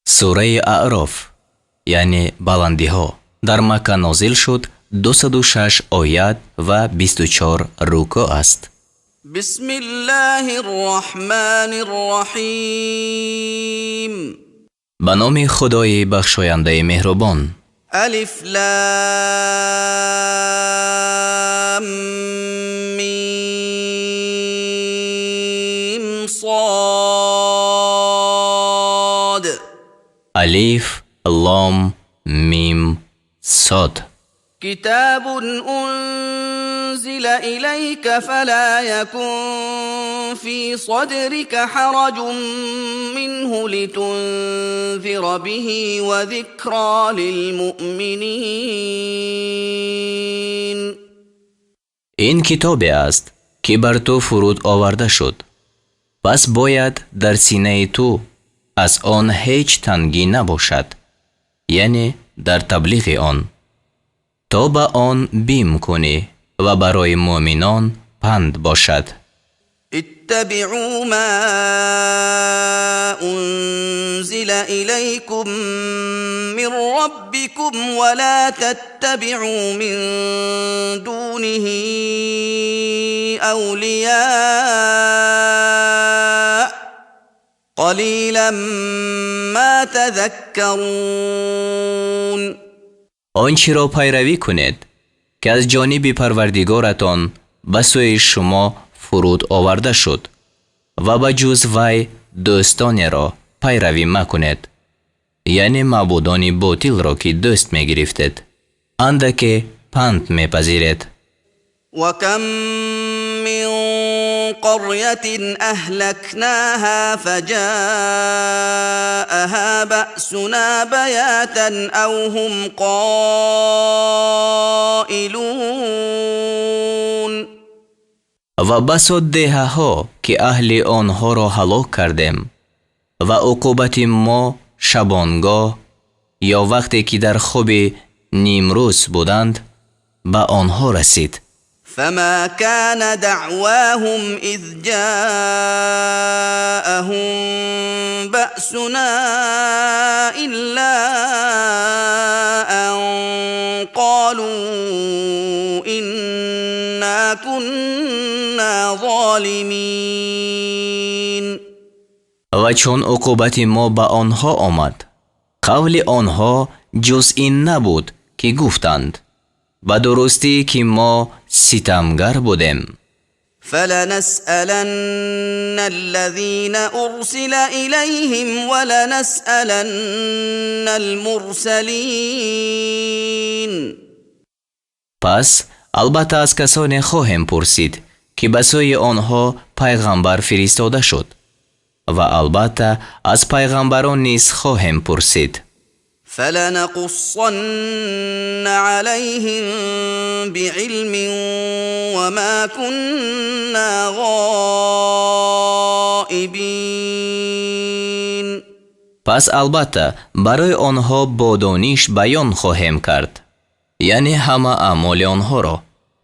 Сураи Аъроф, яъне баландиҳо, дар Макка нозил шуд, 206 оят ва 24 рукӯъ аст. Бисмиллоҳир Роҳманир Роҳим. Ба номи Худои бахшояндаи меҳрубон. Алиф Лом Мим Сод. Алиф Лом Мим Сод. Китобун унзила илайка фала якун фи садрика ҳараҷун минҳу литунзира биҳи ва зикро лилмуъминин. Ин китобе аст, ки бар ту фуруд оварда шуд, пас бояд дар синаи ту аз он ҳеҷ тангӣ набошад, яъне дар таблиғи он, то ба он бим кунӣ ва барои муъминон панд бошад. Иттабиъу ма унзила илайкум мин роббикум ва ла таттабиъу мин дуниҳи авлиё қалилан ма тазаккарун. Он чиро пайравӣ кунед, ки аз ҷониби Парвардигоратон ба сӯи шумо фуруд оварда шуд, ва ба ҷуз вай дӯстонеро пайравӣ макунед, яъне маъбудони ботилро, ки дӯст мегирифтед. Андаке панд мепазиред. Ва кам мин қарйатин аҳлакнаҳа фаҷаъаҳа баъсуна баятан ав ҳум қоилун. Ва басо деҳаҳо, ки аҳли онҳоро ҳалок кардем ва уқубати мо шабонгоҳ ё вақте ки дар хоби нимрӯз буданд, ба онҳо расид. Фама кана даъваҳум из ҷаъаҳум баъсуна илла ан қолу инна кунна золимин. Ва чун уқубати мо ба онҳо омад, қавли онҳо ҷуз ин набуд, ки гуфтанд: ба дурустӣ, ки мо ситамгар будем. Фаланасъаланна аллазина урсила илайҳим ва ланасъаланна алмурсалин. Пас албатта аз касоне хоҳем пурсид, ки ба сӯи онҳо пайғамбар фиристода шуд, ва албатта аз пайғамбарон низ хоҳем пурсид. Фаланақуссанна алайҳим биилмин ва ма кунна ғоибин. Пас албатта барои онҳо бо дониш баён хоҳем кард, яъне ҳама аъмоли онҳоро,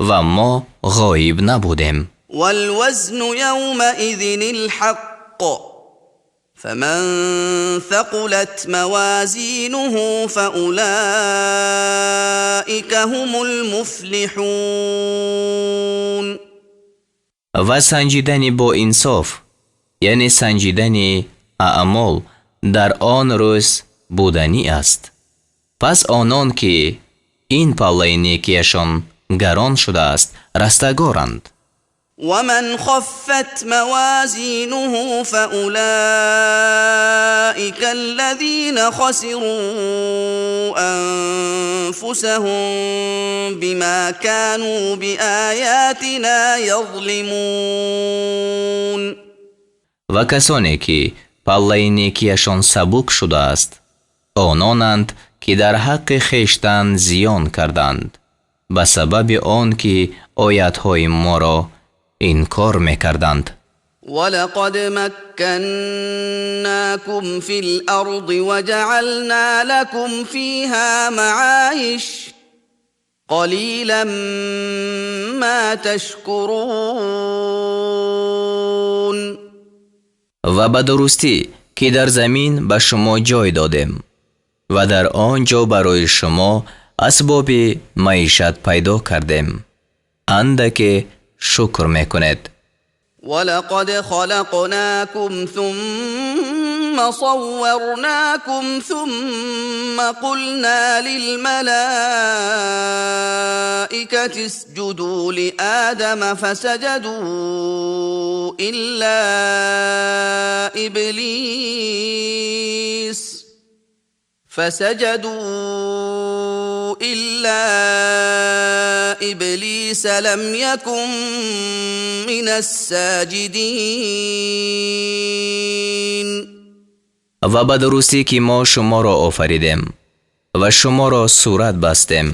ва мо ғоиб набудем. Валвазну явмаизинил ҳаққ фаман сақулат мавазинуҳу фаулаика ҳумул муфлиҳун. Ва санҷидани бо инсоф, яъне санҷидани аъмол, дар он рӯз буданӣ аст. Пас онон, ки ин паллаи некияшон гарон шудааст, растагоранд. Ва ман хаффат мавазинуҳу фаулаика аллазина хасиру анфусаҳум бима кану биаятина язлимун. Ва касоне, ки паллаи некияшон сабук шудааст, ононанд, ки дар ҳаққи хештан зиён карданд ба сабаби он ки оятҳои моро инкор мекарданд. Валақад макканнакум фил арди ва ҷаъална лакум фиҳа маъоиш қалилан ма ташкурун. Ва ба дурустӣ, Ки дар замин ба шумо ҷой додем ва дар он ҷо барои шумо асбоби маишат пайдо кардем. Андаке шукр мекунед. ولقد خلقناكم ثم صورناكم ثم قلنا للملائكة اسجدوا لآدم فسجدوا إلا إبليس لم يكن من الساجدين. Ва ба дурустӣ, ки мо шуморо офаридем ва шуморо сурат бастем,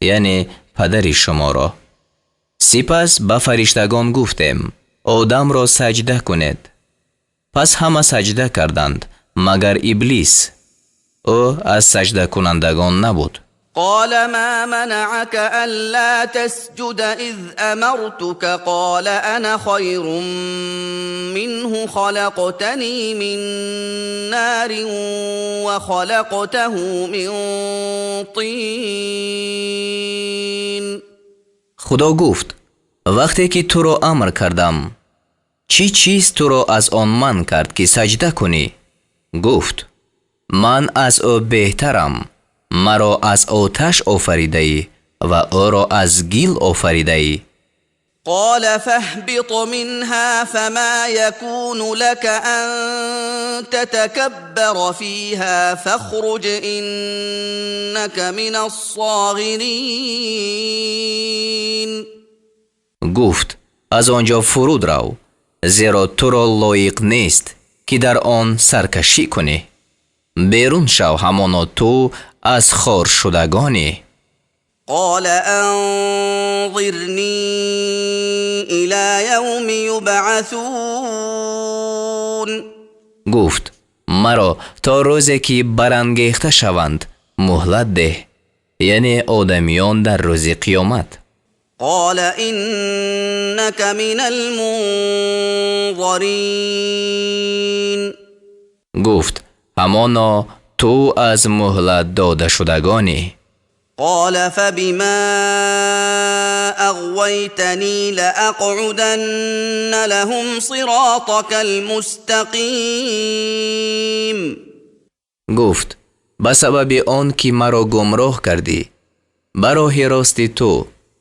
яъне падари шуморо. Сипас ба фариштагон гуфтем: Одамро саҷда кунед. Пас ҳама саҷда карданд, магар Иблис. Ӯ аз саҷдакунандагон набуд. قال ما منعك ألا تسجد إذ أمرتك؟ قال أنا خير منه، خلقتني من نار وخلقته من طين. Худо гуфт: Вақте ки туро амр кардам, чӣ чиз туро аз он манъ кард, ки саҷда кунӣ? Гуфт: Ман аз ӯ беҳтарам, маро аз оташ офаридаӣ ва ӯро аз гил офаридаӣ. قال فاهبط منها فما يكون لك أن تتكبر فيها فاخرج إنك من الصاغرين. Гуфт: Аз он ҷо фуруд рав, зеро туро лоиқ нест, ки дар он саркашӣ кунӣ. Берун шав, ҳамоно ту аз хоршудагонӣ. قال أنظرني إلى يوم يبعثون. Гуфт: Маро то рӯзе, ки барангехта шаванд, муҳлат деҳ, яъне одамиён дар рӯзи қиёмат. قال إنك من المنظرين. Гуфт: Ҳамоно ту аз муҳлат додашудагонӣ. قال فبما أغويتني لأقعدن لهم صراطك المستقيم. Гуфт: Ба сабаби он ки маро гумроҳ кардӣ, ба роҳи рости ту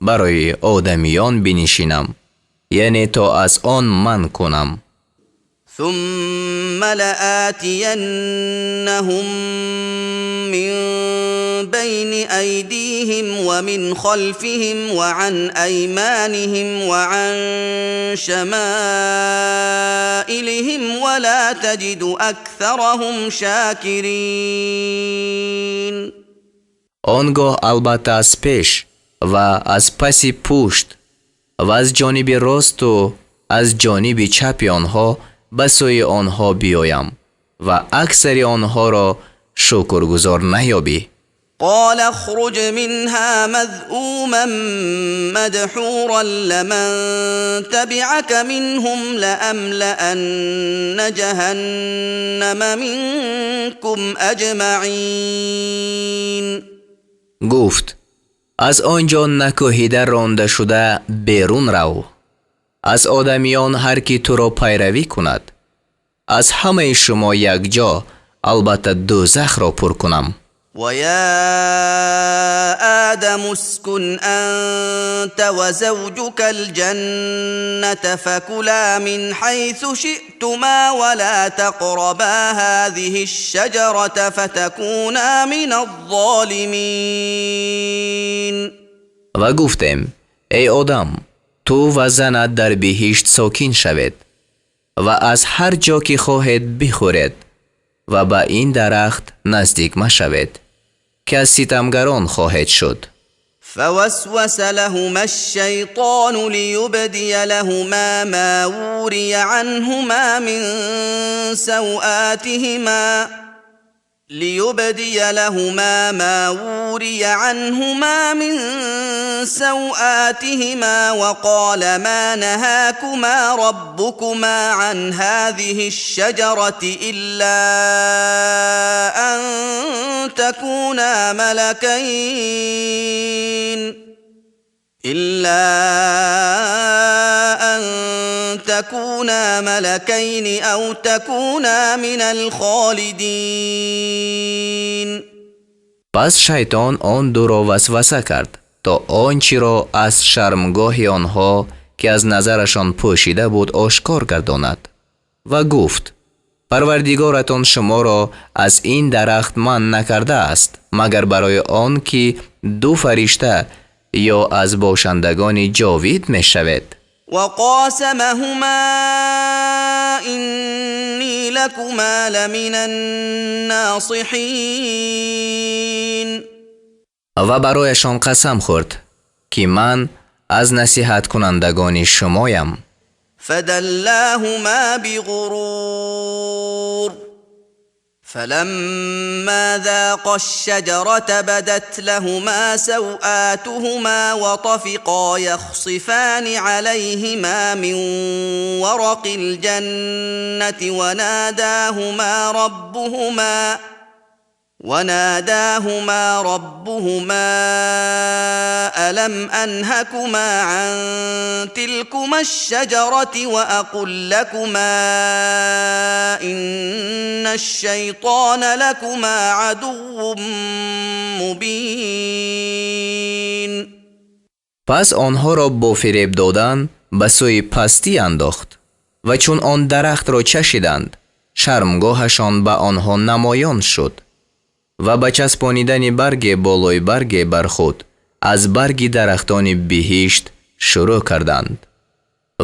барои одамиён бинишинам, яъне то аз он манъ кунам. ثم لآتينهم من بين أيديهم ومن خلفهم وعن أيمانهم وعن شمائلهم ولا تجد أكثرهم شاكرين. Он гоҳ албатта аз пеш ва аз паси пушт ва аз ҷониби росту аз ҷониби чапи онҳо ба сӯи онҳо биёям ва аксари онҳоро шукргузор наёбӣ. قال اخرج منها مذءوما مدحورا، لمن تبعك منهم لأملأن جهنم منكم أجمعين. Гуфт: Аз он ҷо накӯҳида ронда шуда берун рав. Аз одамиён ҳар ки туро пайравӣ кунад, аз ҳамаи шумо якҷо албатта дӯзахро пур кунам. ويا آدم اسكن أنت وزوجك الجنة فكلا من حيث شئتما ولا تقربا هذه الشجرة فتكونا من الظالمين. Ва гуфтем: Эй Одам, ту ва занат дар биҳишт сокин шавед ва аз ҳар ҷо ки хоҳед бихӯред ва ба ин дарахт наздик машавед, ки аз ситамгарон хоҳед шуд. فوسوس لهما الشيطان ليبدي لهما ما وري عنهما من سوآتهما. ليبدي لهما ما وري عنهما من سوآتهما وقال ما نهاكما ربكما عن هذه الشجرة إلا أن تكونا ملكين إلا أن تكونا ملكين أو تكونا من الخالدين. Пас шайтон он дуро васваса кард, то он чиро аз шармгоҳи онҳо, ки аз назарашон пӯшида буд, ошкор гардонад ва гуфт: Парвардигоратон шуморо аз ин дарахт манъ накардааст, магар барои он ки ду фаришта ё аз бошандагони ҷовид мешавед. وقاسمهما إني لكما لمن الناصحين. Ва барояшон қасам хӯрд, ки ман аз насиҳаткунандагони шумоям. فدلاهما بغرور فلما ذاقا الشجرة بدت لهما سوآتهما وطفقا يخصفان عليهما من ورق الجنة وناداهما ربهما ألم أنهكما عن تلكما الشجرة وأقل لكما إن الشيطان لكما عدو مبين. Пас онҳоро бо фиреб додан ба сӯи пастӣ андохт ва чун он дарахтро чашиданд, шармгоҳашон ба онҳо намоён шуд ва ба часпонидани барге болои барге бар худ аз барги дарахтони биҳишт шурӯъ карданд.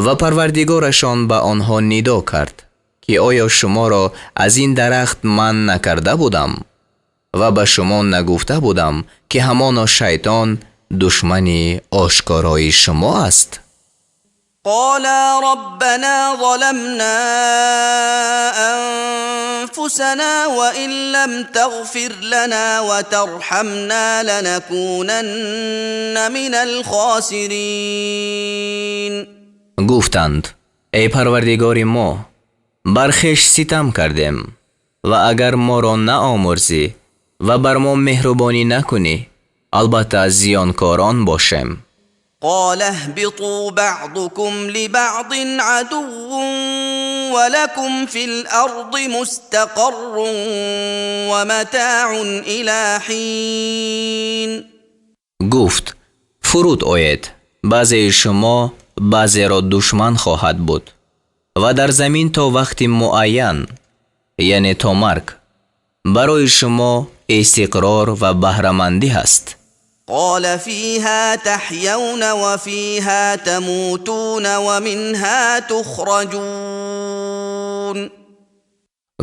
Ва Парвардигорашон ба онҳо нидо кард, ки оё шуморо аз ин дарахт манъ накарда будам ва ба шумо нагуфта будам, ки ҳамоно шайтон душмани ошкорои шумо аст? قالا ربنا ظلمنا أنفسنا وإن لم تغفر لنا وترحمنا لنكونن من الخاسرين. Гуфтанд: эй Парвардигори мо, бар хеш ситам кардем ва агар моро наомӯрзӣ ва бар мо меҳрубонӣ накунӣ, албатта аз зиёнкорон бошем. قال اهبطوا بعضكم لبعض عدو ولكم في الأرض مستقر ومتاع إلى حين. Гуфт: фуруд оед, баъзеи шумо баъзеро душман хоҳад буд ва дар замин то вақти муайян, яъне то марг, барои шумо истиқрор ва баҳрамандӣ ҳаст. قال فيها تحيون وفيها تموتون ومنها تخرجون.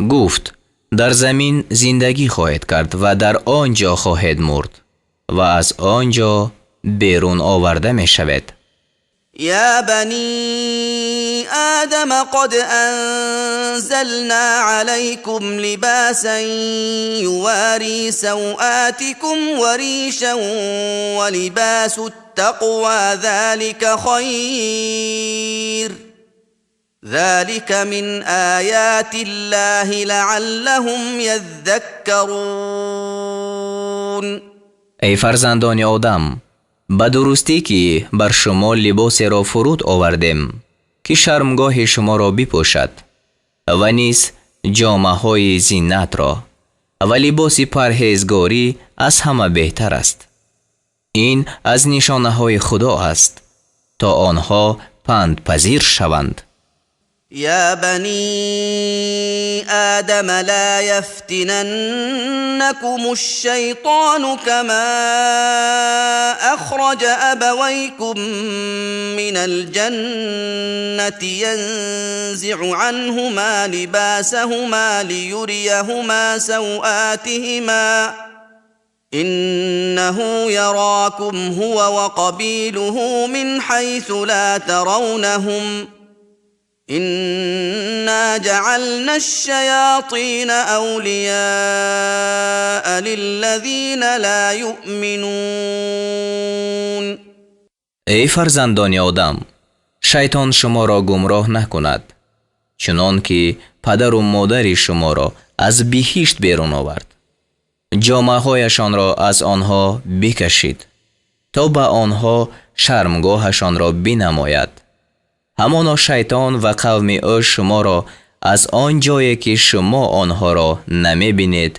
Гуфт: дар замин зиндагӣ хоҳед кард ва дар он ҷо хоҳед мурд ва аз он ҷо берун оварда мешавед. يا بني آدم قد أنزلنا عليكم لباسا يواري سوآتكم وريشا ولباس التقوى ذلك خير ذلك من آيات الله لعلهم يذكرون. Эй фарзандони Одам, ба дурустӣ ки бар шумо либосеро фуруд овардем, ки шармгоҳи шуморо бипӯшад ва низ ҷомаҳои зинатро, ва либоси парҳезгорӣ аз ҳама беҳтар аст. Ин аз нишонаҳои Худо аст, то онҳо пандпазир шаванд. يا بني آدم لا يفتننكم الشيطان كما أخرج أبويكم من الجنة ينزع عنهما لباسهما ليريهما سوآتهما إنه يراكم هو وقبيله من حيث لا ترونهم إنا جعلنا الشياطين أولياء للذين لا يؤمنون. Эй фарзандони Одам, шайтон шуморо гумроҳ накунад, чунон ки падару модари шуморо аз биҳишт берун овард. Ҷомаҳояшонро аз онҳо бикашид, то ба онҳо шармгоҳашонро бинамояд. Ҳамоно шайтон ва қавми ӯ шуморо аз он ҷое ки шумо онҳоро намебинед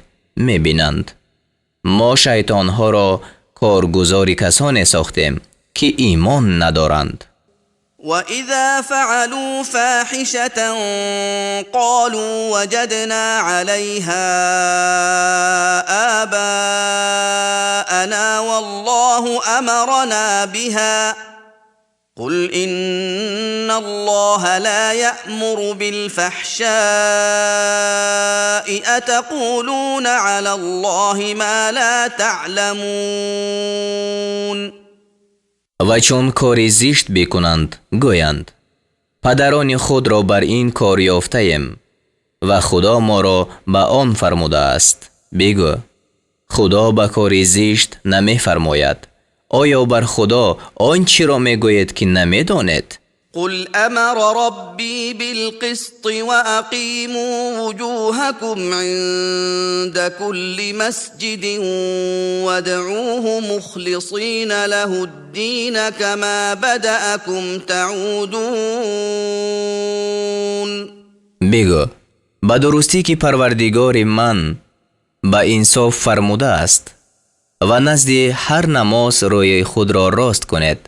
мебинанд. Мо шайтонҳоро коргузори касоне сохтем, ки имон надоранд. وإذا فعلوا فاحشة قالوا وجدنا عليها آباءنا والله أمرنا بها قل إن الله لا يأمر بالفحشاء أتقولون على الله ما لا تعلمون. Ва чун кори зишт бикунанд, гӯянд: падарони худро бар ин кор ёфтаем ва Худо моро ба он фармудааст. Бигӯ: Худо ба кори зишт намефармояд. Оё бар Худо он чиро мегӯед, ки намедонед? قل أمر ربي بالقسط وأقيموا وجوهكم عند كل مسجد وادعوه مخلصين له الدين كما بدأكم تعودون. Бигӯ: ба дурустӣ ки Парвардигори ман ба инсоф фармудааст ва назди ҳар намоз рӯи худро рост кунед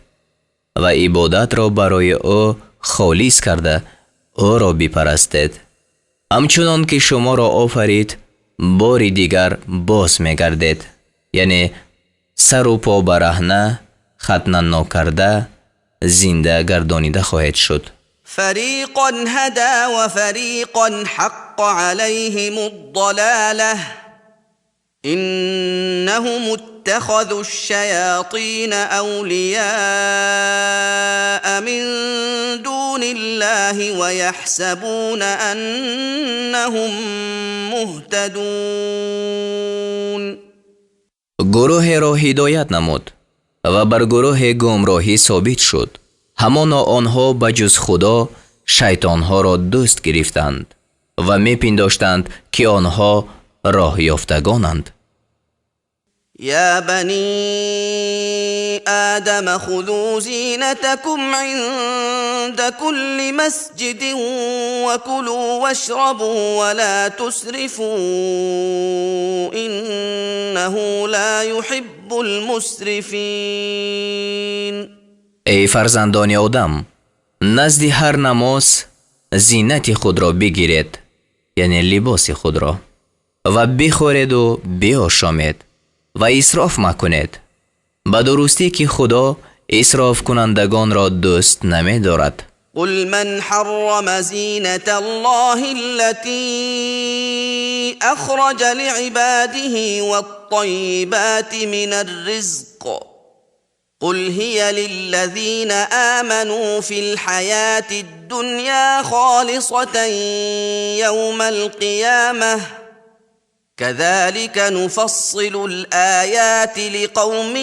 ва ибодатро барои ӯ холис карда ӯро бипарастед. Ҳамчунон ки шуморо офарид, бори дигар боз мегардед, яъне сару по бараҳна, хатна нокарда зинда гардонида хоҳед шуд. فريقا هدى وفريقا حق عليهم الضلاله إنهم اتخذوا الشياطين أولياء من دون الله ويحسبون أنهم مهتدون. Гурӯҳеро ҳидоят намуд ва бар гурӯҳе гумроҳӣ собит шуд. Ҳамоно онҳо ба ҷуз Худо шайтонҳоро дӯст гирифтанд ва мепиндоштанд, ки онҳо роҳёфтагонанд. يا بني آدم خذوا زينتكم عند كل مسجد وكلوا واشربوا ولا تسرفوا إنه لا يحب المسرفين. Эй фарзандони Одам, назди ҳар намоз зинати худро бигиред, яъне либоси худро, ва бихӯреду биошомед ва исроф макунед. Ба дурустӣ ки Худо исрофкунандагонро дӯст намедорад. قل من حرم زينة الله التي أخرج لعباده والطيبات من الرزق قل هي للذين آمنوا في الحياة الدنيا خالصة يوم القيامة كذلك نفصل الآيات لقوم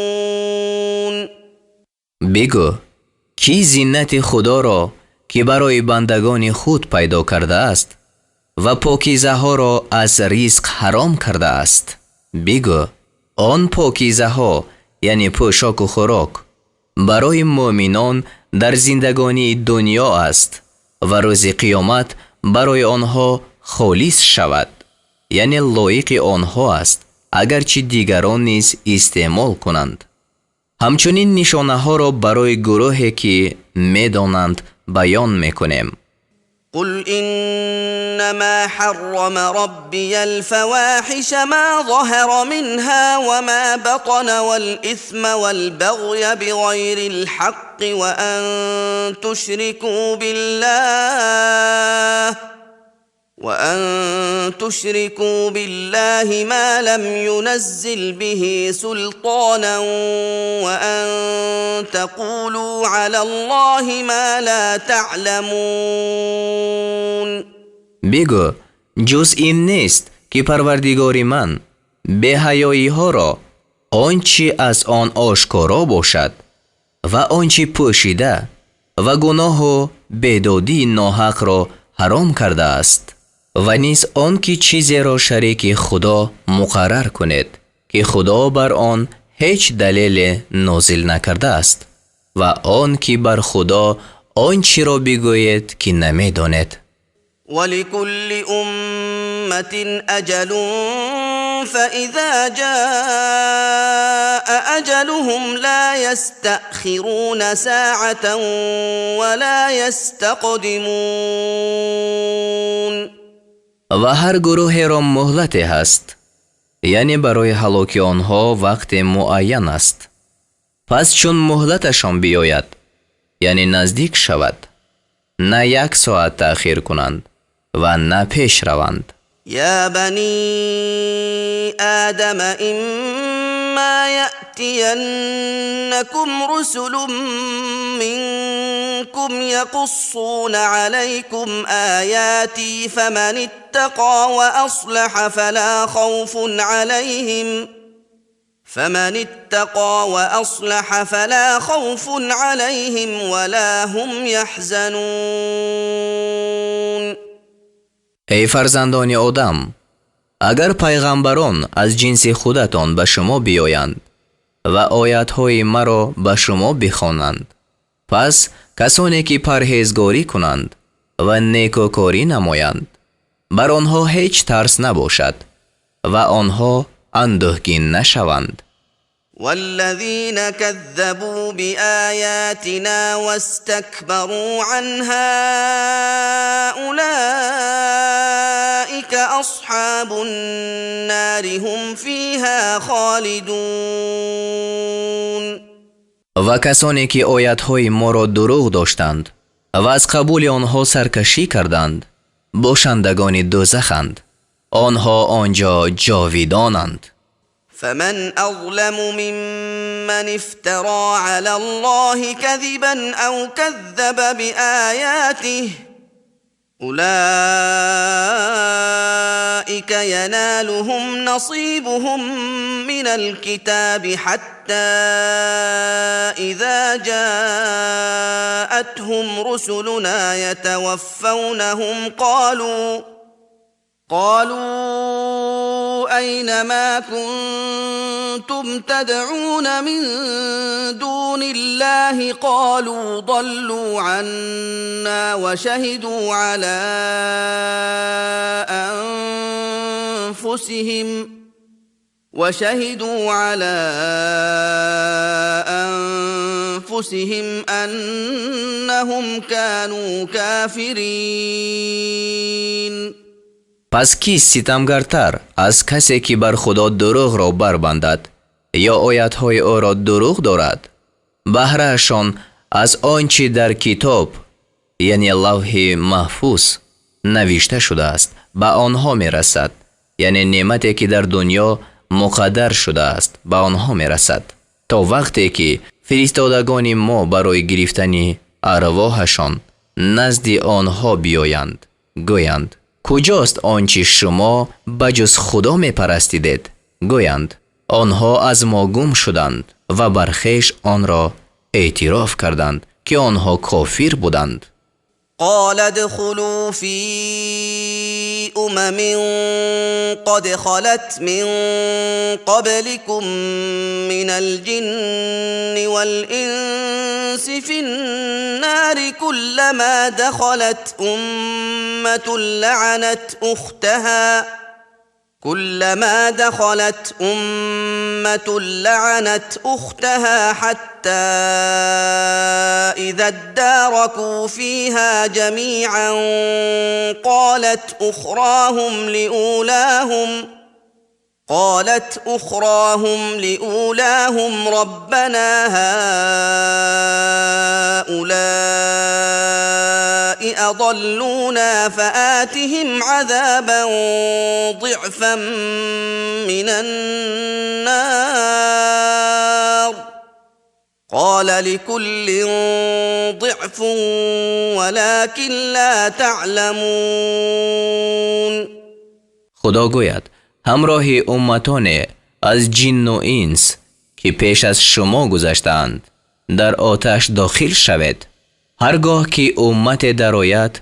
يعلمون. Бигӯ: кӣ зинати Худоро, ки барои бандагони худ пайдо кардааст, ва покизаҳоро аз ризқ ҳаром кардааст? Бигӯ: он покизаҳо, яъне пӯшоку хӯрок, барои мӯъминон дар зиндагонии дунё аст ва рӯзи қиёмат барои онҳо холис шавад, яъне лоиқи онҳо аст, агарчи дигарон низ истеъмол кунанд. Ҳамчунин нишонаҳоро барои гурӯҳе, ки медонанд, баён мекунем. قل إنما حرم ربي الفواحش ما ظهر منها وما بطن والإثم والبغي بغير الحق وأن تشركوا بالله ما لم ينزل به سلطانا وأن تقولوا على الله ما لا تعلمون. Бигӯ: ҷуз ин нест, ки Парвардигори ман беҳаёиҳоро он чӣ аз он ошкоро бошад ва он чӣ пӯшида ва гуноҳу бедодии ноҳақро ҳаром кардааст, ва низ он ки чизеро шарики Худо муқаррар кунед, ки Худо бар он ҳеҷ далеле нозил накардааст, ва он ки бар Худо он чиро бигӯед, ки намедонед. ولكل أمة أجل فإذا جاء أجلهم لا يستأخرون ساعة ولا يستقدمون. Ва ҳар гурӯҳеро муҳлате ҳаст, яъне барои ҳалоки онҳо вақте муайян аст. Пас чун муҳлаташон биёяд, яъне наздик шавад, на як соат таъхир кунанд ва на пеш раванд. يا بني آدم إما يأتينكم رسل منكم يقصون عليكم آياتي فمن اتقى وأصلح فلا خوف عليهم فمن اتقى وأصلح فلا خوف عليهم ولا هم يحزنون. Эй фарзандони Одам, агар пайғамбарон аз ҷинси худатон ба шумо биёянд ва оятҳои маро ба шумо бихонанд, пас касоне ки парҳезгорӣ кунанд ва некӯкорӣ намоянд, бар онҳо ҳеҷ тарс набошад ва онҳо андӯҳгин нашаванд. والذين كذبوا بآياتنا واستكبروا عنها أولئك أصحاب النار هم فيها خالدون. Ва касоне ки оятҳои моро дурӯғ доштанд ва аз қабули онҳо саркашӣ карданд, бошандагони дӯзаханд, онҳо он ҷо ҷовидонанд. فمن أظلم ممن افترى على الله كذبا أو كذب بآياته أولئك ينالهم نصيبهم من الكتاب حتى إذا جاءتهم رسلنا يتوفونهم قالوا أين ما كنتم تدعون من دون الله قالوا ضلوا عنا وشهدوا على أنفسهم أنهم كانوا كافرين. Пас кист ситамгартар аз касе, ки бар Худо дурӯғро барбандад ё оятҳои ӯро дурӯғ дорад? Баҳраашон аз он чӣ дар китоб, яъне Лавҳи Маҳфуз, навишта шудааст, ба онҳо мерасад, яъне неъмате, ки дар дунё муқаддар шудааст, ба онҳо мерасад, то вақте ки фиристодагони мо барои гирифтани арвоҳашон назди онҳо биёянд, гӯянд: «Куҷост он чӣ шумо ба ҷуз Худо мепарастидед?» Гӯянд: «Онҳо аз мо гум шуданд», ва бар хеш онро эътироф карданд, ки онҳо кофир буданд. قال ادخلوا في أمم قد خلت من قبلكم من الجن والإنس في النار كلما دخلت أمة لعنت أختها كلما دخلت أمة لعنت أختها حتى إذا اداركوا فيها جميعا قالت أخراهم لأولاهم ربنا هؤلاء أضلونا فآتهم عذابا ضعفا من النار قال لكل ضعف ولكن لا تعلمون. Худо гӯяд: Ҳамроҳи умматоне аз ҷинну инс, ки пеш аз шумо гузаштаанд, дар оташ дохил шавед. Ҳар гоҳ ки уммате дарояд,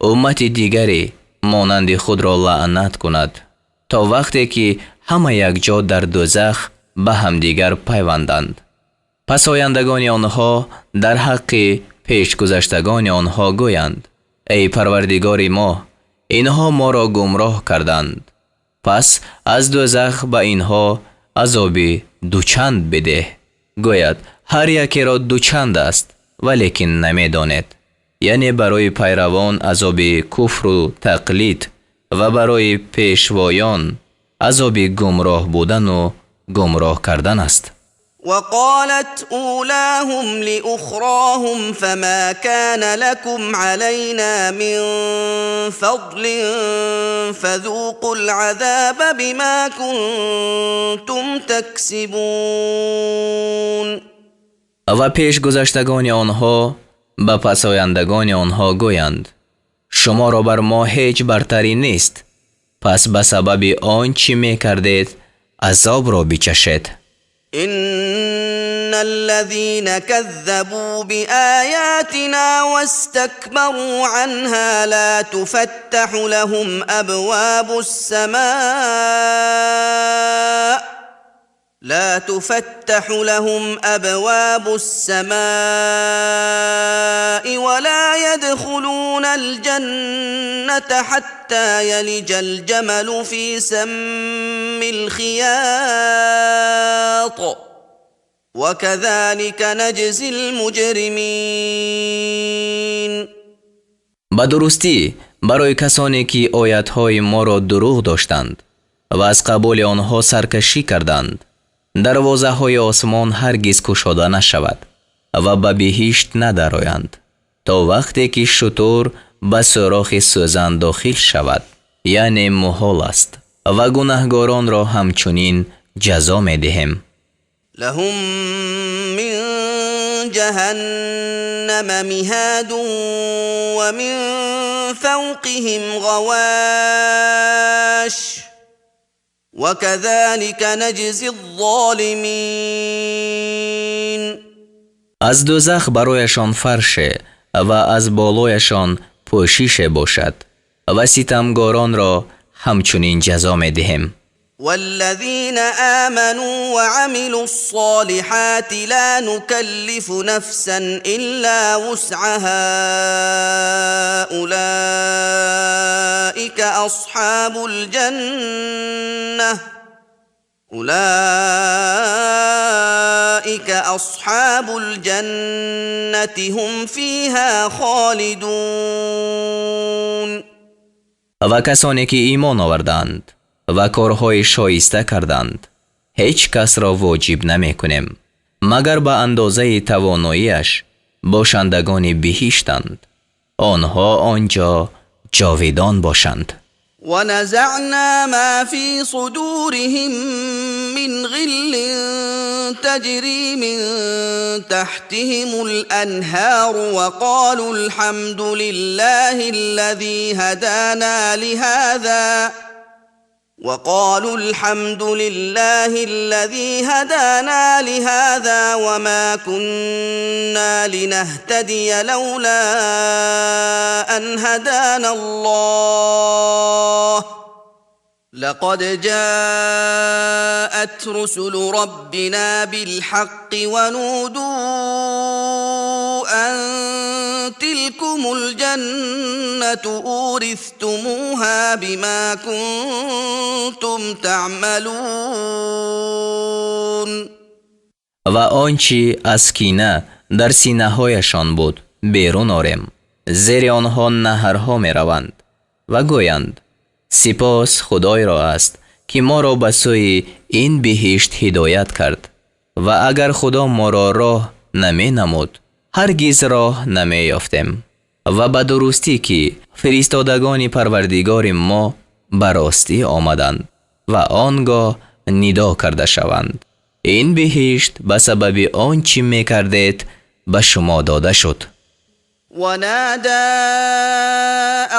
уммати дигаре монанди худро лаънат кунад, то вақте ки ҳама якҷо дар дӯзах ба ҳамдигар пайванданд. Пас ояндагони онҳо дар ҳаққи пешгузаштагони онҳо гӯянд: Эй Парвардигори мо, инҳо моро гумроҳ карданд, пас аз дӯзах ба инҳо азоби дучанд бидеҳ. Гӯяд: Ҳар якеро дучанд аст, валекин намедонед. Яъне барои пайравон азоби куфру тақлид ва барои пешвоён азоби гумроҳ будан ва гумроҳ кардан аст. وقالت أولاهم لأخراهم فما كان لكم علينا من فضل فذوقوا العذاب بما كنتم تكسبون. Ва пешгузаштагони онҳо ба пасояндагони онҳо гӯянд: Шуморо бар мо ҳеҷ бартарӣ нест, пас ба сабаби он чӣ мекардед азобро бичашед. إن الذين كذبوا بآياتنا واستكبروا عنها لا تفتح لهم أبواب السماء لا تفتح لهم أبواب السماء ولا يدخلون الجنة حتى يلج الجمل في سم الخياط وكذلك نجزي المجرمين. Ба дурустӣ, барои касоне ки оятҳои моро дурӯғ доштанд ва аз қабули онҳо саркашӣ карданд, дарвозаҳои осмон ҳаргиз кушода нашавад ва ба биҳишт надароянд, то вақте ки шутур ба сӯрохи сӯзан дохил шавад, яъне муҳол аст, ва гунаҳгоронро ҳамчунин ҷазо медиҳем. لهم من جهنم مهاد ومن فوقهم غواش وكذلك نجزي الظالمين. Аз дӯзах барояшон фарше ва аз болояшон пӯшише бошад, ва ситамгоронро ҳамчунин ҷазо медиҳем. والذين آمنوا وعملوا الصالحات لا نكلف نفسا إلا وسعها أولئك أصحاب الجنة أولئك أصحاب الجنة هم فيها خالدون. Ва касоне ки имон оварданд ва корҳои шоиста карданд, ҳеҷ касро воҷиб намекунем, магар ба андозаи тавоноияш, бошандагони биҳиштанд, онҳо он ҷо ҷовидон бошанд. ونزعنا ما في صدورهم من غل تجري من تحتهم الأنهار وقالوا الحمد لله الذي هدانا لهذا وقالوا الحمد لله الذي هدانا لهذا وما كنا لنهتدي لولا أن هدانا الله لقد جاءت رسل ربنا بالحق ونودوا أن تلكم الجنة أورثتموها بما كنتم تعملون. Ва он чӣ аз кина дар синаҳояшон буд, берун орем, зери онҳо наҳрҳо мераванд, ва гӯянд: Сипос Худойро аст, ки моро ба сӯи ин биҳишт ҳидоят кард, ва агар Худо моро роҳ наменамуд, ҳаргиз роҳ намеёфтем, ва ба дурустӣ ки фиристодагони Парвардигори мо ба ростӣ омаданд. Ва он гоҳ нидо карда шаванд: Ин биҳишт ба сабаби он чӣ мекардед ба шумо дода шуд. ونادى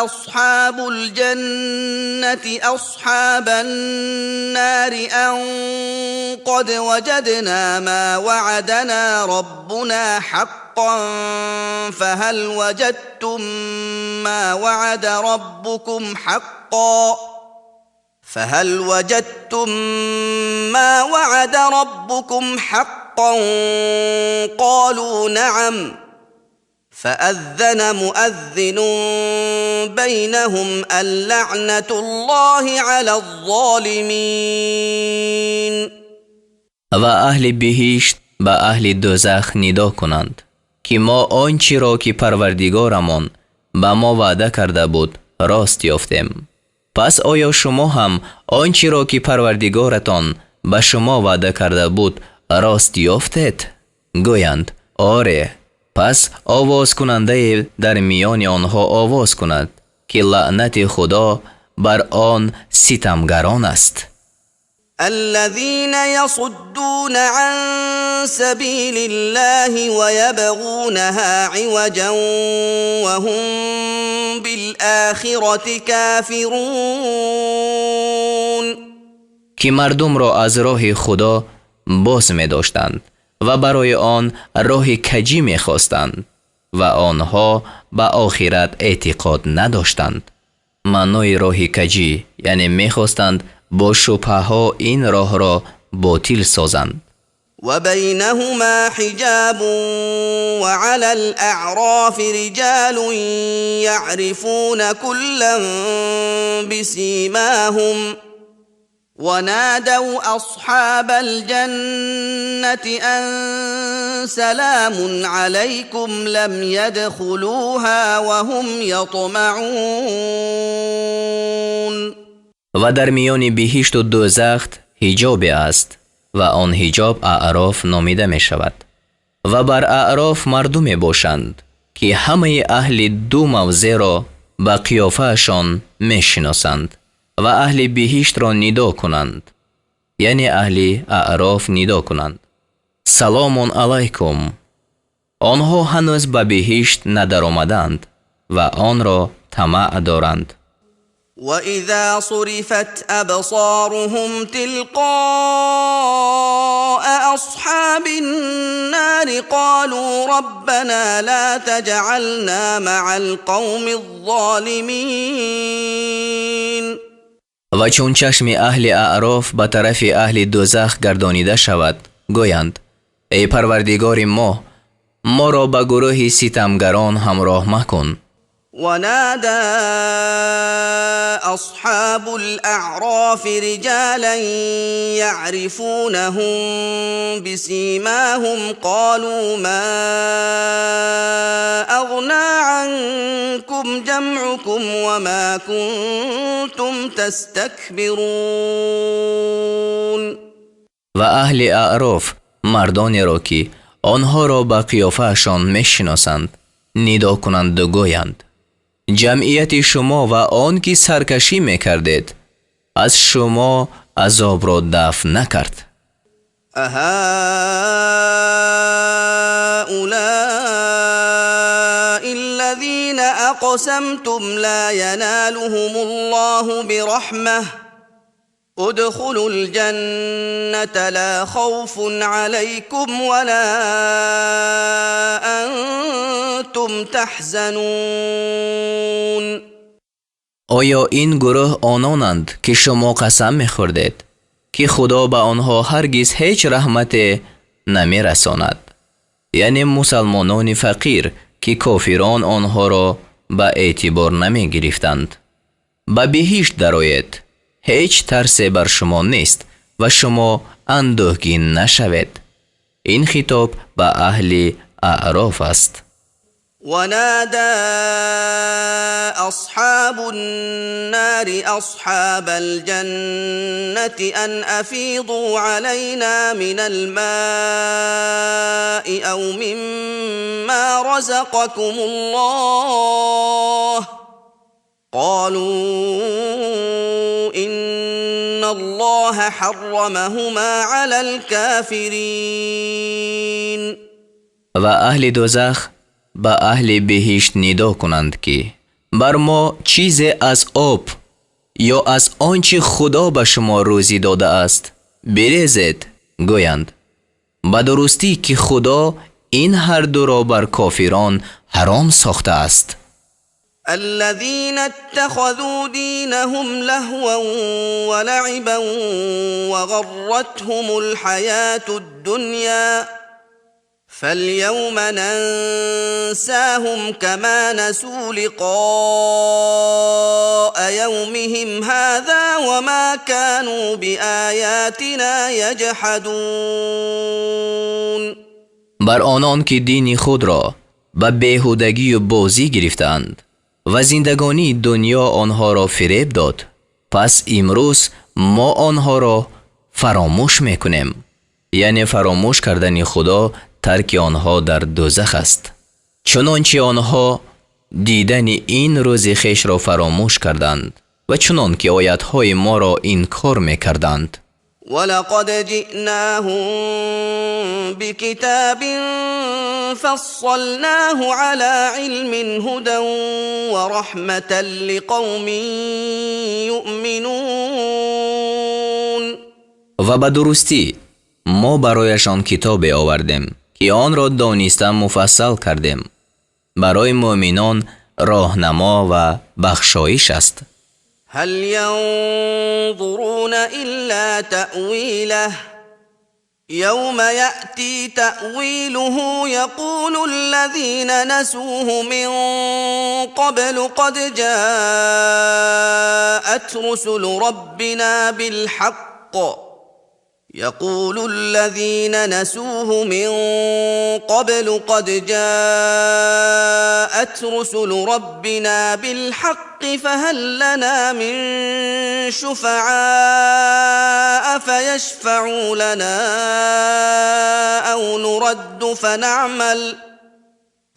أصحاب الجنة أصحاب النار أن قد وجدنا ما وعدنا ربنا حقا فهل وجدتم ما وعد ربكم حقا فهل وجدتم ما وعد ربكم حقا قالوا نعم فأذن مؤذن بينهم اللعنة الله على الظالمين. Ва аҳли биҳишт ба аҳли дӯзах нидо кунанд, ки мо он чиро ки Парвардигорамон ба мо ваъда карда буд, рост ёфтем. Пас оё шумо ҳам он чиро ки Парвардигоратон ба шумо ваъда карда буд, рост ёфтед? Гӯянд: оре. Пас овозкунандае дар миёни онҳо овоз кунад, ки лаънати Худо бар он ситамгарон аст. الذين يصدون عن سبيل الله ويبغونها عوجا وهم بالآخرة كافرون. Ки мардумро аз роҳи Худо боз медоштанд ва барои он роҳи каҷӣ мехостанд ва онҳо ба охират эътиқод надоштанд. Маънои роҳи каҷӣ, яъне мехостанд бо шубҳаҳо ин роҳро ботил созанд. وبينهما حجاب وعلى الأعراف رجال يعرفون كلا بسيماهم ونادوا أصحاب الجنة أن سلام عليكم لم يدخلوها وهم يطمعون. Ва дар миёни биҳишту дӯзах ҳиҷобе аст ва он ҳиҷоб Аъроф номида мешавад. Ва бар Аъроф мардуме бошанд, ки ҳамаи аҳли ду мавзеъро ба қиёфаашон мешиносанд ва аҳли биҳиштро нидо кунанд, яъне аҳли Аъроф нидо кунанд: саломун алайкум. Онҳо ҳанӯз ба биҳишт надаромаданд ва онро тамаъ доранд. وإذا صرفت أبصارهم تلقاء أصحاب النار قالوا ربنا لا تجعلنا مع القوم الظالمين. Ва чун чашми аҳли Аъроф ба тарафи аҳли дӯзах гардонида шавад, гӯянд: эй Парвардигори мо, моро ба гурӯҳи ситамгарон ҳамроҳ макун. ونادى أصحاب الأعراف رجالا يعرفونهم بسيماهم قالوا ما أغنى عنكم جمعكم وما كنتم تستكبرون. Ва аҳли Аъроф мардонеро, ки онҳоро ба қиёфаашон мешиносанд, нидо кунанду гӯянд: ҷамъияти шумо ва он ки саркашӣ мекардед, аз шумо азобро дафъ накард. أهؤلاء الذين أقسمتم لا ينالهم الله برحمة ادخلوا الجنة لا خوف عليكم ولا أنتم تحزنون. Оё ин гурӯҳ ононанд, ки шумо қасам мехӯрдед, ки Худо ба онҳо ҳаргиз ҳеҷ раҳмате намерасонад? Яъне мусалмонони фақир, ки кофирон онҳоро ба эътибор намегирифтанд. Ба биҳишт дароед, ҳеҷ тарсе бар шумо нест ва шумо андӯҳгин нашавед. Ин хитоб ба аҳли Аъроф аст. ونادى أصحاب النار أصحاب الجنة أن أفيضوا علينا من الماء أو مما رزقكم الله قالوا إن الله حرمهما على الكافرين. Ва аҳли дӯзах Ба аҳли биҳишт нидо кунанд, ки бар мо чизе аз об ё аз он чӣ Худо ба шумо рӯзӣ додааст бирезед, гӯянд: ба дурустӣ, ки Худо ин ҳар дуро бар кофирон ҳаром сохтааст. الذين اتخذوا دينهم لهوا ولعبا وغرتهم الحياة الدنيا فاليوم ننساهم كما نسوا لقاء يومهم هذا وما كانوا بآياتنا يجحدون. Бар онон ки дини худро ба беҳудагию бозӣ гирифтаанд ва зиндагонии дунё онҳоро фиреб дод, пас имрӯз мо онҳоро фаромӯш мекунем, яъне фаромӯш кардани Худо тарки онҳо дар дӯзах аст, чунончи онҳо дидани ин рӯзи хешро фаромӯш карданд ва чунон ки оятҳои моро инкор мекарданд. ولقد جئناهم بكتاب فصلناه على علم هدى ورحمة لقوم يؤمنون. Ва ба дурустӣ мо барояшон китобе овардем, ки онро дониста муфассал кардем, барои муъминон роҳнамо ва бахшоиш аст. هل ينظرون إلا تأويله يوم يأتي تأويله يقول الذين نسوه من قبل قد جاءت رسل ربنا بالحق يقول الذين نسوه من قبل قد جاءت رسل ربنا بالحق فهل لنا من شفعاء فيشفعوا لنا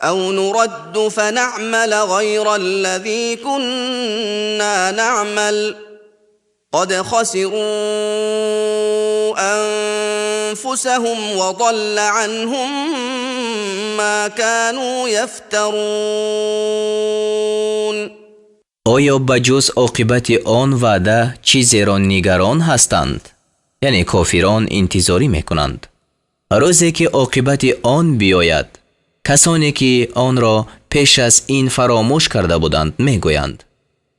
أو نرد فنعمل غير الذي كنا نعمل قد خسروا أنفسهم وضل عنهم ما كانوا يفترون. Оё ба ҷуз оқибати он ваъда чизеро нигарон ҳастанд, яъне кофирон интизорӣ мекунанд? Рӯзе ки оқибати он биёяд, касоне ки онро пеш аз ин фаромӯш карда буданд, мегӯянд: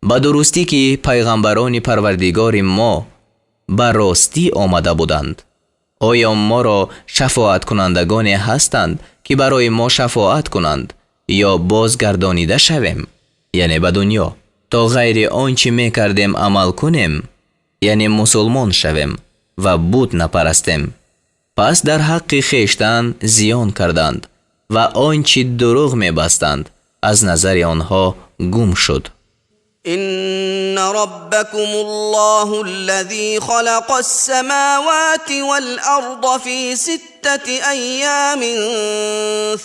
ба дурустӣ, ки пайғамбарони Парвардигори мо ба ростӣ омада буданд. Оё моро шафоаткунандагоне ҳастанд, ки барои мо шафоат кунанд, ё бозгардонида шавем, яъне ба дунё, то ғайри он чӣ мекардем амал кунем, яъне мусулмон шавем ва бут напарастем? Пас дар ҳаққи хештан зиён карданд ва он чӣ дурӯғ мебастанд, аз назари онҳо гум шуд. إن ربكم الله الذي خلق السماوات والأرض في ستة أيام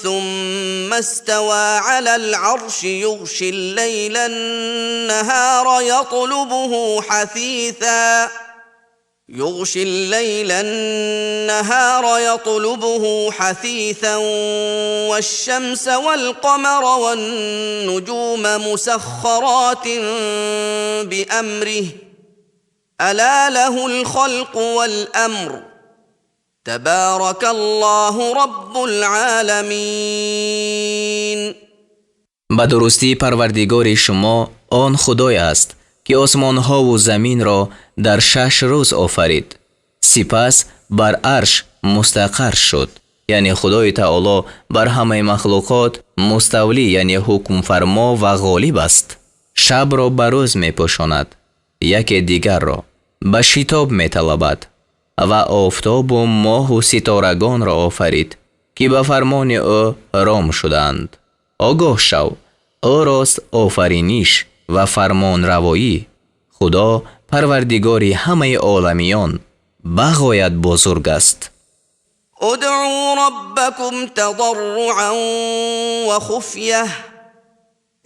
ثم استوى على العرش يغشي الليل النهار يطلبه حثيثا يغشي الليل النهار يطلبه حثيثا والشمس والقمر والنجوم مسخرات بأمره ألا له الخلق والأمر تبارك الله رب العالمين. Ба дурустӣ, Парвардигори шумо он Худое аст, ки осмонҳову заминро дар 6 рӯз офарид, сипас бар арш мустақар шуд, яъне Худои Таоло бар ҳамаи махлуқот муставлӣ, яъне ҳукмфармо ва ғолиб аст. Шабро ба рӯз мепӯшонад, яке дигарро ба шитоб металабад, ва офтобу моҳу ситорагонро офарид, ки ба фармони ӯ ром шудаанд. Огоҳ шав, ӯрост офариниш ва фармонравоӣ. Худо, Парвардигори ҳамаи оламиён, бағоят бузург аст. ادعوا ربكم تضرعا وخفية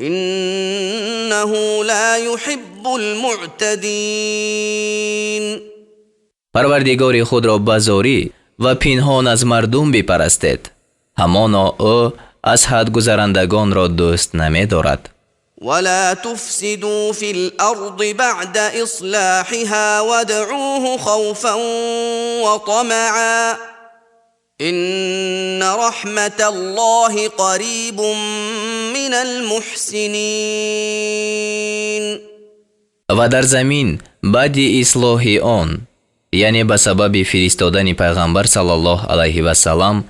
إنه لا يحب المعتدين. Парвардигори худро ба зорӣ ва пинҳон аз мардум бипарастед, ҳамоно ӯ аз ҳад гузарандагонро дӯст намедорад. ولا تفسدوا في الأرض بعد إصلاحها وادعوه خوفا وطمعا إن رحمة الله قريب من المحسنين. Ва дар замин баъди ислоҳи он, яъне ба сабаби фиристодани пайғамбар саллаллоҳу алайҳи вассалам,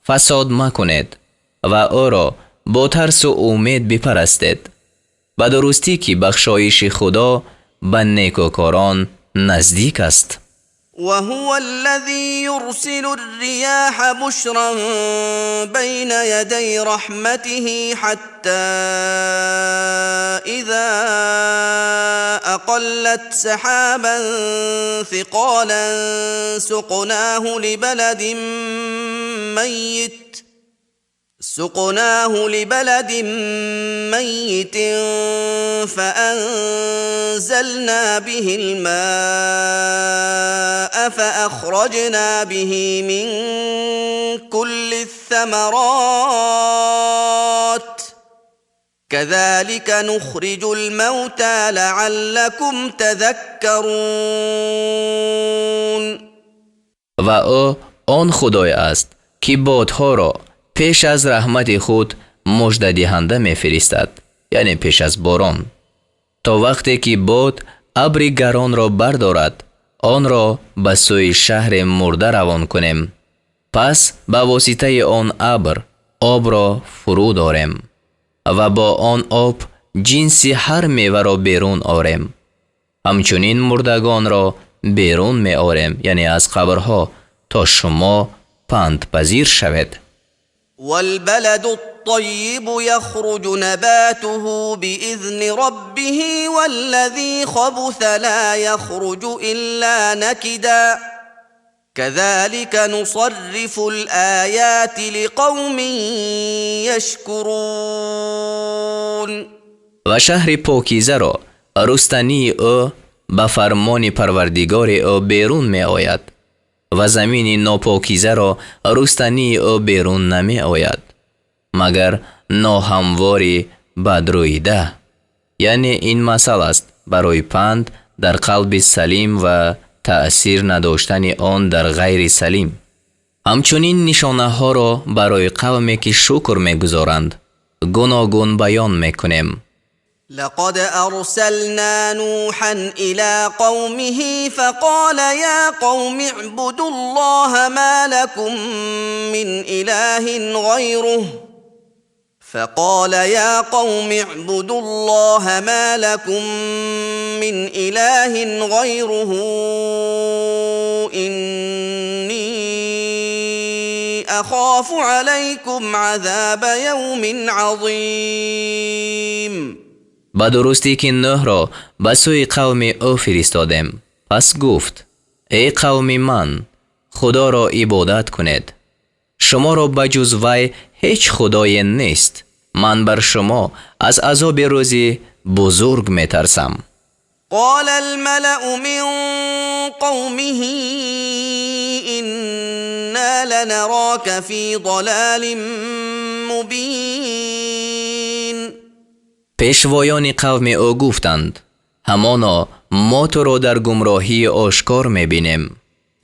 фасод макунед ва ӯро бо тарсу умед бипарастед. Ба дурустӣ ки бахшоиши Худо ба некӯкорон наздик аст. وهو الذي يرسل الرياح بشرا بين يدي رحمته حتى إذا أقلت سحابا ثقالا سقناه لبلد ميت فأنزلنا به الماء فأخرجنا به من كل الثمرات كذلك نخرج الموتى لعلكم تذكرون. Ва ӯ он Худое аст, ки бодҳоро пеш аз раҳмати худ муждадиҳанда мефиристад, яъне пеш аз борон, то вақте ки бод абри гаронро бардорад, онро ба сӯи шаҳре мурда равон кунем, пас ба воситаи он абр обро фурӯ дорем ва бо он об ҷинси ҳар меваро берун орем. Ҳамчунин мурдагонро берун меорем, яъне аз қабрҳо, то шумо пандпазир шавед. والبلد الطيب يخرج نباته بإذن ربه والذي خبث لا يخرج إلا نكدا كذلك نصرف الآيات لقوم يشكرون. Ва шаҳри покизаро рустании ӯ ба фармони Парвардигори ӯ берун меояд ва замини нопокизаро рустании ӯ берун намеояд, магар ноҳамвори бадрӯида. Яъне ин масал аст барои панд дар қалби салим ва таъсир надоштани он дар ғайри салим. Ҳамчунин нишонаҳоро барои қавме ки шукр мегузоранд, гуногун баён мекунем. لقد أرسلنا نوحا إلى قومه فقال يا قوم اعبدوا الله ما لكم من إله غيره فقال يا قوم اعبدوا الله ما لكم من إله غيره إني أخاف عليكم عذاب يوم عظيم. Ба дурустӣ ки Нӯҳро ба сӯи қавми ӯ фиристодем, пас гуфт: эй қавми ман, Худоро ибодат кунед, шуморо ба ҷуз вай ҳеҷ худое нест, ман бар шумо аз азоби рӯзи бузург метарсам. قال الملأ من قومه إنا لنراك في ضلال مبين. Пешвоёни қавми ӯ гуфтанд: ҳамоно мо туро дар гумроҳии ошкор мебинем.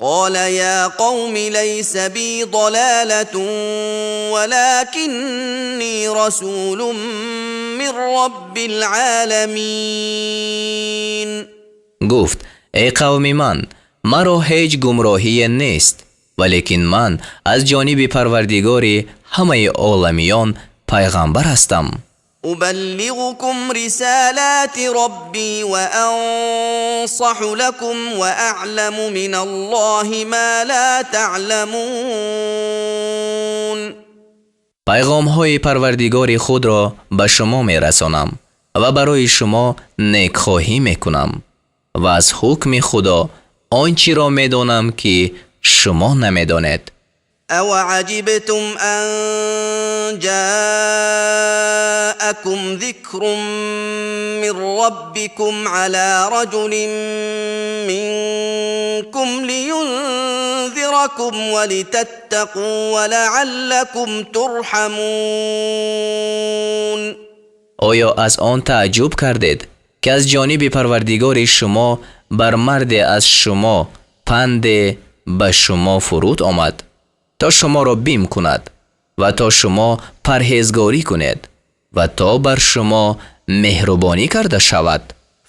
قال يا قوم ليس بي ضلالة ولكني رسول من رب العالمين. Гуфт: эй қавми ман, маро ҳеҷ гумроҳие нест, валекин ман аз ҷониби Парвардигори ҳамаи оламиён пайғамбар ҳастам. أبلغكم رسالات ربي وأنصح لكم وأعلم من الله ما لا تعلمون. Пайғомҳои Парвардигори худро ба шумо мерасонам ва барои шумо некхоҳӣ мекунам ва аз ҳукми Худо он чиро медонам, ки шумо намедонед. أوعجبتم أن جاءكم ذكر من ربكم على رجل منكم لينذركم؟ لينذركم ولتتقوا ولعلكم ترحمون. Оё аз он тааҷҷуб кардед, ки аз ҷониби Парвардигори шумо бар марде аз шумо панде ба шумо фуруд омад, то шуморо бим кунад ва то шумо парҳезгорӣ кунед ва то бар шумо меҳрубонӣ карда шавад?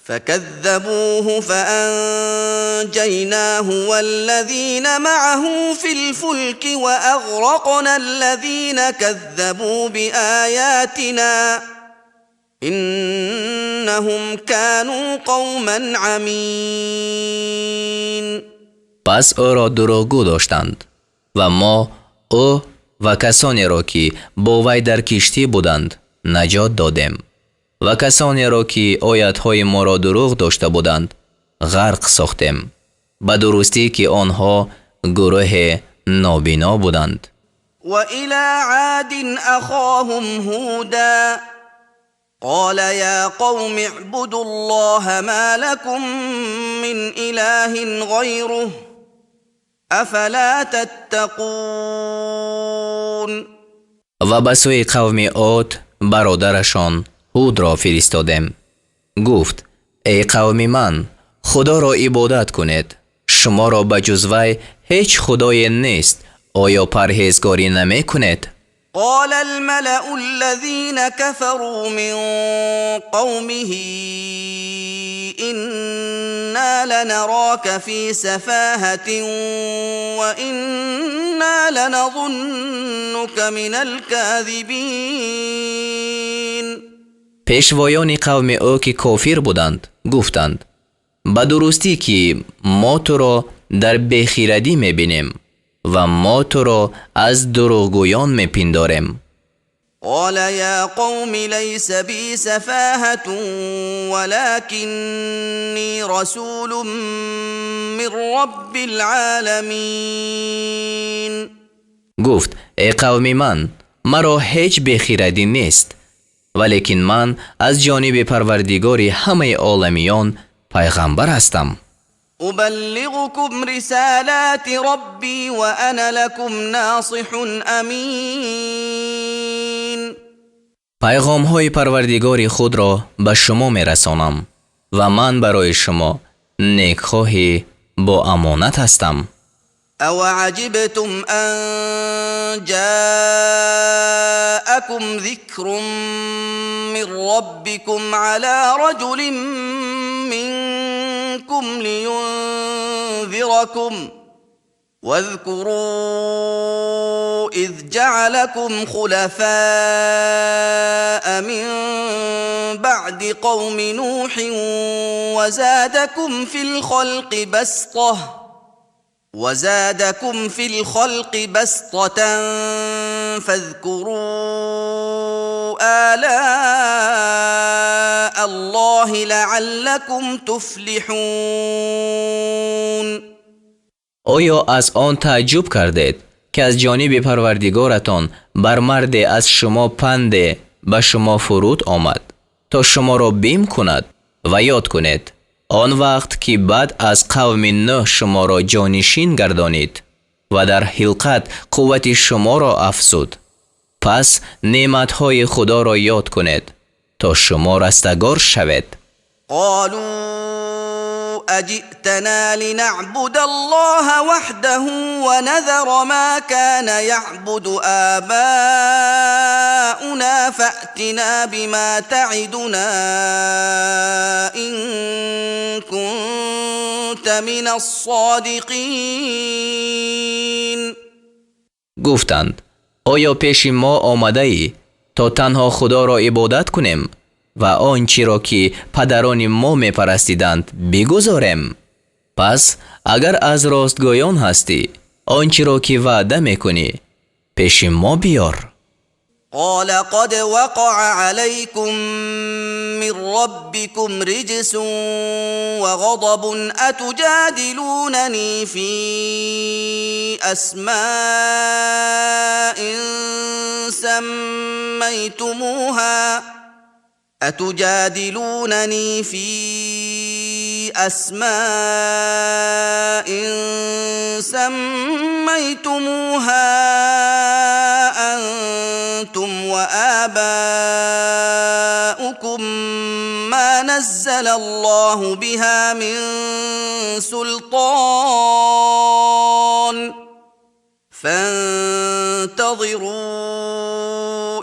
فكذبوه فأنجيناه والذين معه في الفلك وأغرقنا الذين كذبوا بآياتنا إنهم كانوا قوما عمين. Пас ӯро дурӯғгӯ доштанд ва мо ӯ ва касонеро, ки бо вай дар киштӣ буданд, наҷот додем ва касонеро, ки оятҳои моро дурӯғ дошта буданд, ғарқ сохтем. Ба дурустӣ, ки онҳо гурӯҳе нобино буданд. وإلى عاد أخاهم هودا قال يا قوم اعبدوا الله ما لكم من إله غيره أفلا تتقون. Ва ба сӯи қавми Од бародарашон Ҳудро фиристодем. Гуфт: «Эй қавми ман, Худоро ибодат кунед, шуморо ба ҷуз вай ҳеҷ худое нест, оё парҳезгорӣ намекунед?» قال الملأ الذين كفروا من قومه إنا لنراك في سفاهة وإنا لنظنك من الكاذبين. Пешвоёни қавми ӯ, ки кофир буданд, гуфтанд: «Ба дурустӣ, ки мо туро дар бехирадӣ мебинем ва мо туро аз дурӯғгӯён мепиндорем». قال يا قوم ليس بي سفاهة ولكني رسول من رب العالمين. Гуфт: «Эй қавми ман, маро ҳеҷ бехирадӣ нест, валекин ман аз ҷониби Парвардигори ҳамаи оламиён пайғамбар ҳастам». أبلغكم رسالات ربي وأنا لكم ناصح أمين. Пайғомҳои Парвардигори худро ба шумо мерасонам ва ман барои шумо некхоҳи бо амонат ҳастам. أوعجبتم أن جاءكم ذكر من ربكم على رجل منكم لينذركم واذكروا إذ جعلكم خلفاء من بعد قوم نوح وزادكم في الخلق بسطة فاذكروا آلاء الله لعلكم تفلحون. Оё аз он тааҷҷуб кардед, ки аз ҷониби Парвардигоратон бар марде аз шумо панде ба шумо фуруд омад, то шуморо бим кунад? Ва ёд кунед он вақт, ки баъд аз қавми Нӯҳ шуморо ҷонишин гардонид ва дар хилқат қуввати шуморо афзуд. Пас неъматҳои Худоро ёд кунед, то шумо растагор шавед. قالوا أجئتنا لنعبد الله وحده ونذر ما كان يعبد آباؤنا فأتنا بما تعدنا إن كنت من الصادقين. Гуфтанд: «Оё пеши мо омадаӣ, то танҳо Худоро ибодат кунем ва он чиро, ки падарони мо мепарастиданд, бигузорем? Пас агар аз ростгӯён ҳастӣ, он чиро, ки ваъда мекунӣ, пеши мо биёр». قال قد وقع عليكم من ربكم رجس وغضب أتجادلونني في أسماء سميتموها أتجادلونني في أسماء سميتموها أنتم وآباؤكم ما نزل الله بها من سلطان فانتظروا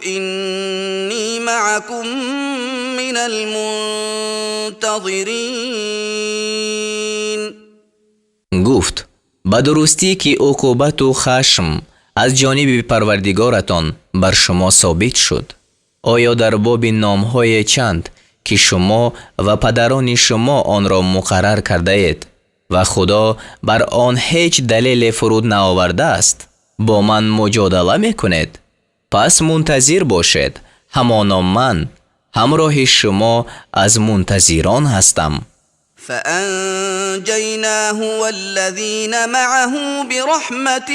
إني معكم من المنتظرين. Гуфт: ба дурустӣ, ки уқубату хашм аз ҷониби Парвардигоратон бар шумо собит шуд. Оё дар боби номҳое чанд, ки шумо ва падарони шумо онро муқаррар кардаед ва Худо бар он ҳеҷ далеле фуруд наовардааст, бо ман муҷодала мекунед? Пас мунтазир бошед, ҳамоно ман ҳамроҳи шумо аз мунтазирон ҳастам. فأنجيناه والذين معه برحمة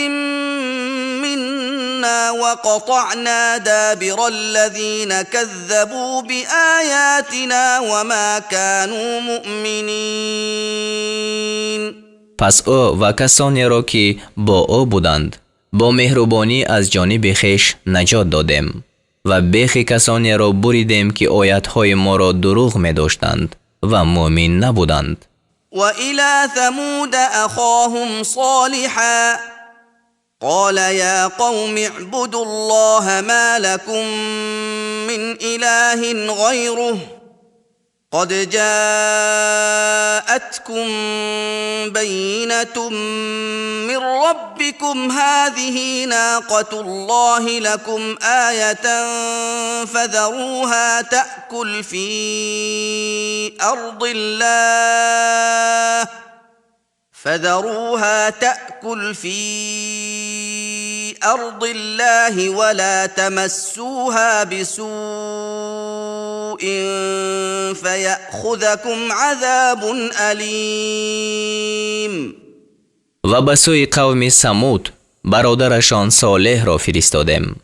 منا وقطعنا دابر الذين كذبوا بآياتنا وما كانوا مؤمنين. Пас ӯ ва касонеро, ки бо ӯ буданд, бо меҳрубонӣ аз ҷониби хеш наҷот додем ва бехи касонеро буридем, ки оятҳои моро дурӯғ медоштанд ва муъмин набуданд. وإلى ثمود أخاهم صالحا قال يا قوم اعبدوا الله ما لكم من إله غيره قد جاءتكم بينة من ربكم هذه ناقة الله لكم آية فذروها تأكل في أرض الله فذروها تأكل في أرض الله ولا تمسوها بسوء فيأخذكم عذاب أليم. Ва ба сӯи қавми Самуд бародарашон Солеҳро фиристодем.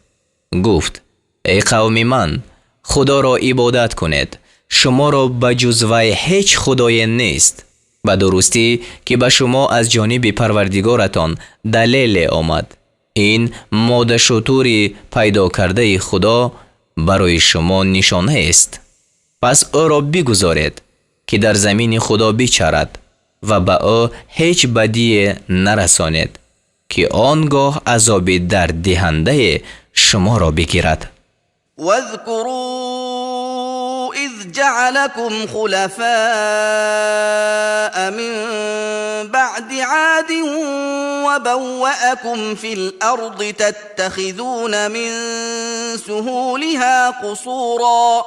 Гуфт: эй қавми ман, Худоро ибодат кунед, шуморо ба ҷуз вай ҳеҷ худое нест. Ба дурустӣ, ки ба шумо аз ҷониби Парвардигоратон далеле омад. Ин модашутури пайдо кардаи Худо барои шумо нишонаест. Пас ӯро бигузоред, ки дар замини Худо бичарад, ва ба ӯ ҳеҷ бадие нарасонед, ки он гоҳ азоби дарддиҳандае шуморо бигирад. واذكروا إذ جعلكم خلفاء من بعد عاد وبوأكم في الأرض تتخذون من سهولها قصورا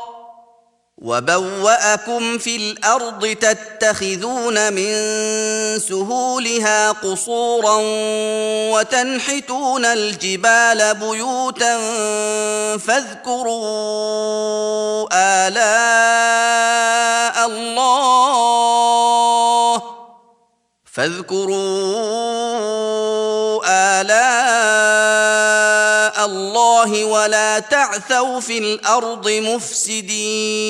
وبوأكم في الأرض تتخذون من سهولها قصورا وتنحتون الجبال بيوتا فاذكروا آلاء الله فاذكروا آلاء الله ولا تعثوا في الأرض مفسدين.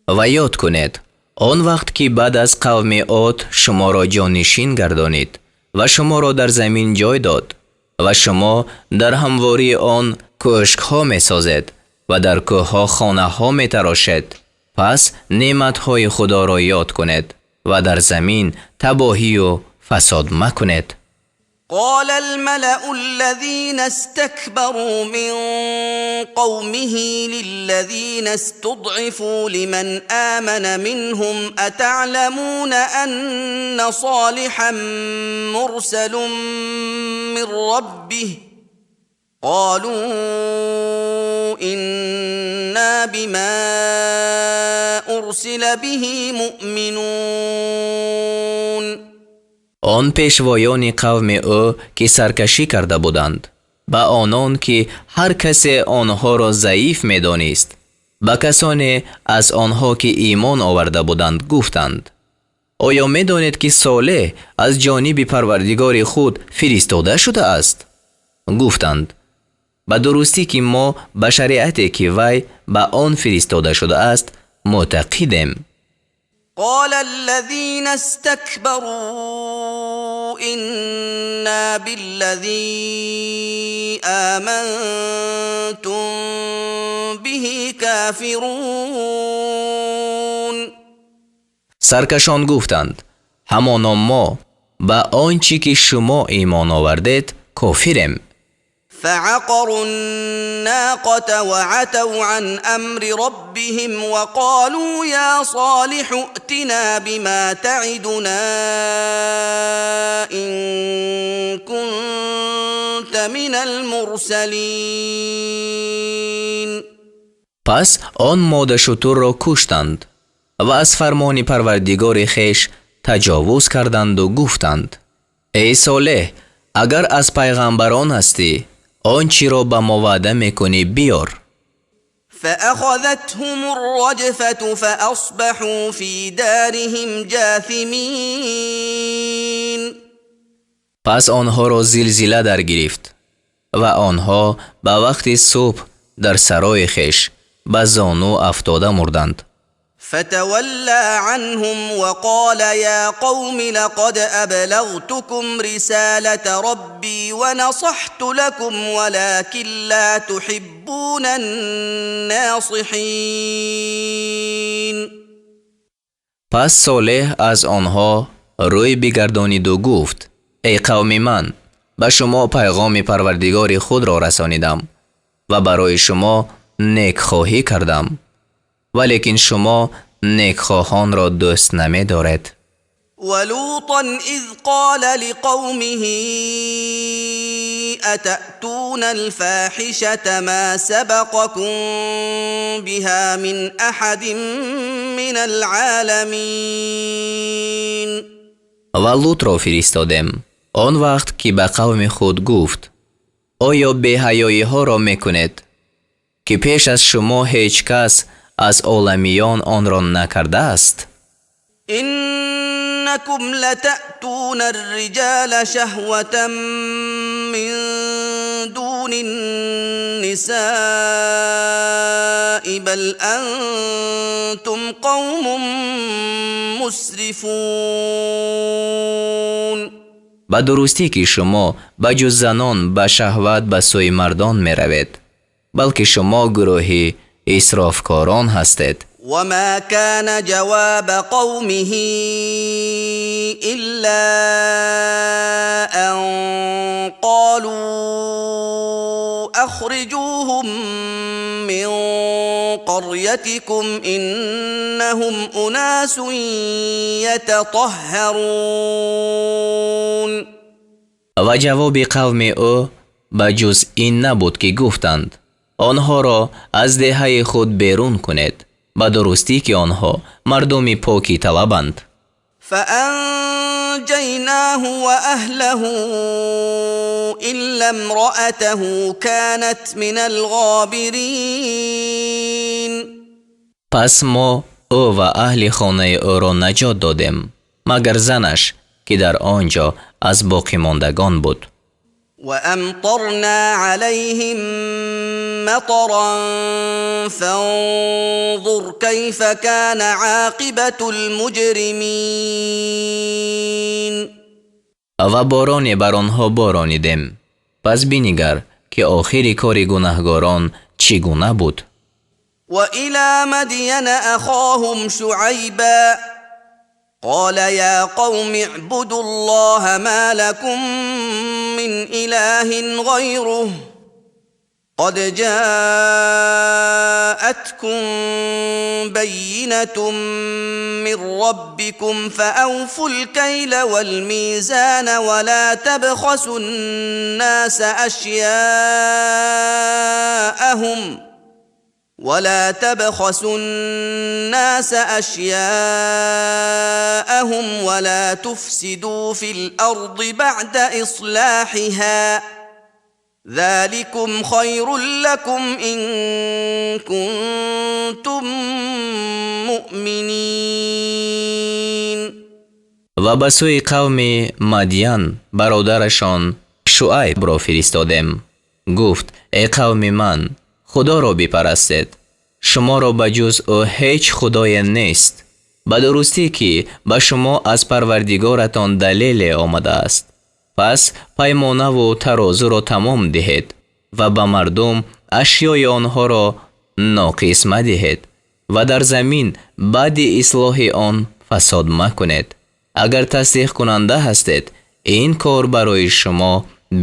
Ва ёд кунед он вақт, ки баъд аз қавми Од шуморо ҷонишин гардонид ва шуморо дар замин ҷой дод, ва шумо дар ҳамвории он кӯшкҳо месозед ва дар кӯҳҳо хонаҳо метарошед. Пас неъматҳои Худоро ёд кунед ва дар замин табоҳию фасод макунед. قال الملأ الذين استكبروا من قومه للذين استضعفوا لمن آمن منهم أتعلمون أن صالحا مرسل من ربه؟ قالوا إنا بما أرسل به مؤمنون. Он пешвоёни қавми ӯ, ки саркашӣ карда буданд, ба онон, ки ҳар касе онҳоро заиф медонист, ба касоне аз онҳо, ки имон оварда буданд, гуфтанд: оё медонед, ки Солеҳ аз ҷониби Парвардигори худ фиристода шудааст? Гуфтанд: ба дурустӣ, ки мо ба шариате, ки вай ба он фиристода шудааст, мӯътақидем. قال الذين استكبروا إنا بالذي آمنتم به كافرون. Саркашон гуфтанд: ҳамоно мо ба он чӣ ки шумо имон овардед, кофирем. فعقروا الناقة وعتوا عن أمر ربهم وقالوا يا صالح ائتنا بما تعدنا إن كنت من المرسلين. Пас он модашутурро куштанд ва аз фармони Парвардигори хеш таҷовуз карданду гуфтанд: эй Солеҳ, агар аз пайғамбарон ҳастӣ, он чиро ба мо ваъда мекунӣ, биёр. فأخذتهم الرجفة فأصبحوا في دارهم جاثمين. Пас онҳоро зилзила даргирифт ва онҳо ба вақти субҳ дар сарои хеш ба зону афтода мурданд. فتولى عنهم وقال يا قوم لقد أبلغتكم رسالة ربي ونصحت لكم ولكن لا تحبون الناصحين. Пас Солеҳ аз онҳо рӯй бигардониду гуфт: эй қавми ман, ба шумо пайғоми Парвардигори худро расонидам ва барои шумо некхоҳӣ кардам, валекин шумо некхоҳонро дӯст намедоред. ولوطا إذ قال لقومه أتأتون الفاحشة ما سبقكم بها من أحد من العالمين. Ва Лутро фиристодем он вақт, ки ба қавми худ гуфт: оё беҳаёиҳоро мекунед, ки пеш аз шумо ҳеҷ кас аз оламиён онро накардааст? إنكم لتأتون الرجال شهوة من دون النساء بل أنتم قوم مسرفون. Ба дурустӣ, ки шумо ба ҷуз занон ба шаҳват ба сӯи мардон меравед, балки шумо гурӯҳи исрофкорон ҳастед. وما كان جواب قومه إلا أن قالوا أخرجوهم من قريتكم إنهم أناس يتطهرون. Ва ҷавоби қавми ӯ ба ҷуз ин набуд, ки гуфтанд: онҳоро аз деҳаи худ берун кунед, ба дурустӣ, ки онҳо мардуми покӣ талабанд. فأنجيناه وأهله إلا امرأته كانت من الغابرين. Пас мо ӯ ва аҳли хонаи ӯро наҷот додем, магар занаш, ки дар он ҷо аз боқимондагон буд. وأمطرنا عليهم مطرا فانظر كيف كان عاقبة المجرمين. Ва бороне бар онҳо боронидем, пас бинигар, ки охири кори гунаҳгорон чӣ гуна буд. وإلى مدين أخاهم شعيبا قال يا قوم اعبدوا الله ما لكم من إله غيره قد جاءتكم بينة من ربكم فأوفوا الكيل والميزان ولا تبخسوا الناس أشياءهم ولا تفسدوا في الأرض بعد إصلاحها ذلكم خير لكم إن كنتم مؤمنين. Ва ба сӯи қавми Мадян бародарашон Шуайбро фиристодем. Гуфт: эй қавми ман, Худоро бипарастед, шуморо ба ҷуз ӯ ҳеҷ худое нест. Ба дурустӣ, ки ба шумо аз Парвардигоратон далеле омадааст. Пас паймонаву тарозуро тамом диҳед ва ба мардум ашёи онҳоро ноқис мадиҳед ва дар замин баъди ислоҳи он фасод макунед. Агар тасдиқкунанда ҳастед, ин кор барои шумо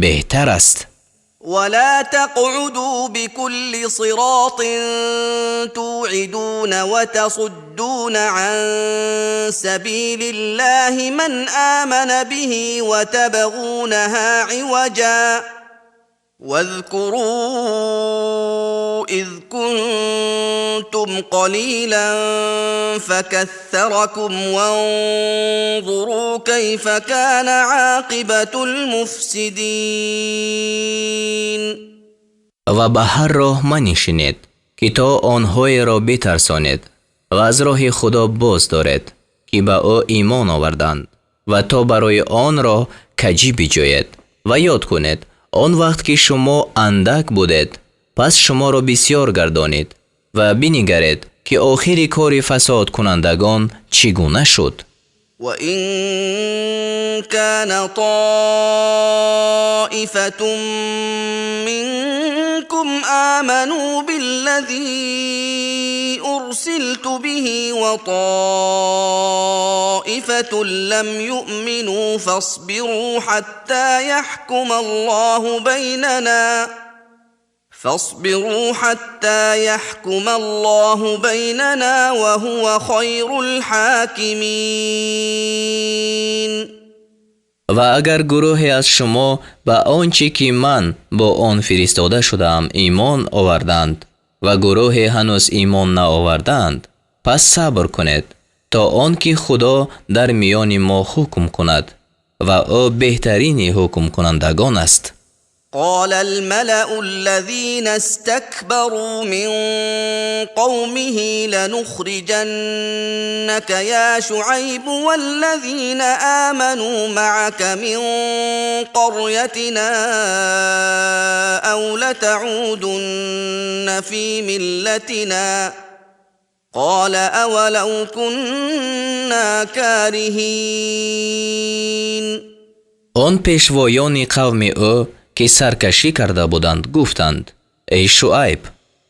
беҳтар аст. ولا تقعدوا بكل صراط توعدون وتصدون عن سبيل الله من آمن به وتبغونها عوجا واذكروا إذ كنتم قليلا فكثركم وانظروا كيف كان عاقبة المفسدين. Ва ба ҳар роҳ манишинед, ки то онҳоеро битарсонед ва аз роҳи Худо боз доред, ки ба ӯ имон оварданд, ва то барои он роҳ каҷӣ биҷӯед. Ва ёд кунед он вақт, ки шумо андак будед, пас шуморо бисёр гардонид, ва бинигаред, ки охири кори фасодкунандагон чӣ гуна шуд. وإن كان طائفة منكم آمنوا بالذي أرسلت به وطائفة لم يؤمنوا فاصبروا حتى يحكم الله بيننا وهو خير الحاكمين. Ва агар гурӯҳе аз шумо ба он чӣ ки ман бо он фиристода шудаам имон оварданд ва гурӯҳе ҳанӯз имон наовардаанд, пас сабр кунед, то он ки Худо дар миёни мо ҳукм кунад, ва ӯ беҳтарини ҳукмкунандагон аст. قال الملأ الذين استكبروا من قومه لنخرجنك يا شعيب والذين آمنوا معك من قريتنا أو لتعودن في ملتنا قال أولو كنا كارهين. Он пешвоёни қавми ӯ, ки саркашӣ карда буданд, гуфтанд: «Эй Шуайб,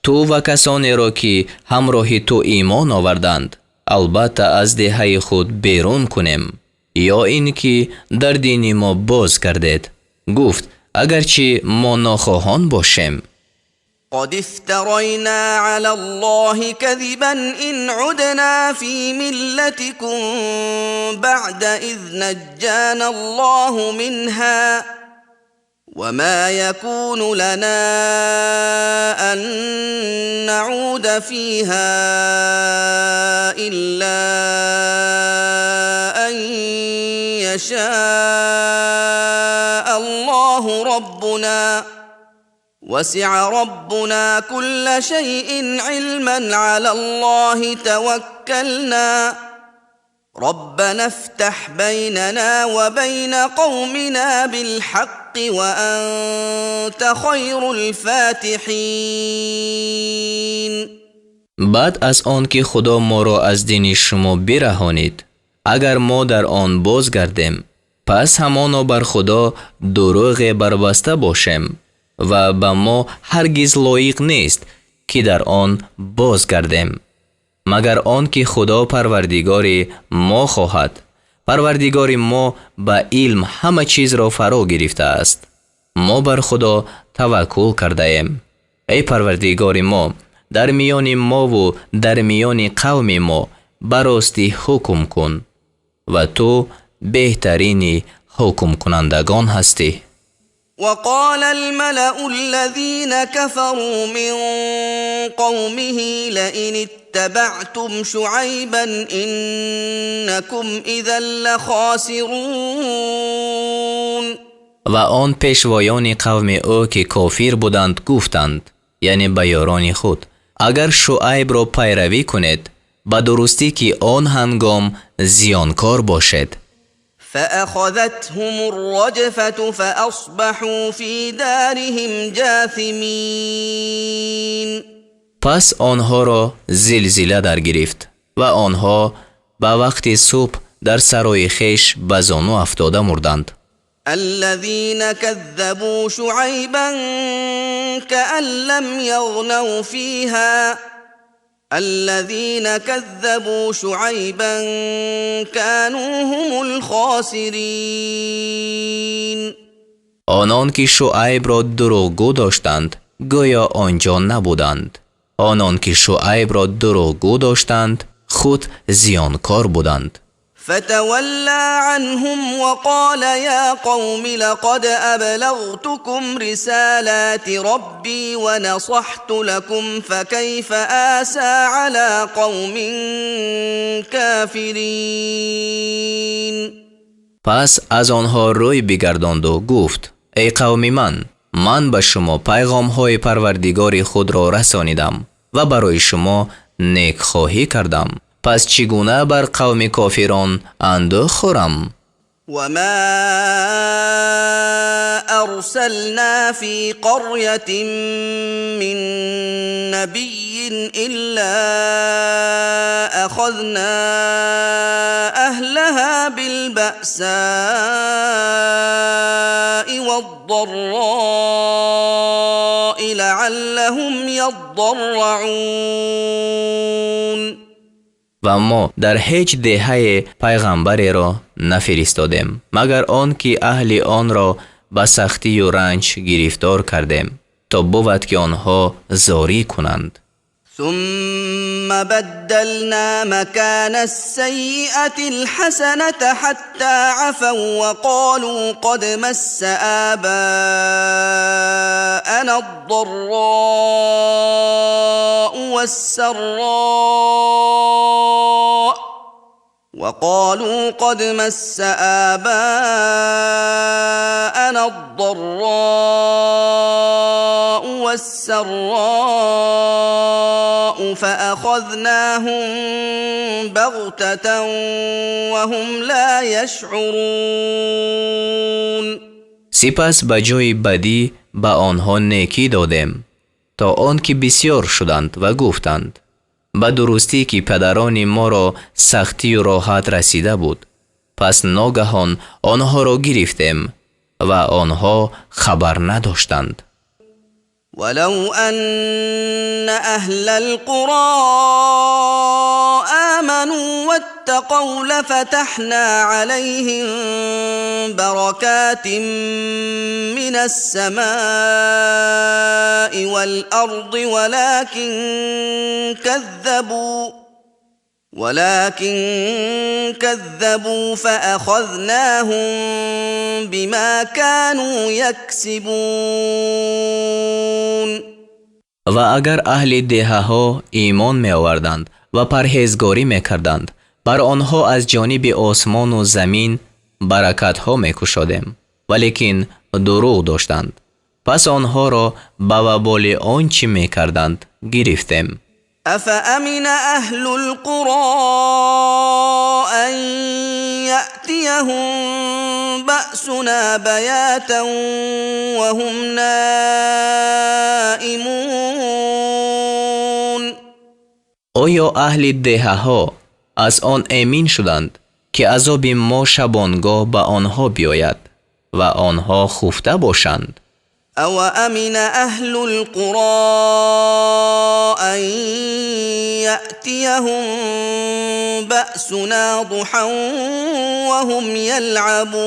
ту ва касонеро, ки ҳамроҳи ту имон оварданд, албатта аз деҳаи худ берун кунем ё ин ки дар дини мо боз гардед». Гуфт: «Агарчи мо нохоҳон бошем?» قد افترينا على الله كذبا إن عدنا في ملتكم بعد إذ نجانا الله منها وما يكون لنا أن نعود فيها إلا أن يشاء الله ربنا وسع ربنا كل شيء علما على الله توكلنا ربنا افتح بيننا وبين قومنا بالحق وأنت خير الفاتحين. Баъд аз он ки Худо моро аз дини шумо бираҳонид, агар мо дар он бозгардем, пас ҳамоно бар Худо дурӯғе барбаста бошем ва ба мо ҳаргиз лоиқ нест, ки дар он бозгардем, магар он ки Худо Парвардигори мо хоҳад. Парвардигори мо ба илм ҳама чизро фаро гирифтааст. Мо бар Худо таваккул кардаем. Эй Парвардигори мо, дар миёни мову дар миёни қавми мо ба ростӣ ҳукм кун, ва ту беҳтарини ҳукмкунандагон ҳастӣ. وقال الملأ الذين كفروا من قومه لئن اتبعتم شعيبا إنكم إذا لخاسرون. Ва он пешвоёни қавми ӯ, ки кофир буданд, гуфтанд, яъне ба ёрони худ: «Агар Шуайбро пайравӣ кунед, ба дурустӣ, ки он ҳангом зиёнкор бошед». فأخذتهم الرجفة فأصبحوا في دارهم جاثمين. Пас онҳоро зилзила даргирифт ва онҳо ба вақти субҳ дар сарои хеш ба зону афтода мурданд. الذين كذبوا شعيبا كأن لم يغنوا فيها الذين كذبوا شعيبا كانوا هم الخاسرين. Онон ки Шуайбро дурӯғгӯ доштанд, гӯё он ҷо набуданд. Онон ки Шуайбро дурӯғгӯ доштанд, худ зиёнкор буданд. فتولى عنهم وقال يا قوم لقد أبلغتكم رسالات ربي ونصحت لكم فكيف آسى على قوم كافرين. Пас аз онҳо рӯй бигардонду гуфт: эй қавми ман, ман ба шумо пайғомҳои Парвардигори худро расонидам ва барои шумо некхоҳӣ кардам. Пас чӣ гуна бар қавми кофирон андӯҳ хӯрам? وما أرسلنا في قرية من نبي إلا أخذنا أهلها بالبأساء والضراء لعلهم يضرعون. Ва мо дар ҳеҷ деҳае пайғамбареро нафиристодем, магар он ки аҳли онро ба сахтию ранҷ гирифтор кардем, то бувад ки онҳо зорӣ кунанд. ثم بدلنا مكان السيئة الحسنة حتى عفوا وقالوا قد مس آباءنا الضراء والسراء وقالوا قد مس آباءنا الضراء والسراء فأخذناهم بغتة وهم لا يشعرون. Сипас ба ҷои бадӣ ба онҳо некӣ додем, то он ки бисёр шуданд ва гуфтанд: ба дурустӣ ки падарони моро сахтию роҳат расида буд. Пас ногаҳон онҳоро гирифтем ва онҳо хабар надоштанд. ولو أن أهل القرى آمنوا واتقوا لفتحنا عليهم بركات من السماء والأرض ولكن كذبوا فأخذناهم بما كانوا يكسبون. Ва агар аҳли деҳаҳо имон меоварданд ва парҳезгорӣ мекарданд, бар онҳо аз ҷониби осмону замин баракатҳо мекушодем, валекин дурӯғ доштанд, пас онҳоро ба ваболи он чӣ мекарданд гирифтем. أفأمن أهل القرى أن يأتيهم بأسنا بياتا وهم نائمون؟ Оё аҳли деҳаҳо аз он эмин шуданд, ки азоби мо шабонгоҳ ба онҳо биёяд ва онҳо хуфта бошанд? أوأمن أهل القرى أن يأتيهم بأسنا ضحى وهم يلعبون؟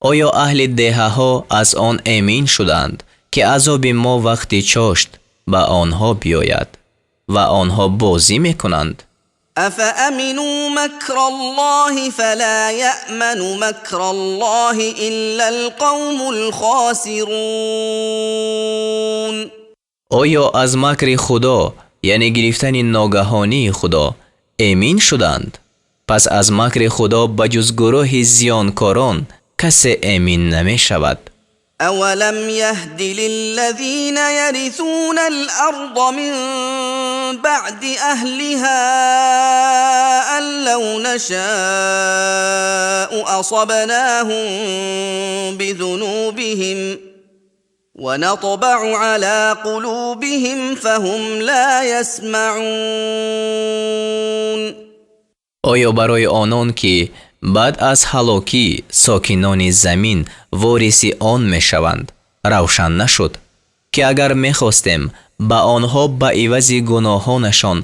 Оё аҳли деҳаҳо аз он эмин шуданд, ки азоби мо вақти чошт ба онҳо биёяд ва онҳо бозӣ мекунанд? أفأمنوا مكر الله فلا يأمن مكر الله إلا القوم الخاسرون. Оё аз макри Худо, яъне гирифтани ногаҳонии Худо, эмин шуданд? Пас аз макри Худо ба ҷуз гурӯҳи зиёнкорон касе эмин намешавад. أولم يهد للذين يرثون الأرض من بعد أهلها أن لو نشاء أصبناهم بذنوبهم ونطبع على قلوبهم فهم لا يسمعون. Оё барои онон, ки баъд аз ҳалокӣ сокинони замин вориси он мешаванд, равшан нашуд, ки агар мехостем, ба онҳо ба ивази гуноҳонашон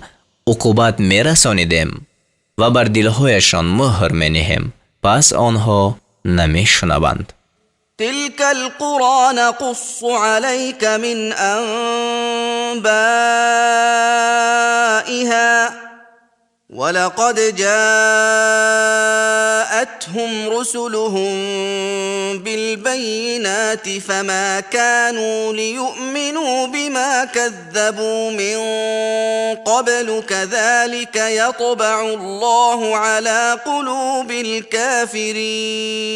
уқубат мерасонидем ва бар дилҳояшон муҳр мениҳем, пас онҳо намешунаванд. تلك القرى نقص عليك من أنبائها ولقد جاءتهم رسلهم بالبينات فما كانوا ليؤمنوا بما كذبوا من قبل كذلك يطبع الله على قلوب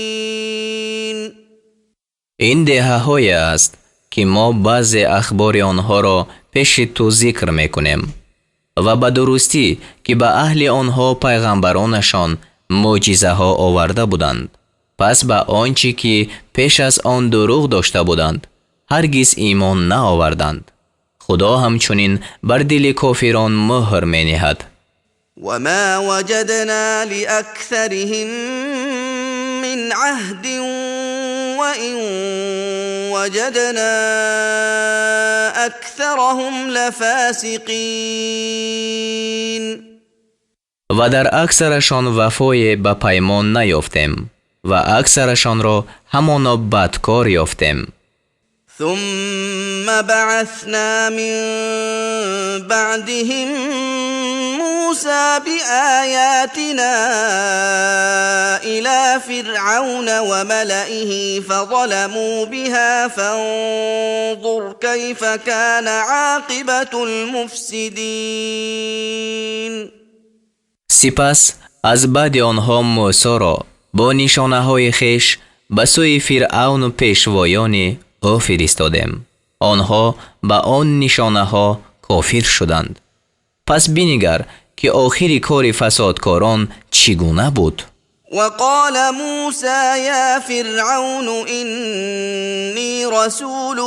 الكافرين. Ин деҳаҳое аст, ки мо баъзе ахбори онҳоро пеши ту зикр мекунем ва ба дурустӣ, ки ба аҳли онҳо пайғамбаронашон мӯъҷизаҳо оварда буданд, пас ба он чӣ ки пеш аз он дурӯғ дошта буданд, ҳаргиз имон наоварданд. Худо ҳамчунин бар дили кофирон муҳр мениҳад. وما وجدنا لأكثرهم من عهد وإن وجدنا أكثرهم لفاسقين. Ва дар аксарашон вафое ба паймон наёфтем ва аксарашонро ҳамоно бадкор ёфтем. ثم بعثنا من بعدهم موسى بآياتنا إلى فرعون وملئه فظلموا بها فانظر كيف كان عاقبة المفسدين. Сипас аз баъди онҳо Мӯсоро бо нишонаҳои хеш ба сӯи Фиръавну пешвоёни ӯ фиристодем. Онҳо ба он нишонаҳо кофир шуданд, пас бинигар, ки охири кори фасодкорон чӣ гуна буд. وقال موسى يا فرعون إني رسول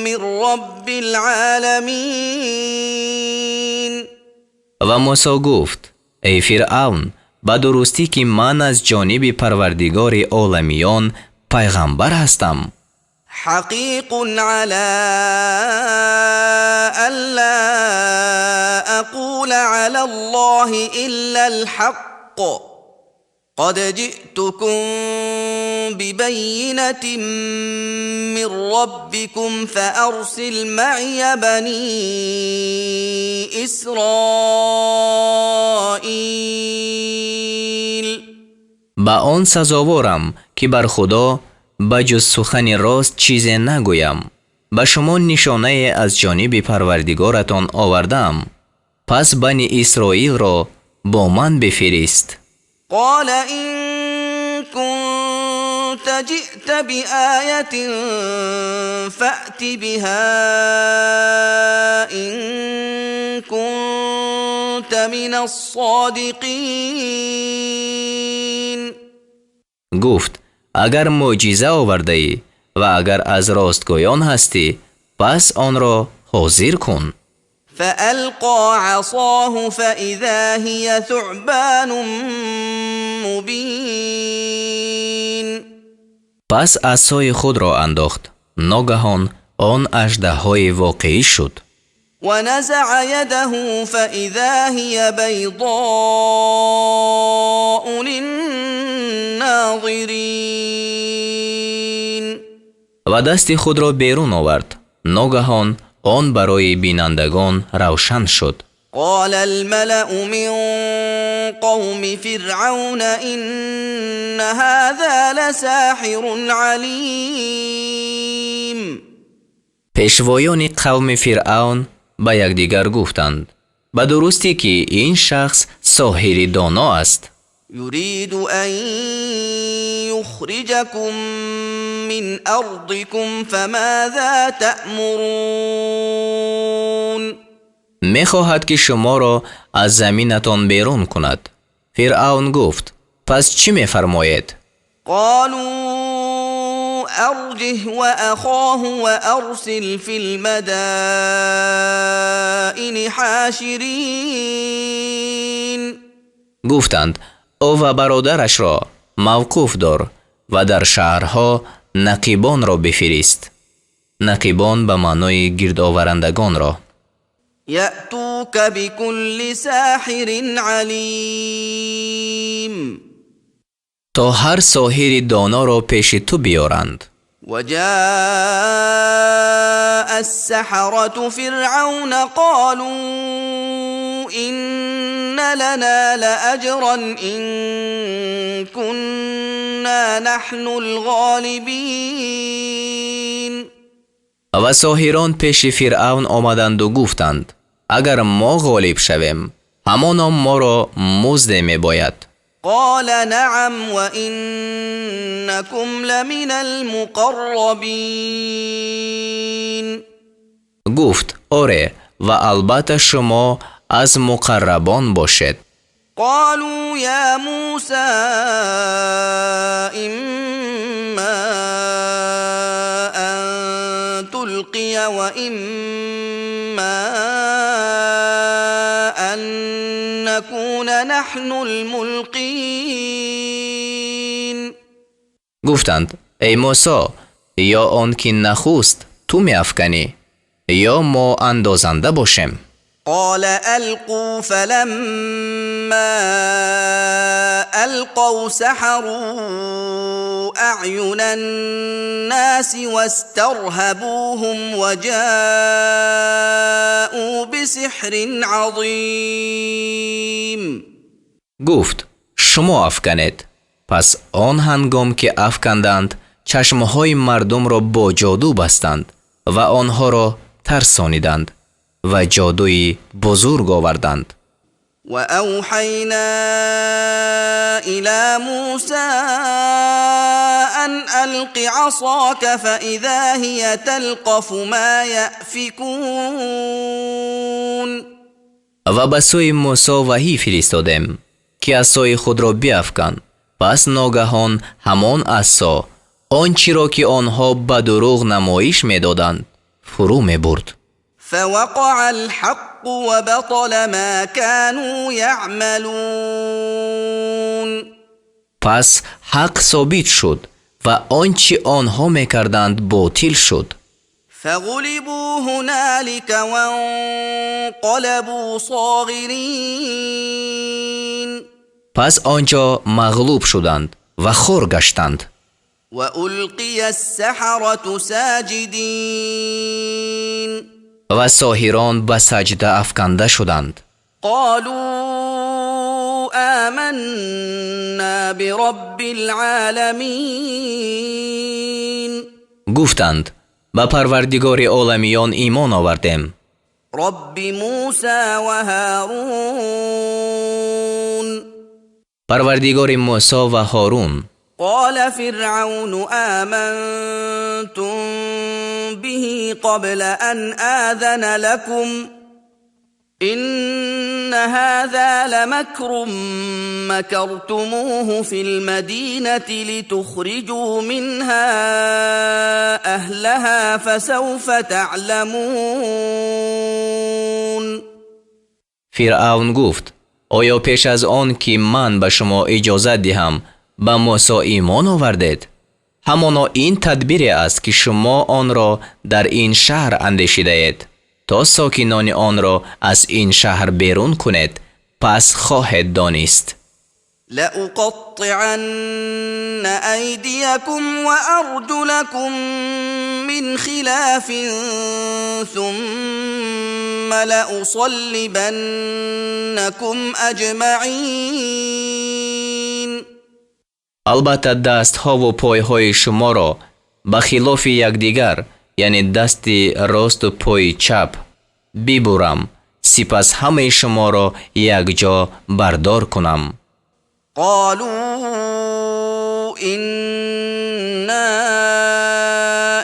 من رب العالمين. Ва Мӯсо гуфт: «Эй Фиръавн, ба дурустӣ, ки ман аз ҷониби Парвардигори оламиён пайғамбар ҳастам.» حقيق على ألا أقول على الله إلا الحق قد جئتكم ببينة من ربكم فأرسل معي بني إسرائيل. Ба он сазоворам, ки бар Худо ба ҷуз сухани рост чизе нагӯям. Ба шумо нишонае аз ҷониби Парвардигоратон овардаам, пас Бани Исроилро бо ман бифирист. قال إن كنت جئت بآية فأت بها إن كنت من الصادقين. Гуфт: «Агар мӯъҷиза овардаӣ ва агар аз ростгӯён ҳастӣ, пас онро ҳозир кун.» فألقى عصاه فإذا هي ثعبان مبين. Пас асои худро андохт, ногаҳон он аждаҳои воқеӣ шуд. ونزع يده فإذا هي بيضاء للناظرين. Ва дасти худро берун овард, ногаҳон он барои бинандагон равшан шуд. قال الملأ من قوم فرعون إن هذا لساحر عليم. Пешвоёни қавми Фиръавн ба якдигар гуфтанд: «Ба дурустӣ, ки ин шахс соҳири доно аст.» يريد أن يخرجكم من أرضكم فماذا تأمرون؟ Мехоҳад, ки шуморо аз заминатон берун кунад. Фиръавн гуфт: «Пас чӣ мефармоед?» قالوا أرجه وأخاه وأرسل في المدائن حاشرين. Гуфтанд: ӯ ва бародарашро мавқуф дор ва дар шаҳрҳо нақибонро бифирист. Нақибон ба маънои гирдоварандагонро. يأتوك بكل ساحر عليم. То ҳар соҳири доноро пеши ту биёранд. وجاء السحرة فرعون قالوا إن لنا لأجرا إن كنا نحن الغالبين. Ва соҳирон пеши Фиръавн омаданду гуфтанд: агар мо ғолиб шавем, ҳамоно моро музде мебояд. قال نعم وإنكم لمن المقربين. Гуфт: оре, ва албатта шумо аз муқаррабон бошед. قالوا يا موسى إما أن تلقي وإما أن نكون نحن الملقين. Гуфтанд: эй Мусо, ё он ки нахуст ту меафканӣ, ё мо андозанда бошем. قال ألقوا. فلما ألقوا سحروا أعين الناس واسترهبوهم وجاءوا بسحر عظيم. Гуфт: шумо афканед. Пас он ҳангом ки афканданд, чашмҳои мардумро бо ҷоду бастанд ва онҳоро тарсониданд ва ҷодуи бузург оварданд. وأوحينا إلى موسى أن ألق عصاك فإذا هي تلقف ما يأفكون. Ва ба сӯи Мусо ваҳӣ фиристодем, ки асои худро биафкан. Пас ногаҳон ҳамон асо он чиро, ки онҳо ба дурӯғ намоиш медоданд, фурӯ мебурд. فوقع الحق وبطل ما كانوا يعملون. Пас ҳақ собит шуд ва он чӣ онҳо мекарданд, ботил шуд. فغلبوا هنالك وانقلبوا صاغرين. Пас он ҷо мағлуб шуданд ва хор гаштанд. وألقي السحرة ساجدين. Ва соҳирон ба саҷда афканда шуданд. قالوا آمنا برب العالمين. Гуфтанд: ба Парвардигори оламиён имон овардем. رب موسى وهارون. Парвардигори Мусо ва Ҳорун. قال فرعون آمنتم به قبل أن آذن لكم إن هذا لمكر مكرتموه في المدينة لتخرجوا منها أهلها فسوف تعلمون. Фиръавн гуфт: оё пеш аз он ки ман ба шумо иҷозат диҳам, ба Мусо имон овардед? Ҳамоно ин тадбире аст, ки шумо онро дар ин шаҳр андешидаед, то сокинони онро аз ин шаҳр берун кунед. Пас хоҳед донист. لأقطعن أيديكم وأرجلكم من خلاف ثم لأصلبنكم أجمعين. Албатта, дастҳову пойҳои шуморо ба хилофи якдигар, яъне дасти росту пои чап, бибурам, сипас ҳамаи шуморо якҷо бардор кунам. قالوا إنا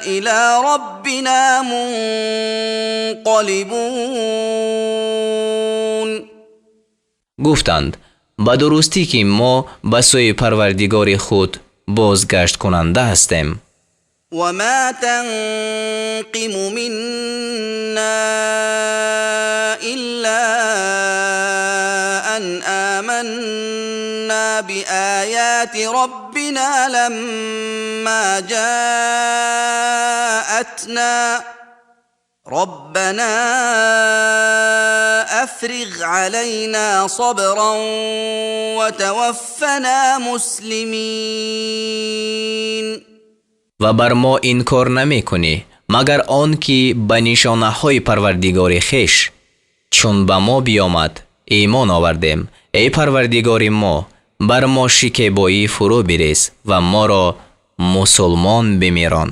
إلى ربنا منقلبون. Гуфтанд: ба дурустӣ, ки мо ба сӯи Парвардигори худ бозгашткунанда ҳастем. وما تنقم منا إلا أن آمنا بآيات ربنا لما جاءتنا ربنا أفرغ علينا صبرا وتوفنا مسلمين. Ва бар мо инкор намекунӣ, магар он ки ба нишонаҳои Парвардигори хеш, чун ба мо биёмад, имон овардем. Эй Парвардигори мо, бар мо шикебоӣ фурӯ бирез ва моро мусулмон бимирон.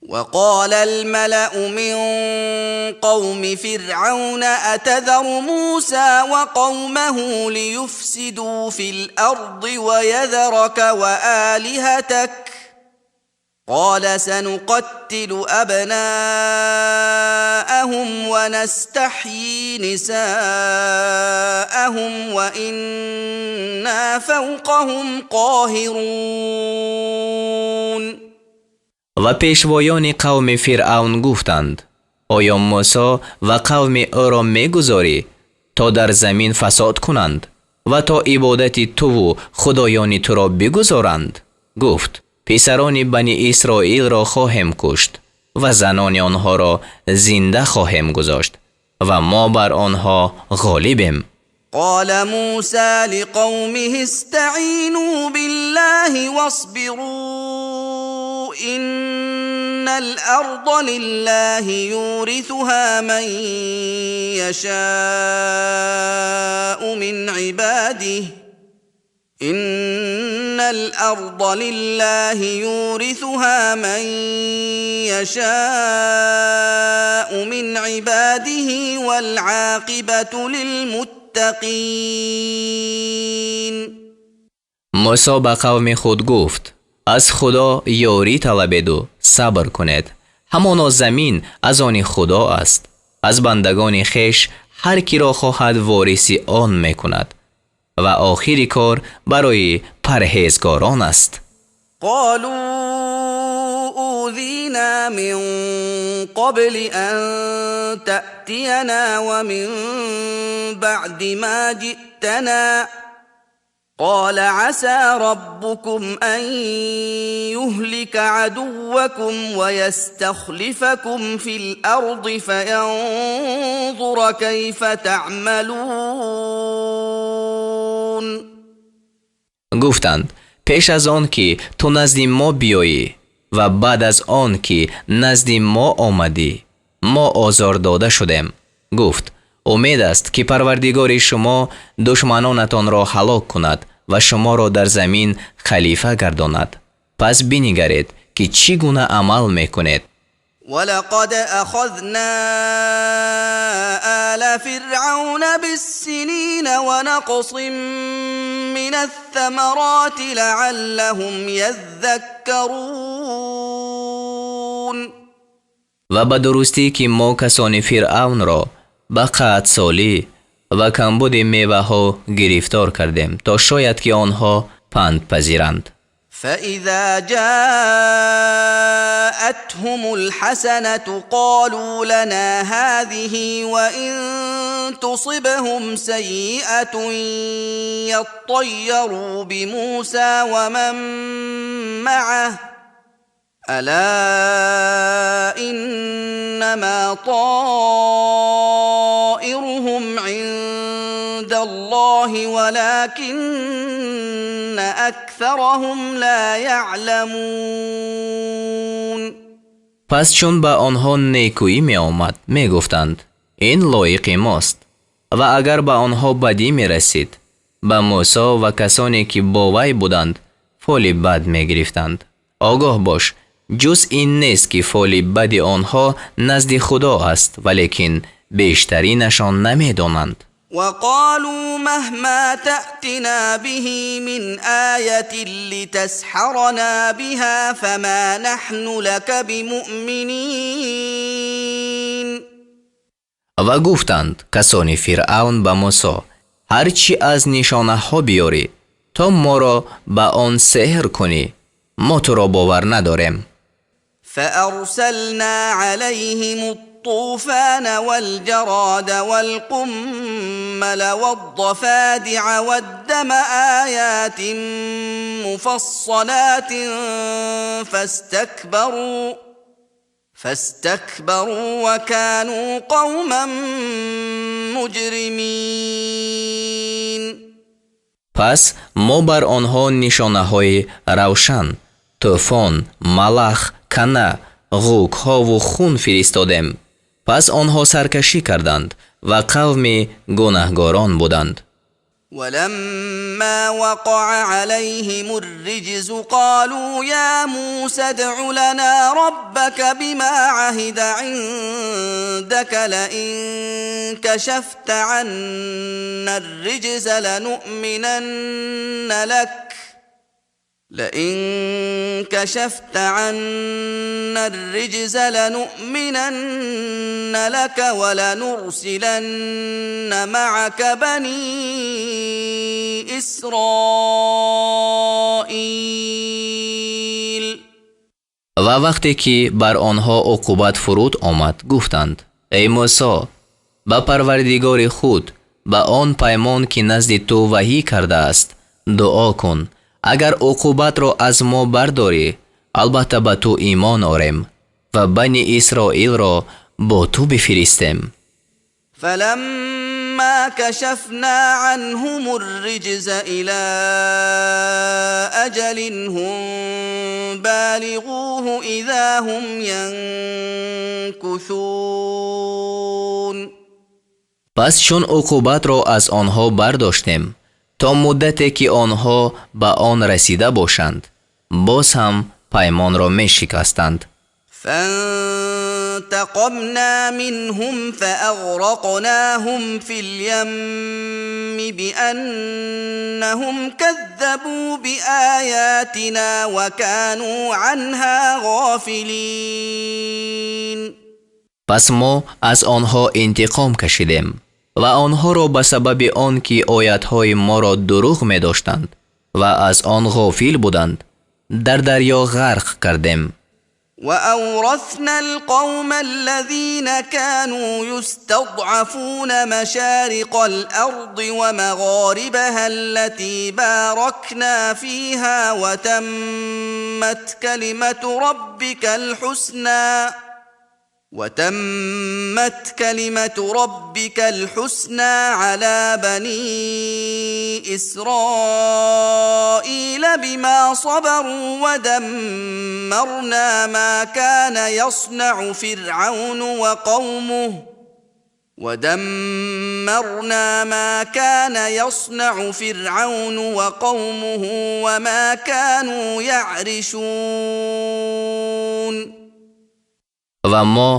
وقال الملأ من قوم فرعون أتذر موسى وقومه ليفسدوا في الأرض ويذرك وآلهتك؟ قال سنقتل أبناءهم ونستحيي نساءهم وإنا فوقهم قاهرون. Ва пешвоёни қавми Фиръавн гуфтанд: «Оё Мусо ва қавми ӯро мегузорӣ, то дар замин фасод кунанд ва то ибодати туву худоёни туро бигузоранд?» Гуфт: «Писарони Бани Исроилро хоҳем кушт ва занони онҳоро зинда хоҳем гузошт ва мо бар онҳо ғолибем». قال موسى لقومه استعينوا بالله واصبروا إن الأرض لله يورثها من يشاء من عباده إن الأرض لله يورثها من يشاء من عباده والعاقبة للمتقين. Мусо ба қавми худ гуфт: «Аз Худо ёрӣ талабеду сабр кунед. Ҳамоно замин аз они Худо аст, аз бандагони хеш ҳар киро хоҳад вориси он мекунад ва охири кор барои парҳезгорон аст». قالوا أوذينا من قبل أن تأتينا ومن بعد ما جئتنا. قال عسى ربكم أن يهلك عدوكم ويستخلفكم في الأرض فينظر كيف تعملون. Гуфтанд: «Пеш аз он ки ту назди мо биёӣ ва баъд аз он ки назди мо омадӣ, мо озор дода шудем». Гуфт: «Умед аст, ки Парвардигори шумо душманонатонро ҳалок кунад ва шуморо дар замин халифа гардонад, пас бинигаред, ки чӣ гуна амал мекунед». ولقد أخذنا آل فرعون بالسنين ونقص من الثمرات لعلهم يذكرون. Ва ба дурустӣ, ки мо касони Фиръавнро ба қаҳтсолӣ ва камбуди меваҳо гирифтор кардем, то шояд ки онҳо панд пазиранд. فإذا جاءتهم الحسنة قالوا لنا هذه، وإن تصبهم سيئة يطيروا بموسى ومن معه. ألا إنما طائرهم عند الله ولكن أكثرهم لا يعلمون. Пас чун ба онҳо некӯӣ меомад, мегуфтанд: «Ин лоиқи мост», ва агар ба онҳо бадӣ мерасид, ба Мусо ва касоне ки бо вай буданд, фоли бад мегирифтанд. Огоҳ бош, ҷуз ин нест, ки фоли бади онҳо назди Худо аст, валекин бештаринашон намедонанд. وقالوا مهما تأتنا به من آية لتسحرنا بها فما نحن لك بمؤمنين. Ва гуфтанд касони Фиръавн ба Мусо: «Ҳар чӣ аз нишонаҳо биёрӣ, то моро ба он сеҳр кунӣ, мо туро бовар надорем». فأرسلنا عليهم الطوفان والجراد والقمل والضفادع والدم آيات مفصلات فاستكبروا وكانوا قوما مجرمين. Пас мо бар онҳо нишонаҳои равшан, тӯфон, малах, кана, ғӯкҳову хун фиристодем. Пас онҳо саркашӣ карданд ва қавми гунаҳгорон буданд. ولما وقع عليهم الرجز قالوا يا موسى ادع لنا ربك بما عهد عندك، لئن كشفت عنا الرجز لنؤمنن لك لئن كشفت عنا الرجز لنؤمنن لك ولنرسلن معك بني إسرائيل. Ва вақте ки бар онҳо уқубат фуруд омад, гуфтанд: эй Мусо, ба Парвардигори худ ба он паймон, ки назди ту ваҳӣ кардааст, дуо кун. Агар уқубатро аз мо бардорӣ, албатта ба ту имон орем ва Бани Исроилро бо ту бифиристем. فلما كشفنا عنهم الرجز إلى أجل هم بالغوه إذا هم ينكثون. Пас чун уқубатро аз онҳо бардоштем то муддате, ки онҳо ба он расида бошанд, боз ҳам паймонро мешикастанд. فانتقمنا منهم فأغرقناهم في اليم بأنهم كذبوا بآياتنا وكانوا عنها غافلين. Пас мо аз онҳо интиқом кашидем ва онҳоро ба сабаби он ки оятҳои моро дурӯғ медоштанд ва аз он ғофил буданд, дар дарё ғарқ кардем. وأورثنا القوم الذين كانوا يستضعفون مشارق الأرض ومغاربها التي باركنا فيها، وتمت كلمة ربك الحسنى على بني إسرائيل بما صبروا، ودمرنا ما كان يصنع فرعون وقومه ودمرنا ما كان يصنع فرعون وقومه وما كانوا يعرشون. Ва мо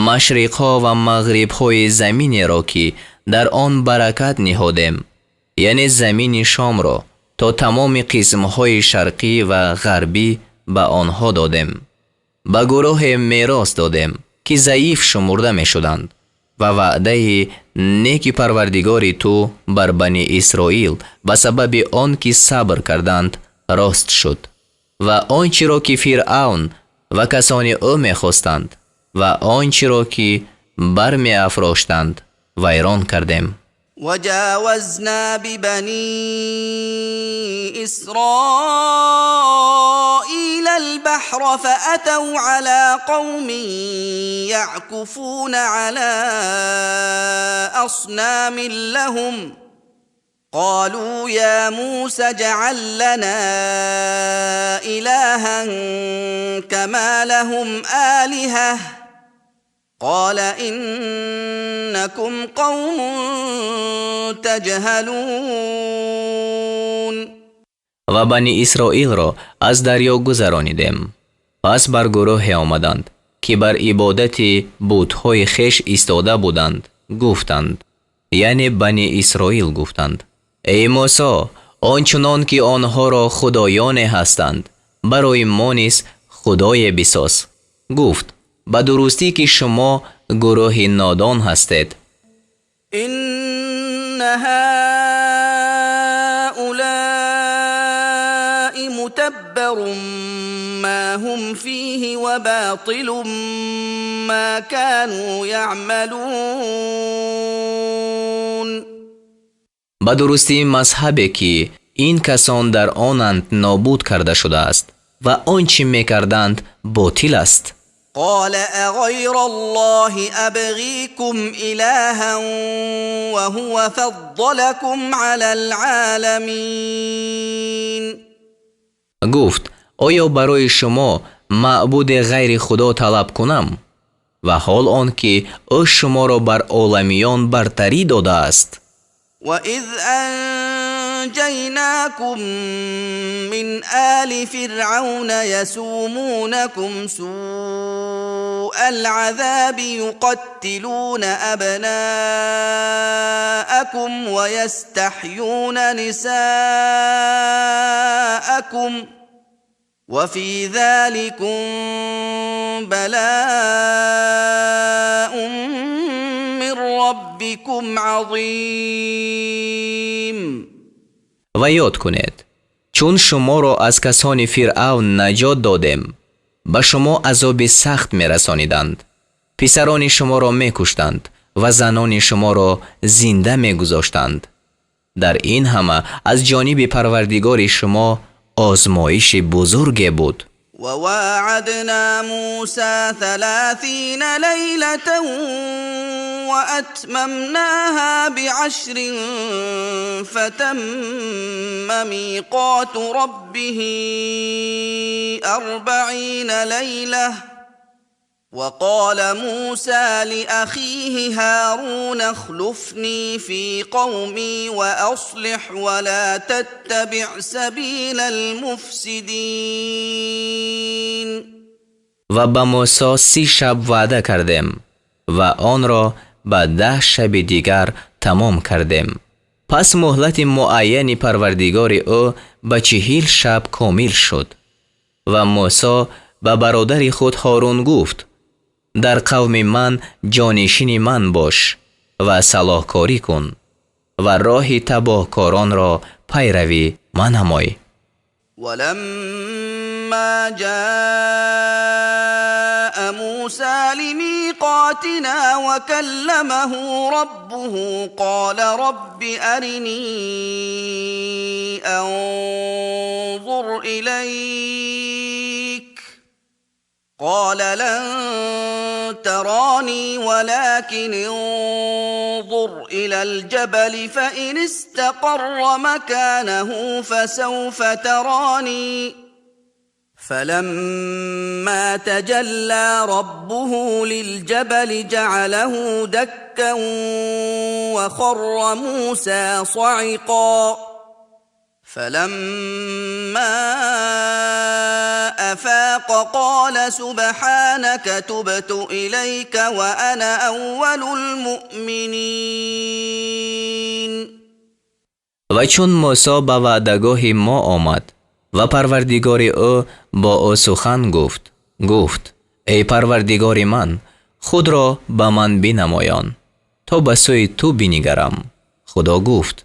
машриқҳо ва мағрибҳои заминеро, ки дар он баракат ниҳодем, яъне замини Шомро то тамоми қисмҳои шарқӣ ва ғарбӣ ба онҳо додем, ба гурӯҳе мерос додем, ки заиф шумурда мешуданд, ва ваъдаи неки Парвардигори ту бар Бани Исроил ба сабаби он ки сабр карданд, рост шуд, ва он чиро ки Фиръавн ва касони ӯ мехостанд ва он чиро ки бармеафроштанд, вайрон кардем. وجاوزنا ببني إسرائيل البحر فأتوا على قوم يعكفون على أصنام لهم، قالوا يا موسى اجعل لنا إلها كما لهم آلهة، قال إنكم قوم تجهلون. Ва Бани Исроилро аз дарё гузаронидем. Пас бар гурӯҳе омаданд, ки бар ибодати бутҳои хеш истода буданд. Гуфтанд, яъне Бани Исроил гуфтанд: эй Мусо, он чунон ки онҳоро худоёне ҳастанд, барои мо низ худое бисоз. Гуфт: ба дурустӣ ки шумо гурӯҳи нодон ҳастед. إن هؤلاء متبر ما هم فيه وباطل ما كانوا يعملون. Ба дурустӣ, мазҳабе, ки ин касон дар онанд, нобуд карда шудааст ва он чӣ мекарданд, ботил аст. قال أغير الله أبغيكم إلها وهو فضلكم على العالمين. Гуфт: оё барои шумо маъбуде ғайри Худо талаб кунам, ва ҳол он ки ӯ шуморо бар оламиён бартарӣ додааст? وإذ أنجيناكم من آل فرعون يسومونكم سوء العذاب يقتلون أبناءكم ويستحيون نساءكم وفي ذلكم بلاء من ربكم عظيم. Ва ёд кунед, чун шуморо аз касони Фиръавн наҷот додем. Ба шумо азоби сахт мерасониданд, писарони шуморо мекуштанд ва занони шуморо зинда мегузоштанд. Дар ин ҳама аз ҷониби Парвардигори шумо озмоиши бузурге буд. وواعدنا موسى 30 ليلة وأتممناها بعشر فتم ميقات ربه 40 ليلة. وقال موسى لأخيه هارون اخلفني في قومي وأصلح ولا تتبع سبيل المفسدين. Ва ба Мусо 30 шаб ваъда кардем ва онро ба 10 шаби дигар тамом кардем. Пас муҳлати муайяни Парвардигори ӯ ба 40 шаб комил шуд. Ва Мусо ба бародари худ Ҳорун гуфт: дар қавми ман ҷонишини ман бош ва салоҳкорӣ кун ва роҳи табоҳкоронро пайравӣ манамой. ولما جاء موسى لميقاتنا وكلمه ربه قال رب أرني أنظر إليك. قال لن تراني ولكن انظر إلى الجبل فإن استقر مكانه فسوف تراني. فلما تجلى ربه للجبل جعله دكا وخر موسى صعقا. فلما أفاق قال سبحانك تبت إليك وأنا أول المؤمنين. Ва чун Мусо ба ваъдагоҳи мо омад ва Парвардигори ӯ бо ӯ сухан гуфт, гуфт: эй Парвардигори ман, худро ба ман бинамоён, то ба сӯи ту бинигарам. Худо гуфт: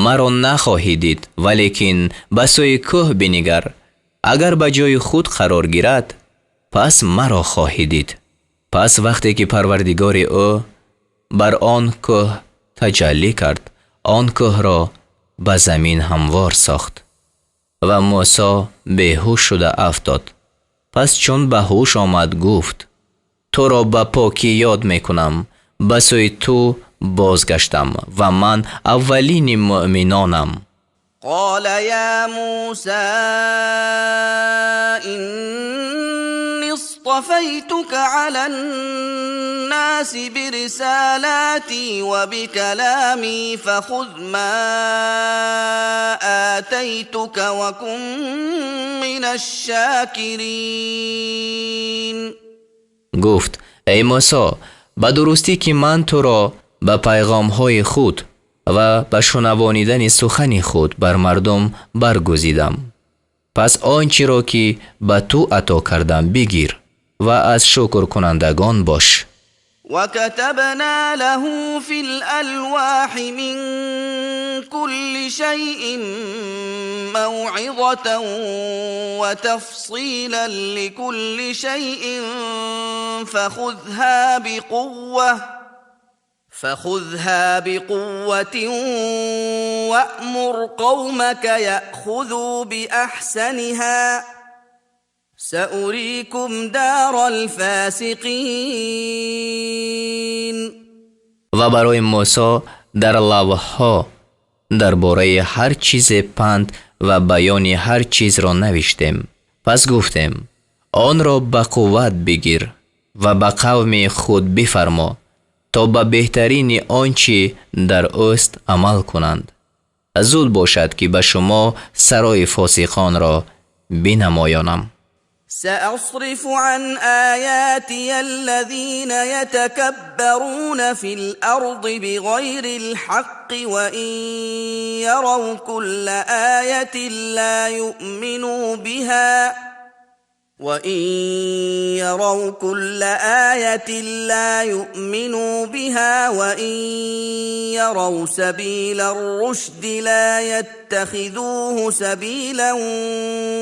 маро нахоҳӣ дид, валекин ба сӯи кӯҳ бинигар, агар ба ҷои худ қарор гирад, пас маро хоҳӣ дид. Пас вақте ки Парвардигори ӯ бар он кӯҳ таҷаллӣ кард, он кӯҳро ба замин ҳамвор сохт ва Мусо беҳуш шуда афтод. Пас чун ба ҳуш омад, гуфт: туро ба покӣ ёд мекунам, ба сӯи ту бозгаштам ва ман аввалини муъминонам. قال يا موسى إني اصطفيتك على الناس برسالاتي وبكلامي فخذ ما آتيتك وكن من الشاكرين. Гуфт: эй Мусо, ба дурустӣ ки ман туро ба пайғомҳои худ ва ба шунавонидани сухани худ бар мардум баргузидам. Пас он чиро ки ба ту ато кардам, бигир ва аз шукркунандагон бош. وكتبنا له في الألواح من كل شيء موعظة وتفصيلا لكل شيء فخذها بقوة وأمر قومك يأخذوا بأحسنها سأريكم دار الفاسقين. Ва барои Мусо дар лавҳҳо дар бораи ҳар чизе панд ва баёни ҳар чизро навиштем. Пас гуфтем: онро ба қувват бигир ва ба қавми худ бифармо, то ба беҳтарини он чӣ дар ӯст амал кунанд. Зуд бошад, ки ба шумо сарои фосиқонро бинамоёнам. سأصرف عن آياتي الذين يتكبرون في الأرض بغير الحق وإن يروا كل آية لا يؤمنوا بها وإن يروا كل آية لا يؤمنوا بها وإن يروا سبيل الرشد لا يتخذوه سبيلا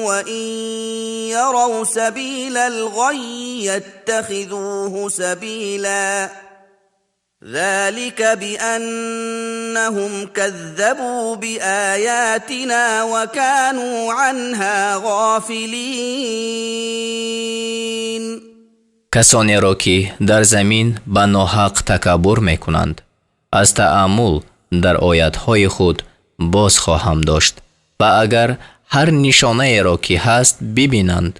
وإن يروا سبيل الغي يتخذوه سبيلا ذلك بأنهم كذبوا بآياتنا وكانوا عنها غافلين. Касонеро, ки дар замин ба ноҳақ такаббур мекунанд, аз таъаммул дар оятҳои худ боз хоҳам дошт ва агар ҳар нишонаеро, ки ҳаст, бибинанд,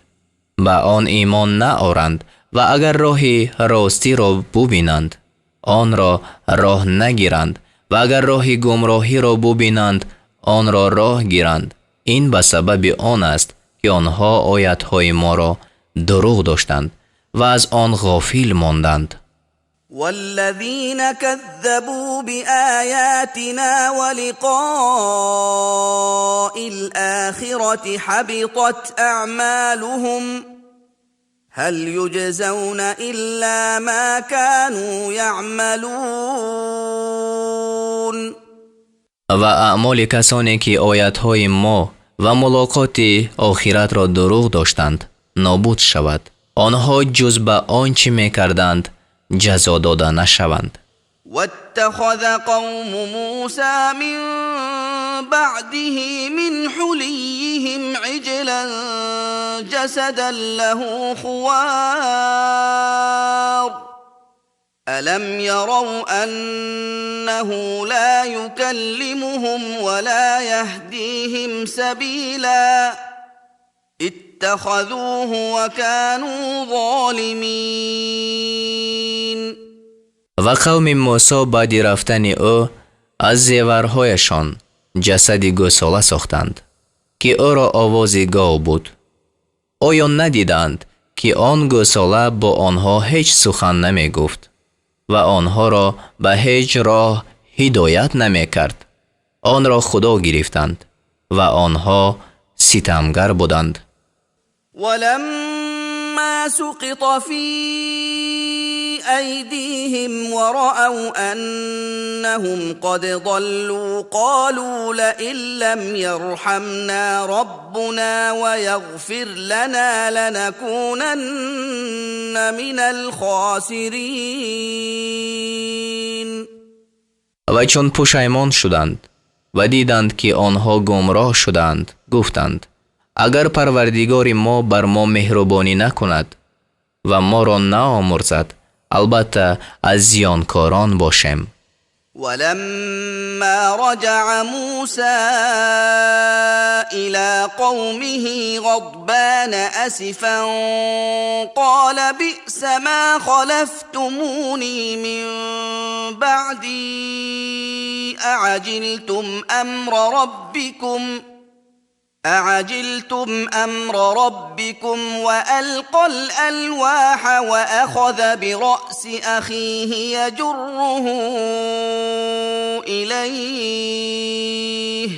ба он имон наоранд ва агар роҳи ростиро бубинанд, онро роҳ нагиранд ва агар роҳи гумроҳиро бубинанд, онро роҳ гиранд. Ин ба сабаби он аст, ки онҳо оятҳои моро дурӯғ доштанд ва аз он ғофил монданд. والذين كذبوا بآياتنا ولقاء الآخرة حبطت أعمالهم هل يجزون إلا ما كانوا يعملون. Ва аъмоли касоне, ки оятҳои мо ва мулоқоти охиратро дурӯғ доштанд, нобуд шавад. Онҳо ҷуз ба он чӣ мекарданд ҷазо дода нашаванд. واتخذ قوم موسى من بعده من حليهم عجلا جسدا له خوار ألم يروا أنه لا يكلمهم ولا يهديهم سبيلا اتخذوه وكانوا ظالمين. Ва қавми Мусо баъди рафтани ӯ аз зеварҳояшон ҷасади гӯсола сохтанд, ки ӯро овози гов буд. Оё надиданд, ки он гӯсола бо онҳо ҳеҷ сухан намегуфт ва онҳоро ба ҳеҷ роҳ ҳидоят намекард? Онро худо гирифтанд ва онҳо ситамгар буданд. ولما سقط في أيديهم ورأوا أنهم قد ضلوا قالوا لئن لم يرحمنا ربنا ويغفر لنا لنكونن من الخاسرين. Ва чун пушаймон шуданд ва диданд, ки онҳо гумроҳ шуданд, гуфтанд: агар Парвардигори мо бар мо меҳрубонӣ накунад ва моро наомӯрзад, албатта аз зиёнкорон бошем. ولما رجع موسى إلى قومه غضبان أسفا قال بئس ما خلفتموني من بعدي أعجلتم أمر ربكم وألقى الألواح وأخذ برأس أخيه يجره إليه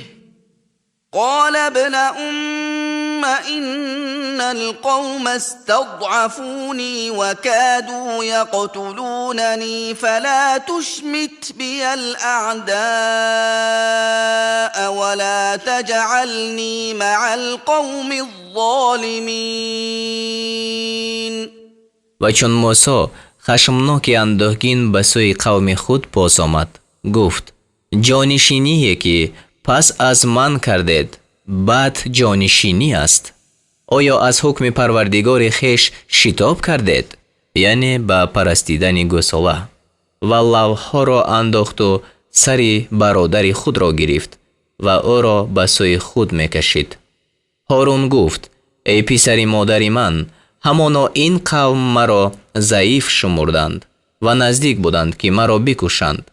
قال ابن أم إن القوم استضعفوني وكادوا يقتلونني فلا تشمت بي الأعداء ولا تجعلني مع القوم الظالمين. Ва чун Мусо хашмноки андӯҳгин ба сӯи қавми худ боз омад, гуфт: ҷонишиние ки пас аз ман кардед, бад ҷонишинӣ аст. Оё аз ҳукми Парвардигори хеш шитоб кардед, яъне ба парастидани гӯсола? Ва лавҳҳоро андохту сари бародари худро гирифт ва ӯро ба сӯи худ мекашид. Ҳорун гуфт: эй писари модари ман, ҳамоно ин қавм маро заиф шумурданд ва наздик буданд, ки маро бикушанд.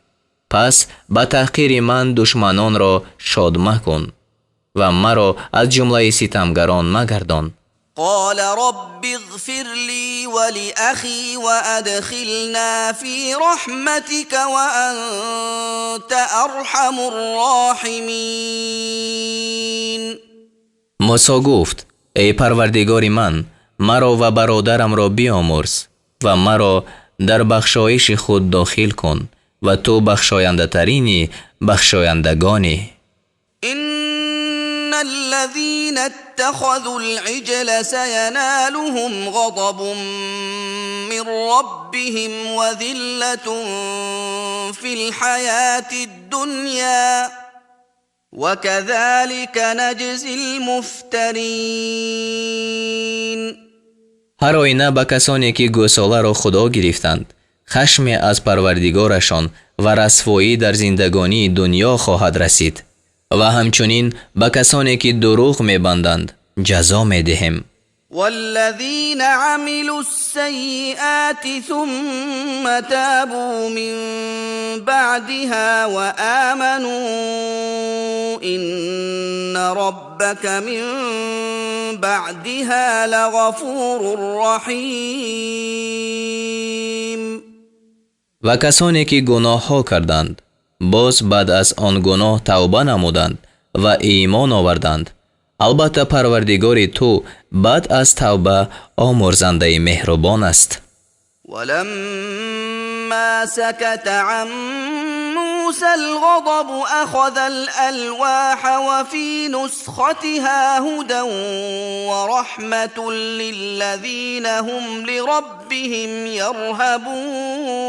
Пас ба таҳқири ман душманонро шод макун ва маро аз ҷумлаи ситамгарон магардон. قال رب اغفر لي ولأخي وأدخلنا في رحمتك وأنت أرحم الراحمين. Мусо гуфт: эй Парвардигори ман, маро ва бародарамро биомӯрз ва маро дар бахшоиши худ дохил кун, ва ту бахшояндатарини бахшояндагонӣ. إن الذين اتخذوا العجل سينالهم غضب من ربهم وذلة في الحياة الدنيا وكذلك نجزي المفترين. Ҳар оина ба касоне ки гӯсоларо худо гирифтанд, хашме аз Парвардигорашон ва расвоӣ дар зиндагонии дунё хоҳад расид, ва ҳамчунин ба касоне ки дурӯғ мебанданд ҷазо медиҳем. والذين عملوا السيئات ثم تابوا من بعدها وآمنوا إن ربك من بعدها لغفور رحيم. Ва касоне ки гуноҳҳо карданд, боз баъд аз он гуноҳ тавба намуданд ва имон оварданд, албатта, Парвардигори ту баъд аз тавба омӯрзандаи меҳрубон аст. ولما سكت عن موسى الغضب أخذ الألواح وفي نسختها هدى ورحمة للذين هم لربهم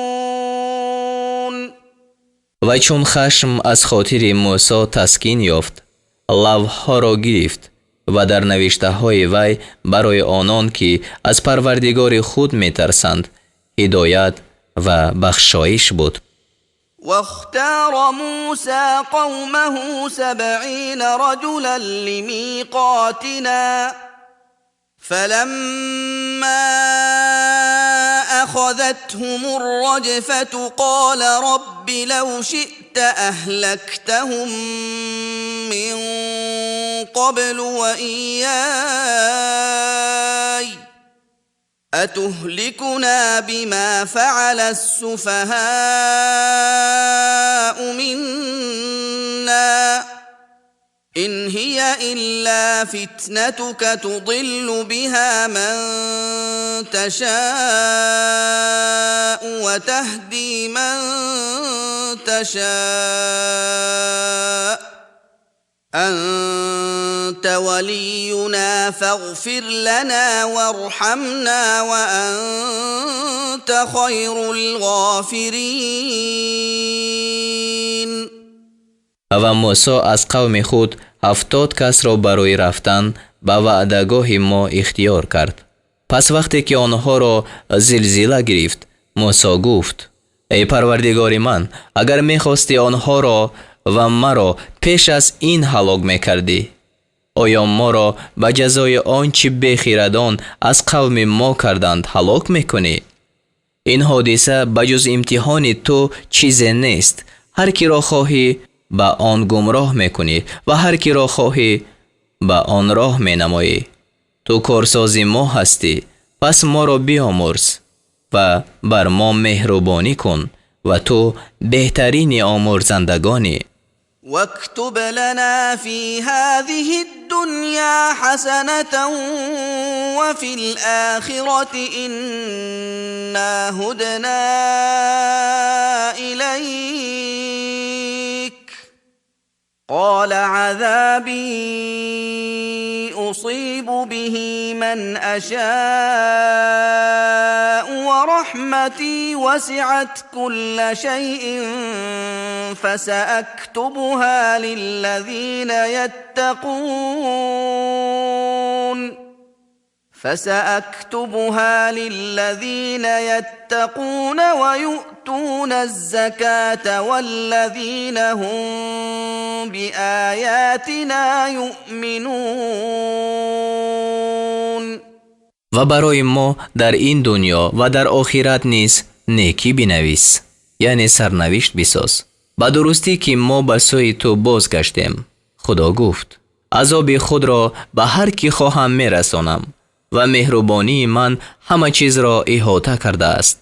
يرهبون. Ва чун хашм аз хотири Мусо таскин ёфт, лавҳҳоро гирифт ва дар навиштаҳои вай барои онон ки аз Парвардигори худ метарсанд, ҳидоят ва бахшоиш буд. واختار موسى قومه 70 رجلا لميقاتنا فلما اخذتهم الرجفه قال رب لو شئت اهلكتهم من قبل واياي اتهلكنا بما فعل السفهاء منا ان هي الا فتنتك تضل بها من تشاء وتهدي من تشاء انت ولينا فاغفر لنا وارحمنا وانت خير الغافرين. Ва Мусо аз қавми худ 70 касро барои рафтан ба ваъдагоҳи мо ихтиёр кард. Пас вақте ки онҳоро зилзила гирифт, Мусо гуфт: эй Парвардигори ман, агар мехостӣ, онҳоро ва маро пеш аз ин ҳалок мекардӣ. Оё моро ба ҷазои он чӣ бехирадон аз қавми мо карданд ҳалок мекунӣ? Ин ҳодиса ба ҷуз имтиҳони ту чизе нест. Ҳар киро хоҳӣ, ба он гумроҳ мекунӣ ва ҳар киро хоҳӣ, ба он роҳ менамоӣ. Ту корсози мо ҳастӣ, пас моро биомӯрз ва бар мо меҳрубонӣ кун, ва ту беҳтарини омӯрзандагонӣ. واكتب لنا في هذه الدنيا حسنة وفي الآخرة إنا هدنا إليك. قال عذابي أصيب به من أشاء ورحمتي وسعت كل شيء فسأكتبها للذين يتقون ويؤتون الزكاة والذين هم بآياتنا يؤمنون. Ва барои мо дар ин дунё ва дар охират низ некӣ бинавис, яъне сарнавишт бисоз. Ба дурустӣ, ки мо ба сӯи ту бозгаштем. Худо гуфт: азоби худро ба ҳар кӣ хоҳам мерасонам ва меҳрубонии ман ҳама чизро иҳота кардааст.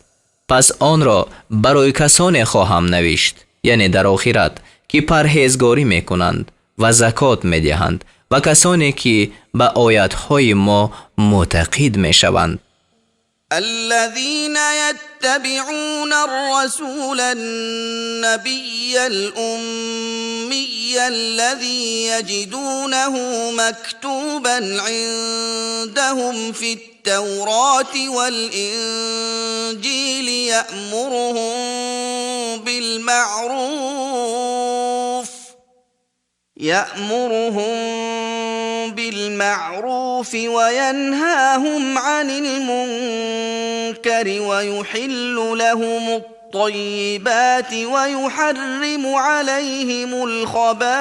Пас онро барои касоне хоҳам навишт, яъне дар охират, ки парҳезгорӣ мекунанд ва закот медиҳанд ва касоне ки ба оятҳои мо мӯътақид мешаванд. الذين يتبعون الرسول النبي الأمي الذي يجدونه مكتوبا عندهم في التوراة والإنجيل يأمرهم بالمعروف وينهاهم عن المنكر ويحل لهم الطيبات ويحرم عليهم الخبائث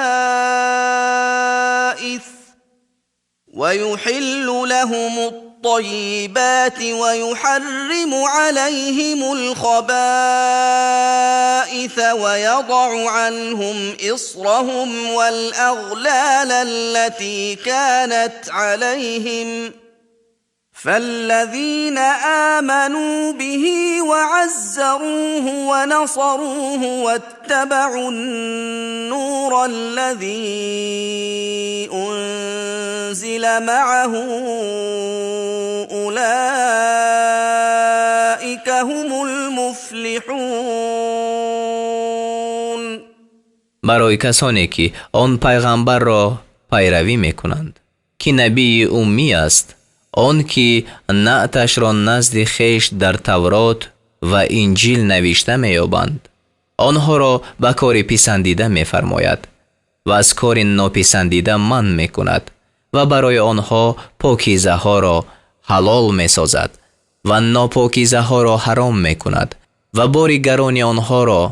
ويضع عنهم إصرهم والأغلال التي كانت عليهم. فالذين آمنوا به وعزروه ونصروه واتبعوا النور الذي أنزل معه أولئك هم المفلحون. Барои касоне ки он пайғамбарро пайравӣ мекунанд, ки набии уммӣ аст, он ки наъташро назди хеш дар Таврот ва Инҷил навишта меёбанд, онҳоро ба кори писандида мефармояд ва аз кори нописандида манъ мекунад ва барои онҳо покизаҳоро ҳалол месозад ва нопокизаҳоро ҳаром мекунад ва бори гарони онҳоро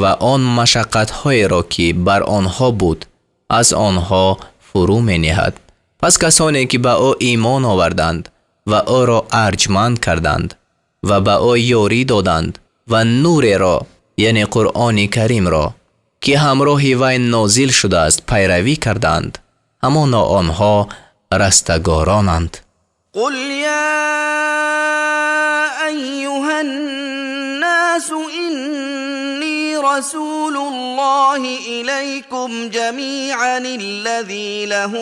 ва он машаққатҳоеро, ки бар онҳо буд, аз онҳо фурӯ мениҳад. Пас касоне ки ба ӯ имон оварданд ва ӯро арҷманд карданд ва ба ӯ ёрӣ доданд ва нуреро, яъне Қуръони Каримро, ки ҳамроҳи вай нозил шудааст, пайравӣ карданд, ҳамоно онҳо растагоронанд. قل يا أيها الناس إني رسول الله إليكم جميعا الذي له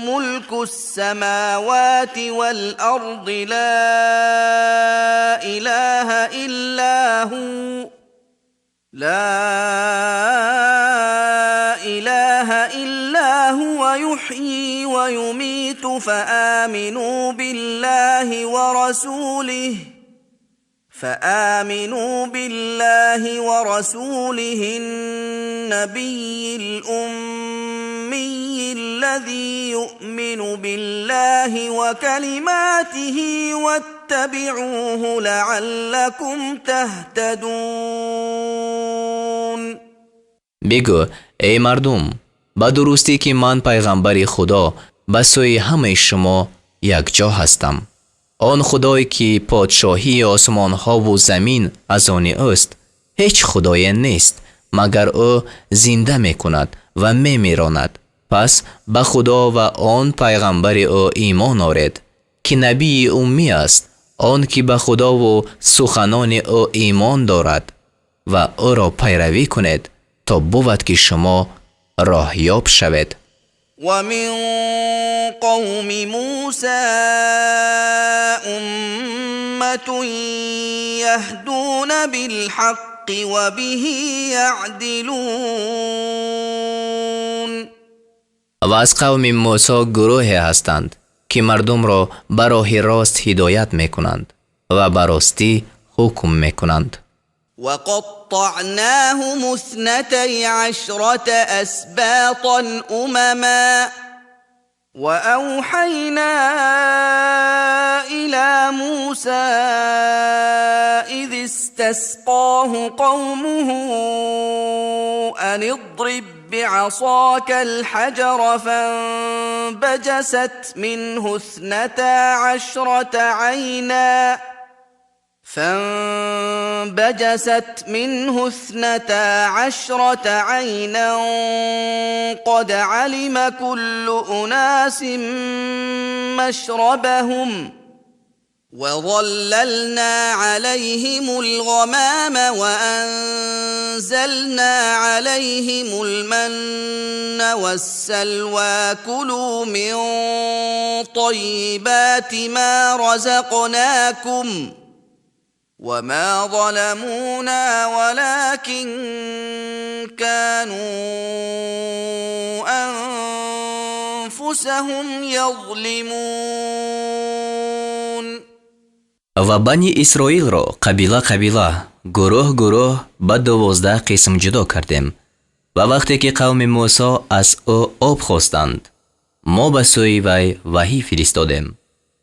ملك السماوات والأرض لا إله إلا هو يحيي ويميت فآمنوا بالله ورسوله النبي الأمي الذي يؤمن بالله وكلماته واتبعوه لعلكم تهتدون. Бигӯ: эй мардум, ба дурустӣ, ки ман пайғамбари Худо ба сӯи ҳамаи шумо якҷо ҳастам. Он Худое ки подшоҳии осмонҳову замин аз они ӯст, ҳеҷ худое нест, магар ӯ, зинда мекунад ва мемиронад. Пас ба Худо ва он пайғамбари ӯ имон оред, ки набии уммӣ аст, он ки ба Худову суханони ӯ имон дорад, ва ӯро пайравӣ кунед, то бувад, ки шумо Роҳёб шавед. ومن قوم موسى أمة يهدون بالحق وبه يعدلون. Ва аз қавми Мусо гурӯҳе ҳастанд, ки мардумро ба роҳи рост ҳидоят мекунанд ва ба ростӣ ҳукм мекунанд. وقطعناهم 12 أسباطا أمما وأوحينا إلى موسى إذ استسقاه قومه أن اضرب بعصاك الحجر فانبجست منه 12 عينا فانبجست منه 12 عينا قد علم كل أناس مشربهم وظللنا عليهم الغمام وأنزلنا عليهم المن والسلوى كلوا من طيبات ما رزقناكم وما ظلمونا ولكن كانوا أنفسهم يظلمون. Ва Бани Исроилро қабила қабила, гурӯҳ гурӯҳ ба 12 қисм ҷудо кардем. Ва вақте ки қавми Мусо аз ӯ об хостанд, мо ба сӯи вай ваҳӣ фиристодем,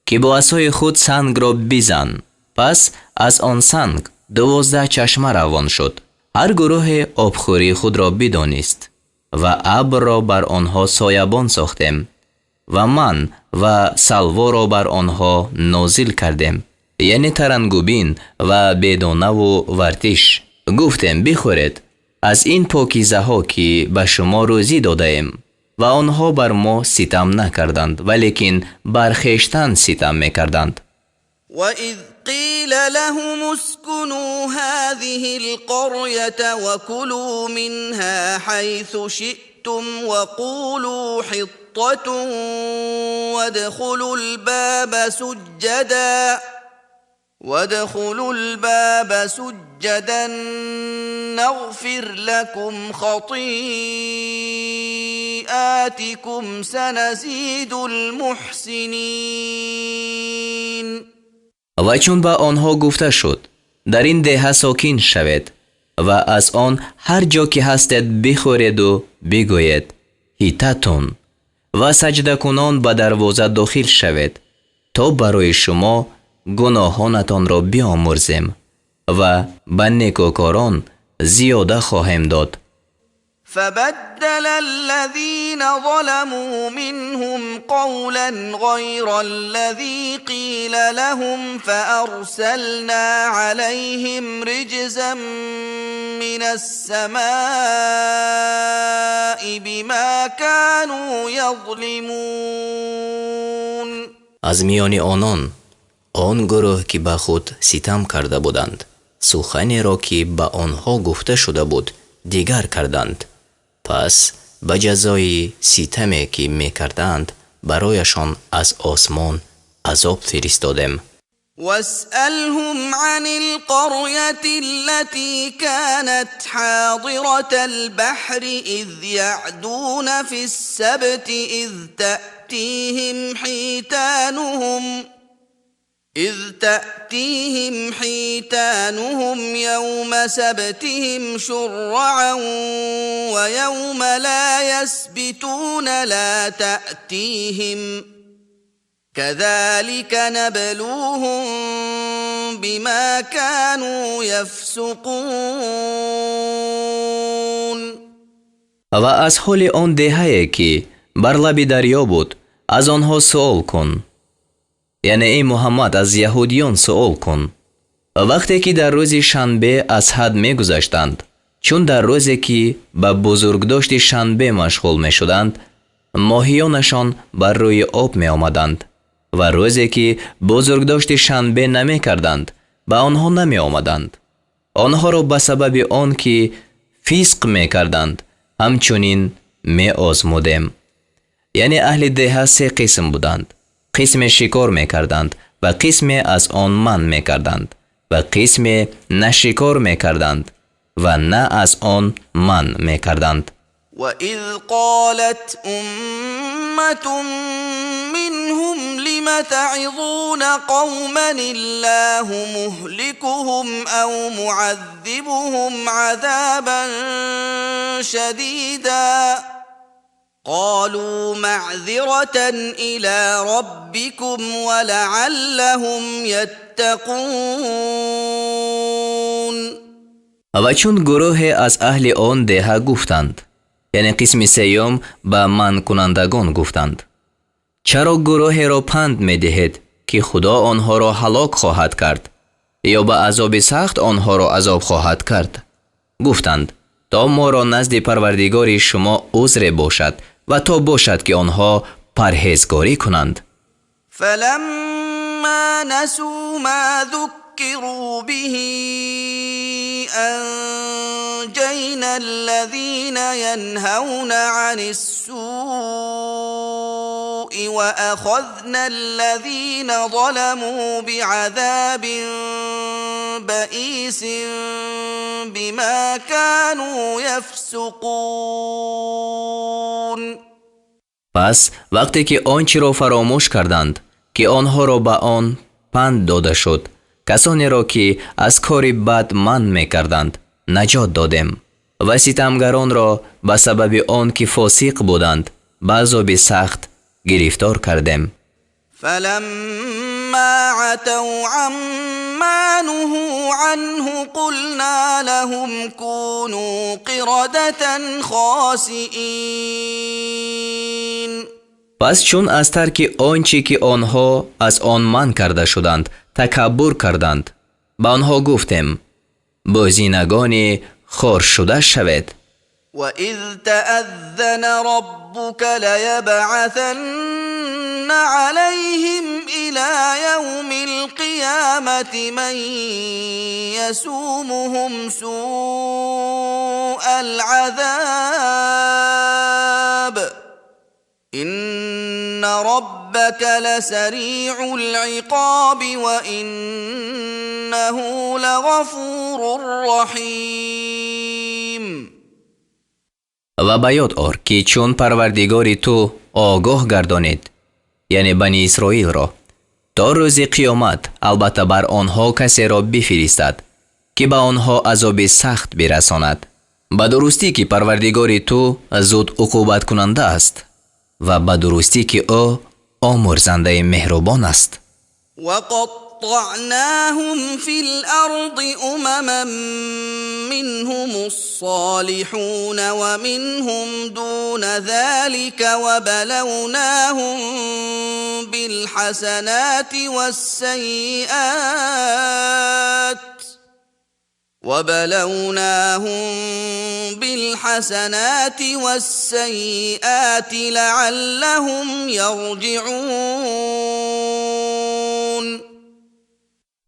ки бо асои худ сангро бизан. Пас аз он санг 12 чашма равон шуд. Ҳар гурӯҳе обхӯрии худро бидонист ва абрро бар онҳо соябон сохтем ва ман ва салворо бар онҳо нозил кардем, яъне тарангубин ва бедонаву вартиш. Гуфтем: бихӯред аз ин покизаҳо, ки ба шумо рӯзӣ додаем. Ва онҳо бар мо ситам накарданд, валекин бар хештан ситам мекарданд. وإذ قيل لهم اسكنوا هذه القرية وكلوا منها حيث شئتم وقولوا حطة وادخلوا الباب سجدا نغفر لكم خطيئاتكم سنزيد المحسنين. Ва чун ба онҳо гуфта шуд: дар ин деҳа сокин шавед ва аз он ҳар ҷо ки ҳастед бихӯреду бигӯед ҳиттатун ва саҷдакунон ба дарвоза дохил шавед, то барои шумо гуноҳонатонро биомӯрзем ва ба некӯкорон зиёда хоҳем дод. فبدل الذين ظلموا منهم قولا غير الذي قيل لهم فأرسلنا عليهم رجزا من السماء بما كانوا يظلمون. Аз миёни онон он гурӯҳ, ки ба худ ситам карда буданд, суханеро, ки ба онҳо гуфта шуда буд, дигар карданд. Пас ба ҷазои ситаме, ки мекарданд, барояшон аз осмон азоб фиристодем. واسألهم عن القرية التي كانت حاضرة البحر إذ يعدون في السبت إذ تأتيهم حيتانهم يوم سبتهم شرعا ويوم لا يسبتون لا تأتيهم كذلك نبلوهم بما كانوا يفسقون. Ва аз ҳоли он деҳае, ки бар лаби дарё буд, аз онҳо суол кун, яъне эй Муҳаммад, аз яҳудиён суол кун, вақте ки дар рӯзи шанбе аз ҳад мегузаштанд, чун дар рӯзе ки ба бузургдошти шанбе машғул мешуданд, моҳиёнашон бар рӯи об меомаданд ва рӯзе ки бузургдошти шанбе намекарданд, ба онҳо намеомаданд. Онҳоро ба сабаби он ки фисқ мекарданд, ҳамчунин Меозмудем. Яъне аҳли деҳа се қисм буданд: қисме шикор мекарданд ва қисме аз он манъ мекарданд ва қисме на шикор мекарданд ва на аз он манъ мекарданд. وإذ قالت أمة منهم لم تعظون قوما الله مهلكهم أو معذبهم عذابا شديدا قالوا معذرة إلى ربكم ولعلهم يتقون. Ва чун гурӯҳе аз аҳли он деҳа гуфтанд, яъне қисми сеюм ба манъкунандагон гуфтанд: чаро гурӯҳеро панд медиҳед, ки Худо онҳоро ҳалок хоҳад кард ё ба азоби сахт онҳоро азоб хоҳад кард? Гуфтанд: то моро назди Парвардигори шумо узре бошад ва то бошад, ки онҳо парҳезгорӣ кунанд. فلما نسوا ما ذكروا به أنجينا الذين ينهون عن السوء وأخذنا الذين ظلموا بعذاب بئيس بما كانوا يفسقون. Пас вақте ки он чиро фаромӯш карданд, ки онҳоро ба он панд дода шуд, касонеро, ки аз кори бад манъ мекарданд, наҷот додем ва ситамгаронро ба сабаби он ки фосиқ буданд, ба азоби сахт гирифтор кардем. فلما عتوا عما نهوا عنه قلنا لهم كونوا قردة خاسئين. Пас чун аз тарки он чӣ ки онҳо аз он манъ карда шуданд, такаббур карданд, ба онҳо гуфтем: бӯзинагони хоршуда шавед. وإذ تأذن ربك ليبعثن عليهم إلى يوم القيامة من يسومهم سوء العذاب إن ربك لسريع العقاب وإنه لغفور رحيم. Ва ба ёд ор, ки чун Парвардигори ту огоҳ гардонид, яъне Бани Исроилро, то рӯзи қиёмат албатта бар онҳо касеро бифиристад, ки ба онҳо азоби сахт бирасонад, ба дурустӣ ки Парвардигори ту зуд уқубаткунанда аст ва ба дурустӣ ки ӯ омӯрзандаи меҳрубон аст. وقطعناهم في الأرض أمما منهم الصالحون ومنهم دون ذلك وبلوناهم بالحسنات والسيئات وبلوناهم بالحسنات والسيئات لعلهم يرجعون.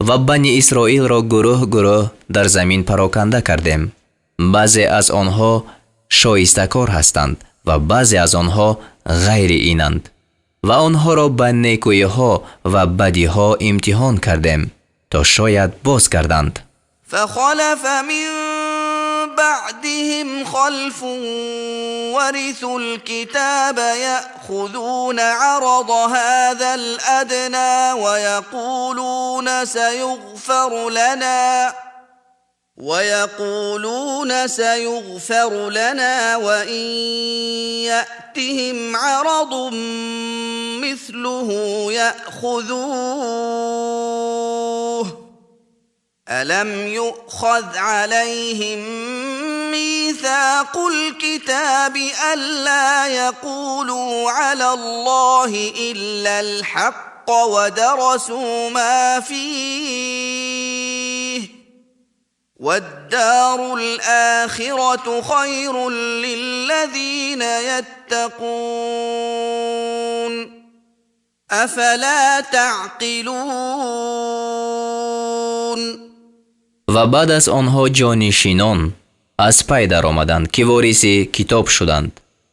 Ва Бани Исроилро гурӯҳ гурӯҳ дар замин пароканда кардем. Баъзе аз онҳо шоистакор ҳастанд ва баъзе аз онҳо ғайри инанд ва онҳоро ба некӯиҳо ва бадиҳо имтиҳон кардем, то шояд боз гарданд. فخلف من بعدهم خلف ورثوا الكتاب يأخذون عرض هذا الأدنى ويقولون سيغفر لنا وإن يأتهم عرض مثله يأخذوه. ألم يؤخذ عليهم ميثاق الكتاب ألا يقولوا على الله إلا الحق ودرسوا ما فيه والدار الآخرة خير للذين يتقون أفلا تعقلون. Ва баъд аз онҳо ҷонишинон аз пай даромаданд, ки вориси китоб шуданд.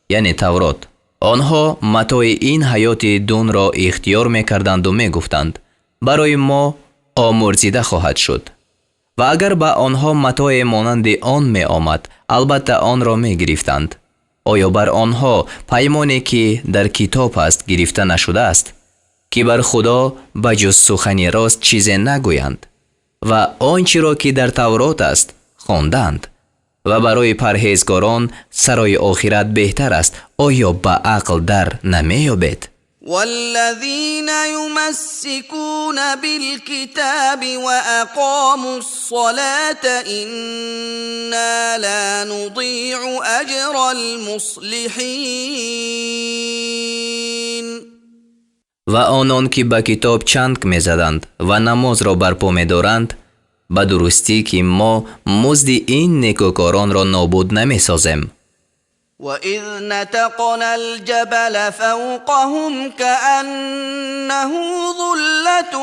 Яъне Таврот. Онҳо матои ин ҳаёти дунро ихтиёр мекарданду мегуфтанд: барои мо омурзида хоҳад шуд. Ва агар ба онҳо матое монанди он меомад, албатта онро мегирифтанд. Оё бар онҳо паймоне, ки дар китоб аст, гирифта нашудааст, ки бар Худо ба ҷуз сухани рост чизе нагӯянд ва он чиро, ки дар Таврот аст, хонданд? Ва барои парҳезгорон сарои охират беҳтар аст. Оё ба ақл дар намеёбед? والذين يمسكون بالكتاب وأقاموا الصلاة إنا لا نضيع أجر المصلحين. Ва онон, ки ба китоб чанг мезаданд ва намозро барпо медоранд, ба дурустӣ, ки мо музди ин некӯкоронро нобуд намесозем. وإذ نتقنا الجبل فوقهم كأنه ظلة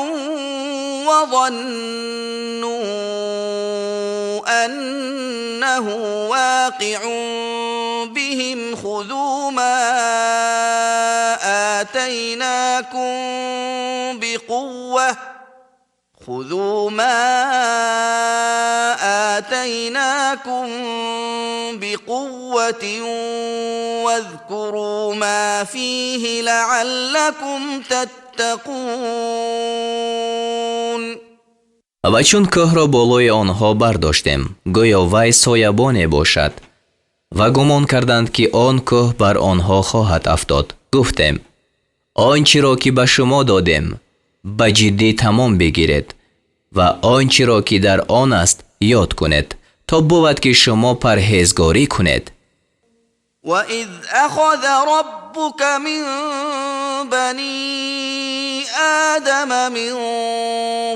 وظنوا أنه واقع بهم خذوا ما آتيناكم بقوة خذوا ما آتيناكم بقوة واذكروا ما فيه لعلكم تتقون. Ва чун кӯҳро болои онҳо бардоштем, гӯё вай соябоне бошад, ва гумон карданд, ки он кӯҳ бар онҳо хоҳад афтод, гуфтем: он чиро, ки ба шумо додем, ба ҷиддӣ тамом бигиред ва он чиро, ки дар он аст, ёд кунед, то бувад, ки шумо парҳезгорӣ кунед. وإذ أخذ ربك من بني آدم من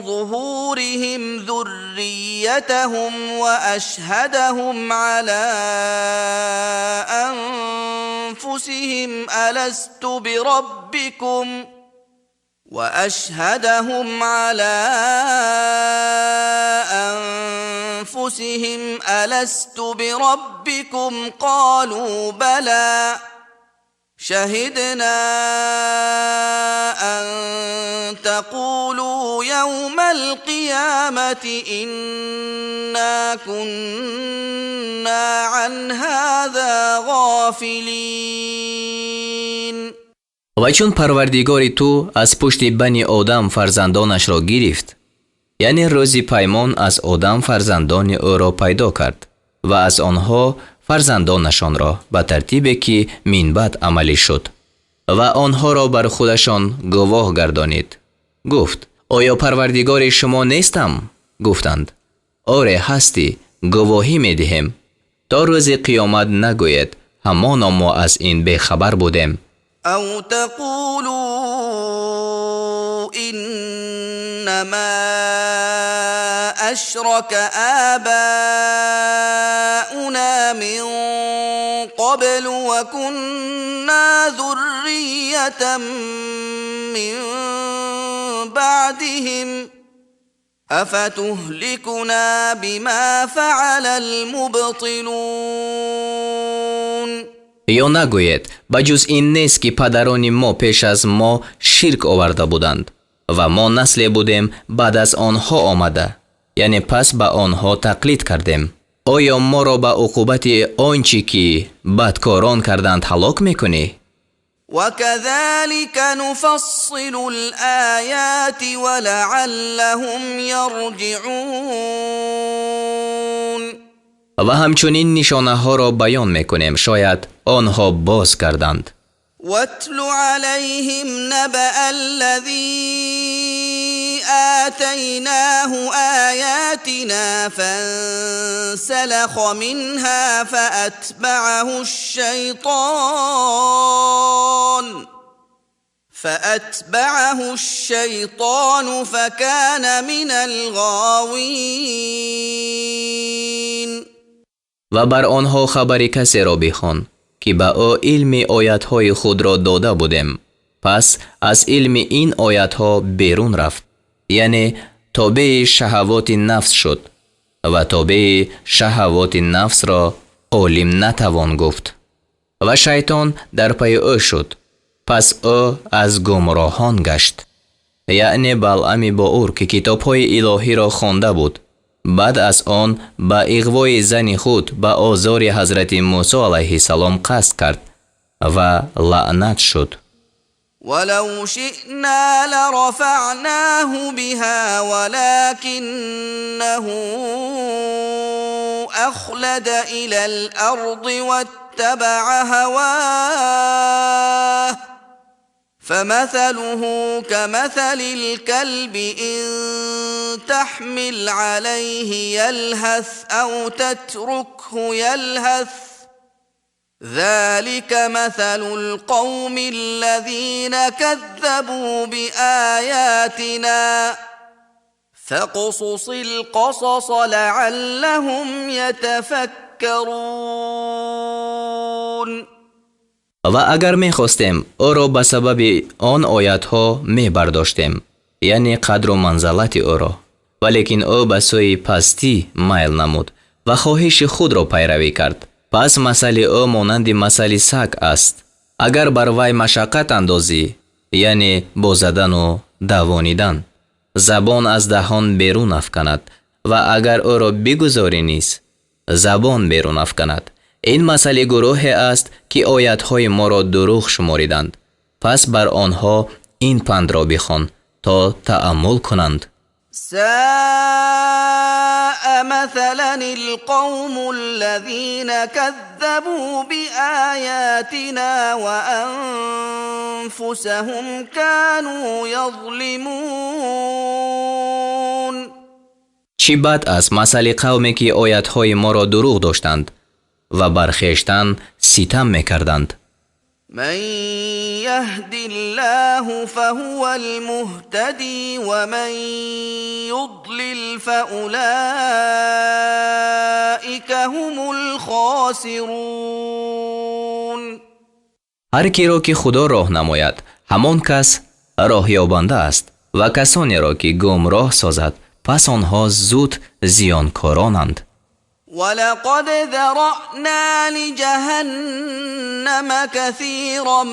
ظهورهم ذريتهم وأشهدهم على أنفسهم ألست بربكم واشهدهم على انفسهم الست بربكم قالوا بلى شهدنا ان تقولوا يوم القيامه انا كنا عن هذا غافلين. Ва чун Парвардигори ту аз пушти бани Одам фарзандонашро гирифт, яъне рӯзи паймон аз Одам фарзандони ӯро пайдо кард ва аз онҳо фарзандонашонро ба тартибе, ки минбаъд амалӣ шуд, ва онҳоро бар худашон гувоҳ гардонид, гуфт: оё Парвардигори шумо нестам? Гуфтанд: оре, ҳастӣ, гувоҳӣ медиҳем, то рӯзи қиёмат нагӯед: ҳамоно мо аз ин бехабар будем. أو تقولوا إنما أشرك آباؤنا من قبل وكنا ذرية من بعدهم أفتهلكنا بما فعل المبطلون. Ё нагӯед: ба ҷуз ин нест, ки падарони мо пеш аз мо ширк оварда буданд ва мо насле будем баъд аз онҳо омада, яъне пас ба онҳо тақлид кардем. Оё моро ба уқубати он чӣ ки бадкорон карданд, ҳалок мекунӣ? وكذلك نفصل الآيات ولعلهم يرجعون. Ва ҳамчунин нишонаҳоро баён мекунем, шояд онҳо боз гарданд. واتل عليهم نبأ الذي آتيناه آياتنا فانسلخ منها فأتبعه الشيطان فكان من الغاوين. Ва бар онҳо хабари касеро бихон, ки ба ӯ илми оятҳои худро дода будем, пас аз илми ин оятҳо берун рафт, яъне тобеи шаҳавоти нафс шуд, ва тобеи шаҳавоти нафсро олим натавон гуфт. Ва шайтон дар пайи ӯ шуд, пас ӯ аз гумроҳон гашт. Яъне Балъами Боур, ки китобҳои илоҳиро хонда буд, баъд аз он ба иғвои зани худ ба озори ҳазрати Мусо алайҳиссалом қасд кард ва лаънат шуд. ولو شئنا لرفعناه بها ولكنه أخلد إلى الأرض واتبع هواه فمثله كمثل الكلب إن تحمل عليه يلهث أو تتركه يلهث ذلك مثل القوم الذين كذبوا بآياتنا فاقصص القصص لعلهم يتفكرون. Ва агар мехостем, ӯро ба сабаби он оятҳо мебардоштем, яъне қадру манзалати ӯро, валекин ӯ ба сӯи пастӣ майл намуд ва хоҳиши худро пайравӣ кард. Пас масали ӯ монанди масали саг аст. Агар бар вай машаққат андозӣ, яъне бо задану давонидан, забон аз даҳон берун афканад ва агар ӯро бигузорӣ низ забон берун афканад. Ин масали гурӯҳе аст, ки оятҳои моро дурӯғ шумориданд. Пас бар онҳо ин пандро бихон, то тааммул кунанд. ساء مثلا القوم الذين كذبوا بآياتنا وأنفسهم كانوا يظلمون. Чӣ бад аст масали қавме, ки оятҳои моро дурӯғ доштанд ва бар хештан ситам мекарданд. من يهد الله فهو المهتدي ومن يضلل فأولئك هم الخاسرون. Ҳар киро ки Худо роҳ намояд, ҳамон кас роҳёбанда аст ва касонеро ки гумроҳ созад, пас онҳо зуд зиёнкоронанд. ولقد ذرأنا لجهنم كثيرا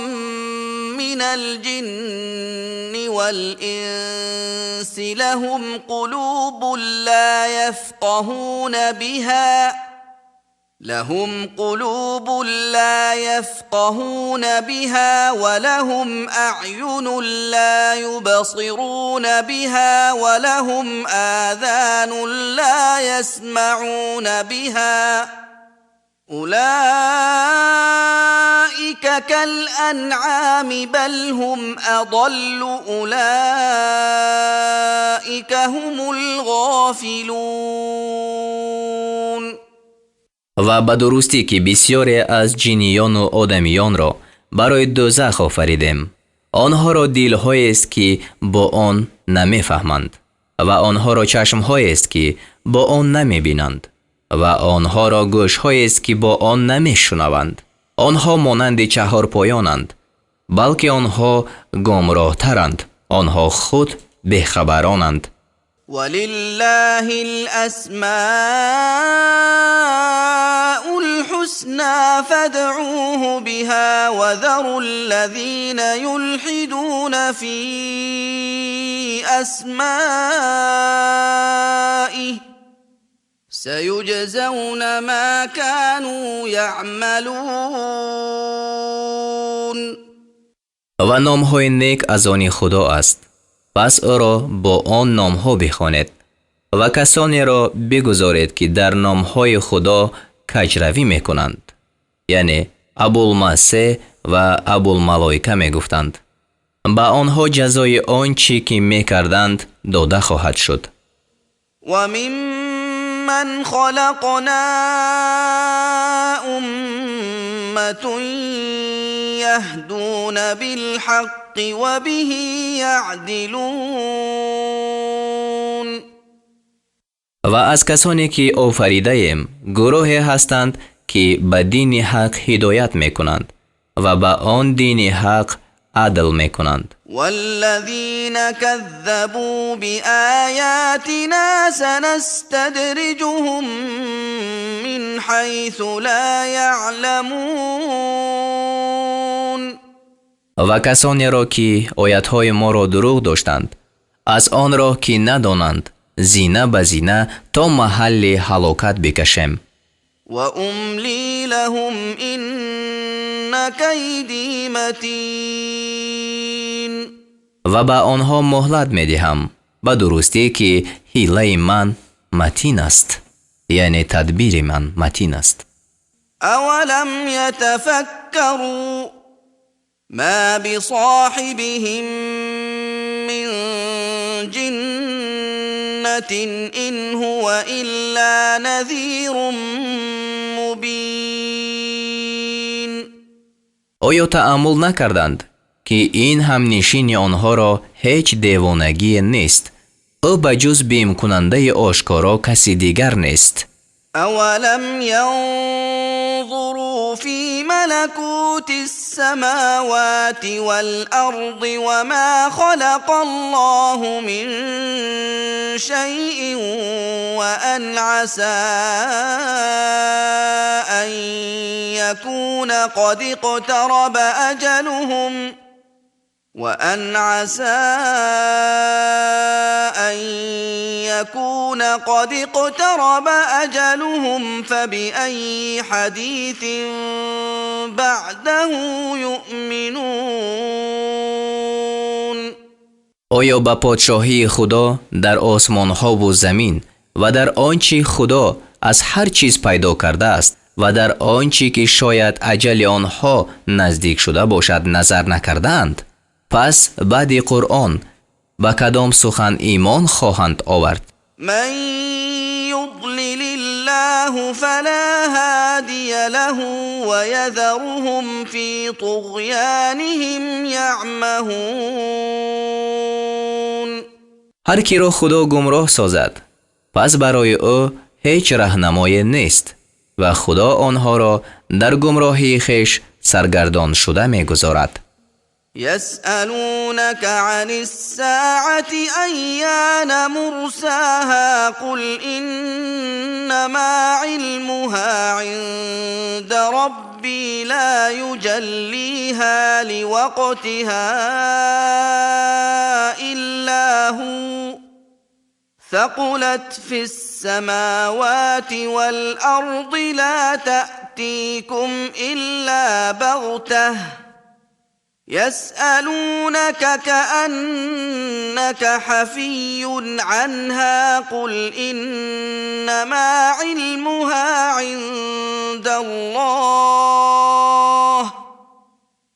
من الجن والإنس لهم قلوب لا يفقهون بها ولهم أعين لا يبصرون بها ولهم آذان لا يسمعون بها أولئك كالأنعام بل هم أضل أولئك هم الغافلون. Ва ба дурустӣ, ки бисёре аз ҷиниёну одамиёнро барои дӯзах офаридем. Онҳоро дилҳоест, ки бо он намефаҳманд, ва онҳоро чашмҳоест, ки бо он намебинанд, ва онҳоро гӯшҳоест, ки бо он намешунаванд. Онҳо монанди чаҳорпоёнанд, балки онҳо гумроҳтаранд. Онҳо худ бехабаронанд. ولله الأسماء الحسنى فادعوه بها وذروا الذين يلحدون في أسمائه سيجزون ما كانوا يعملون. Ва номҳои нек аз они Худо аст, пас ӯро бо он номҳо бихонед ва касонеро бигузоред, ки дар номҳои Худо каҷравӣ мекунанд, яъне Абулмасе ва Абулмалоика мегуфтанд. Ба онҳо ҷазои он чӣ ки мекарданд дода хоҳад шуд. وممن خلقنا أمة يهدون بالحق وبه يعدلون. Ва аз касоне ки офаридаем, гурӯҳе ҳастанд, ки ба дини ҳақ ҳидоят мекунанд ва ба он дини ҳақ адл мекунанд. والذين كذبوا بآياتنا سنستدرجهم من حيث لا يعلمون. Ва касонеро, ки оятҳои моро дурӯғ доштанд, аз он роҳ, ки надонанд, зина ба зина то маҳалли ҳалокат бикашем. وأملي لهم إن كيدي متين. Ва ба онҳо муҳлат медиҳам, ба дурустӣ, ки ҳилаи ман матин аст, яъне тадбири ман матин аст. أولم يتفكروا ما بصاحبهم من جنة إن هو إلا نذير مبين. Оё тааммул накарданд, ки ин ҳамнишини онҳоро ҳеҷ девонагие нест? Ӯ ба ҷуз бимкунандаи ошкоро каси дигар нест. أولم ينظروا في ملكوت السماوات والأرض وما خلق الله من شيء وأن عسى أن يكون قد اقترب أجلهم وأن عسى أن يكون قد اقترب أجلهم فبأي حديث بعده يؤمنون. Оё ба подшоҳии Худо дар осмонҳову замин ва дар он чӣ Худо аз ҳар чиз пайдо кардааст ва дар он чӣ ки шояд аҷали онҳо наздик шуда бошад, назар накардаанд? Пас баъди Қуръон ба кадом сухан имон хоҳанд овард? من يضلل الله فلا هادي له ويذرهم في طغيانهم يعمهون. Ҳар киро Худо гумроҳ созад, пас барои ӯ ҳеҷ раҳнамое нест ва Худо онҳоро дар гумроҳии хеш саргардоншуда мегузорад. يسألونك عن الساعة أيان مرساها قل إنما علمها عند ربي لا يجليها لوقتها إلا هو ثقلت في السماوات والأرض لا تأتيكم إلا بغتة يسألونك كأنك حفي عنها قل إنما علمها عند الله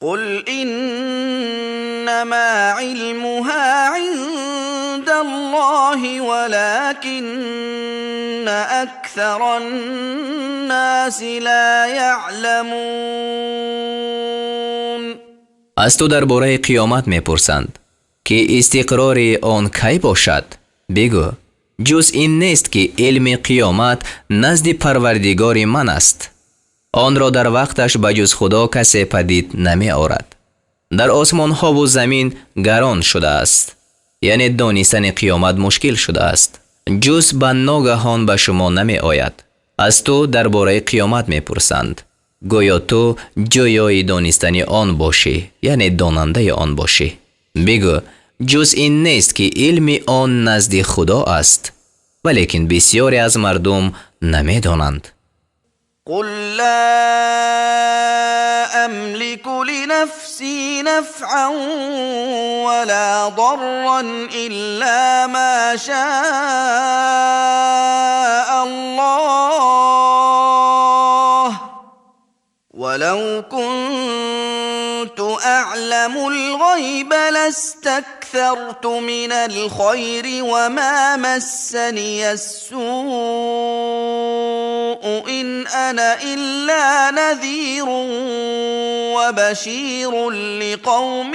قل إنما علمها عند الله ولكن أكثر الناس لا يعلمون. Аз ту дар бораи қиёмат мепурсанд, ки истиқрори он кай бошад. Бигӯ: ҷуз ин нест, ки илми қиёмат назди Парвардигори ман аст. Онро дар вақташ ба ҷуз Худо касе падид намеорад. Дар осмонҳову замин гарон шудааст, яъне донистани қиёмат мушкил шудааст, ҷуз ба ногаҳон ба шумо намеояд. Аз ту дар бораи қиёмат мепурсанд, гӯё ту ҷӯёи донистани он бошӣ, яъне донандаи он бошӣ. Бигӯ: ҷуз ин нест, ки илми он назди Худо аст, валекин бисёре аз мардум намедонанд. قل لا أملك لنفسي نفعا ولا ضرا إلا ما شاء الله ولو كنت أعلم الغيب لاستكثرت من الخير وما مسني السوء إن أنا إلا نذير وبشير لقوم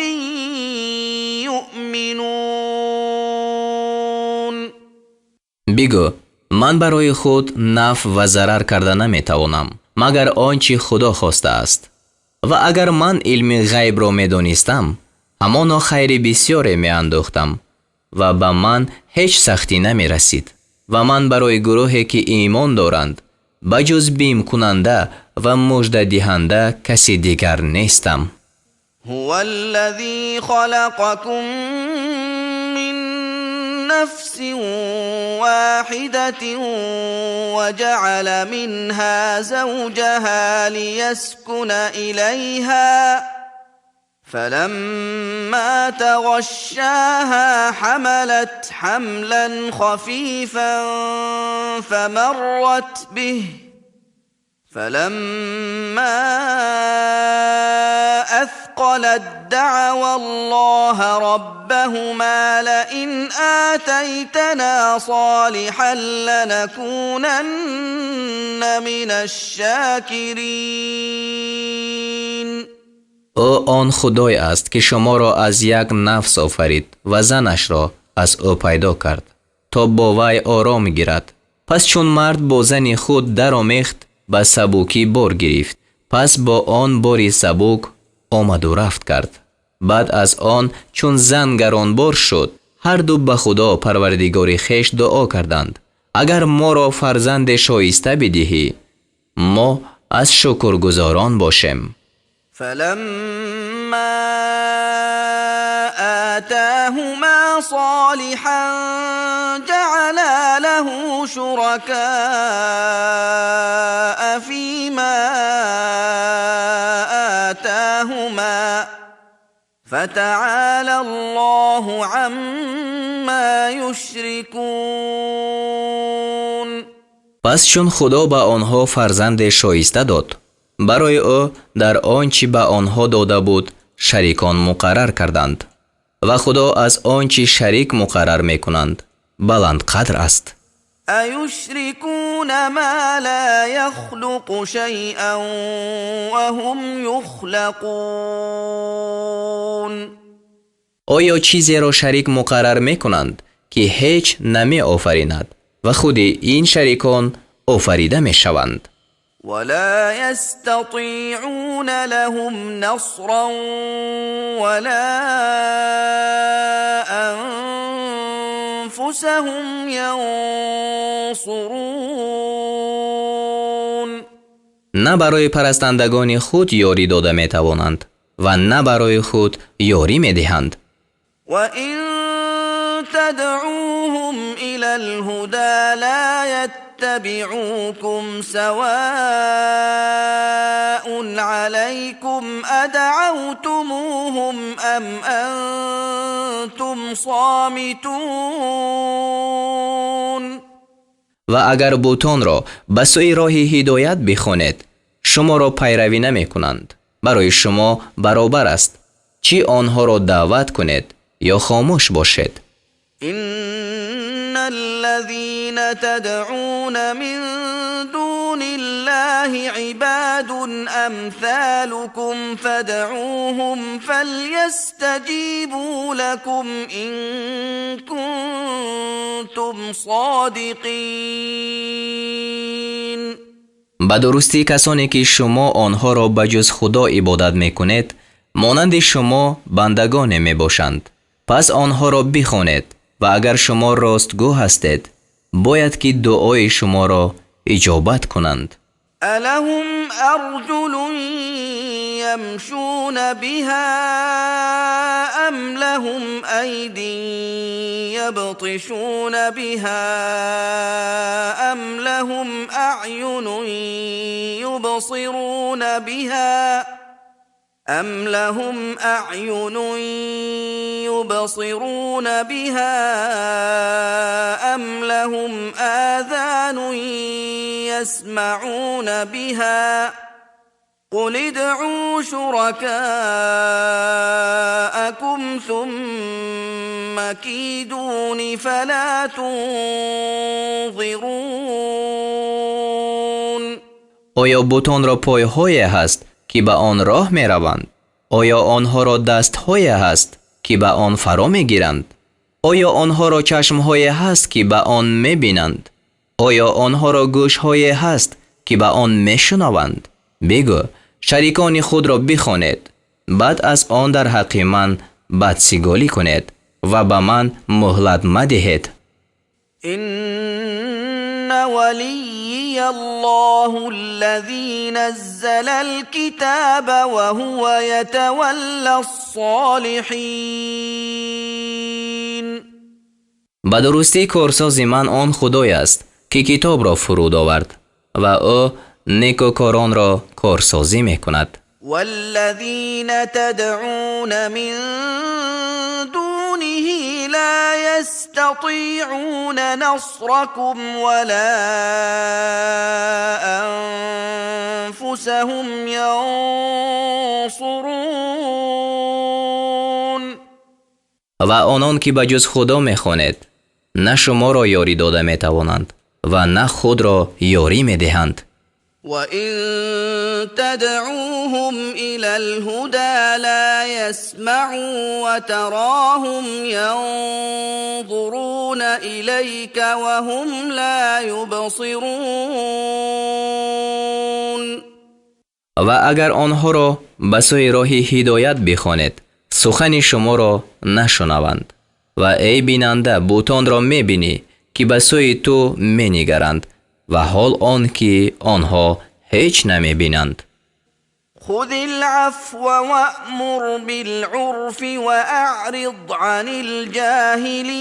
يؤمنون. Бигӯ: ман барои худ нафъ ва зарар карда наметавонам, магар он чӣ Худо хостааст, ва агар ман илми ғайбро медонистам, Ҳамоно хайри бисёре меандохтам ва ба ман ҳеҷ сахтӣ намерасид ва ман барои гурӯҳе ки имон доранд ба ҷуз бимкунанда ва муждадиҳанда каси дигар нестам. هو الذي خلقكم من نفس واحدة وجعل منها زوجها ليسكن إليها فلما تغشاها حملت حملا خفيفا فمرت به فلما أثقلت دعوا الله ربهما لئن آتيتنا صالحا لنكونن من الشاكرين. Ӯ он Худое аст, ки шуморо аз як нафс офарид ва занашро аз ӯ пайдо кард, то бо вай ором гирад. Пас чун мард бо зани худ даромехт, ба сабукӣ бор гирифт. Пас бо он бори сабук омаду рафт кард. Баъд аз он чун зан гаронбор шуд, ҳарду ба Худо Парвардигори хеш дуо карданд: агар моро фарзанде шоиста бидиҳӣ, мо аз шукргузорон бошем. فلما آتاهما صالحا جعلا له شركاء فيما آتاهما فتعالى الله عما يشركون. Пас чун Худо ба онҳо фарзанде шоиста дод, барои ӯ дар он чӣ ба онҳо дода буд шарикон муқаррар карданд ва Худо аз он чӣ шарик муқаррар мекунанд баландқадр аст. أيشركون ما لا يخلق شيئا وهم يخلقون. Оё чизеро шарик муқаррар мекунанд, ки ҳеҷ намеофаринад ва худи ин шарикон офарида мешаванд? ولا يستطيعون لهم نصرا ولا أنفسهم ينصرون. На барои парастандагони худ ёрӣ дода метавонанд ва на барои худ ёрӣ медиҳанд. وإن تدعوهم إلى الهدى لا يتبعوكم سواء عليكم أدعوتموهم أم أنتم صامتون. Ва агар бутонро ба сӯи роҳи ҳидоят бихонед, шуморо пайравӣ намекунанд. Барои шумо баробар аст, чӣ онҳоро даъват кунед ё хомӯш бошед. إن الذين تدعون من دون الله عباد أمثالكم فادعوهم فليستجيبوا لكم إن كنتم صادقين. Ба дурустӣ, касоне ки шумо онҳоро ба ҷуз Худо ибодат мекунед, монанди шумо бандагоне мебошанд. Пас онҳоро бихонед ва агар шумо ростгӯ ҳастед, бояд ки дуои шуморо иҷобат кунанд. ألهم أرجل يمشون بها أم لهم أيد يبطشون بها أم لهم أعين يبصرون بها أم لهم أعين يبصرون بها أم لهم آذان يسمعون بها قل ادعوا شركاءكم ثم كيدون فلا تنظرون. Оё бутонро пойҳое ҳаст, ки ба он роҳ мераванд? Оё онҳоро дастҳое ҳаст, ки ба он фаро мегиранд? Оё онҳоро чашмҳое ҳаст, ки ба он мебинанд? Оё онҳоро гӯшҳое ҳаст, ки ба он мешунаванд? Бигӯ: шарикони худро бихонед, баъд аз он дар ҳаққи ман бадсиголӣ кунед ва ба ман муҳлат мадиҳед. إن وليي الله الذي نزل الكتاب وهو يتولى الصالحين. Ба дурустӣ корсози ман он Худой аст, ки китобро фуруд овард ва ӯ некӯкоронро корсозӣ мекунад. والذين تدعون من دونه لا يستطيعون نصركم ولا أنفسهم ينصرون. Ва онон, ки ба ҷуз Худо мехонед, на шуморо ёрӣ дода метавонанд ва на худро ёрӣ медиҳанд. وإن تدعوهم إلى الهدى لا يسمعوا وتراهم ينظرون إليك وهم لا يبصرون. Ва агар онҳоро ба сӯи роҳи ҳидоят бихонед, сухани шуморо нашунаванд. Ва эй бинанда, бутонро мебинӣ, ки ба сӯи ту менигаранд ва ҳол он ки онҳо ҳеҷ намебинанд. خذ العفو وأمر بالعرف وأعرض عن الجاهلين.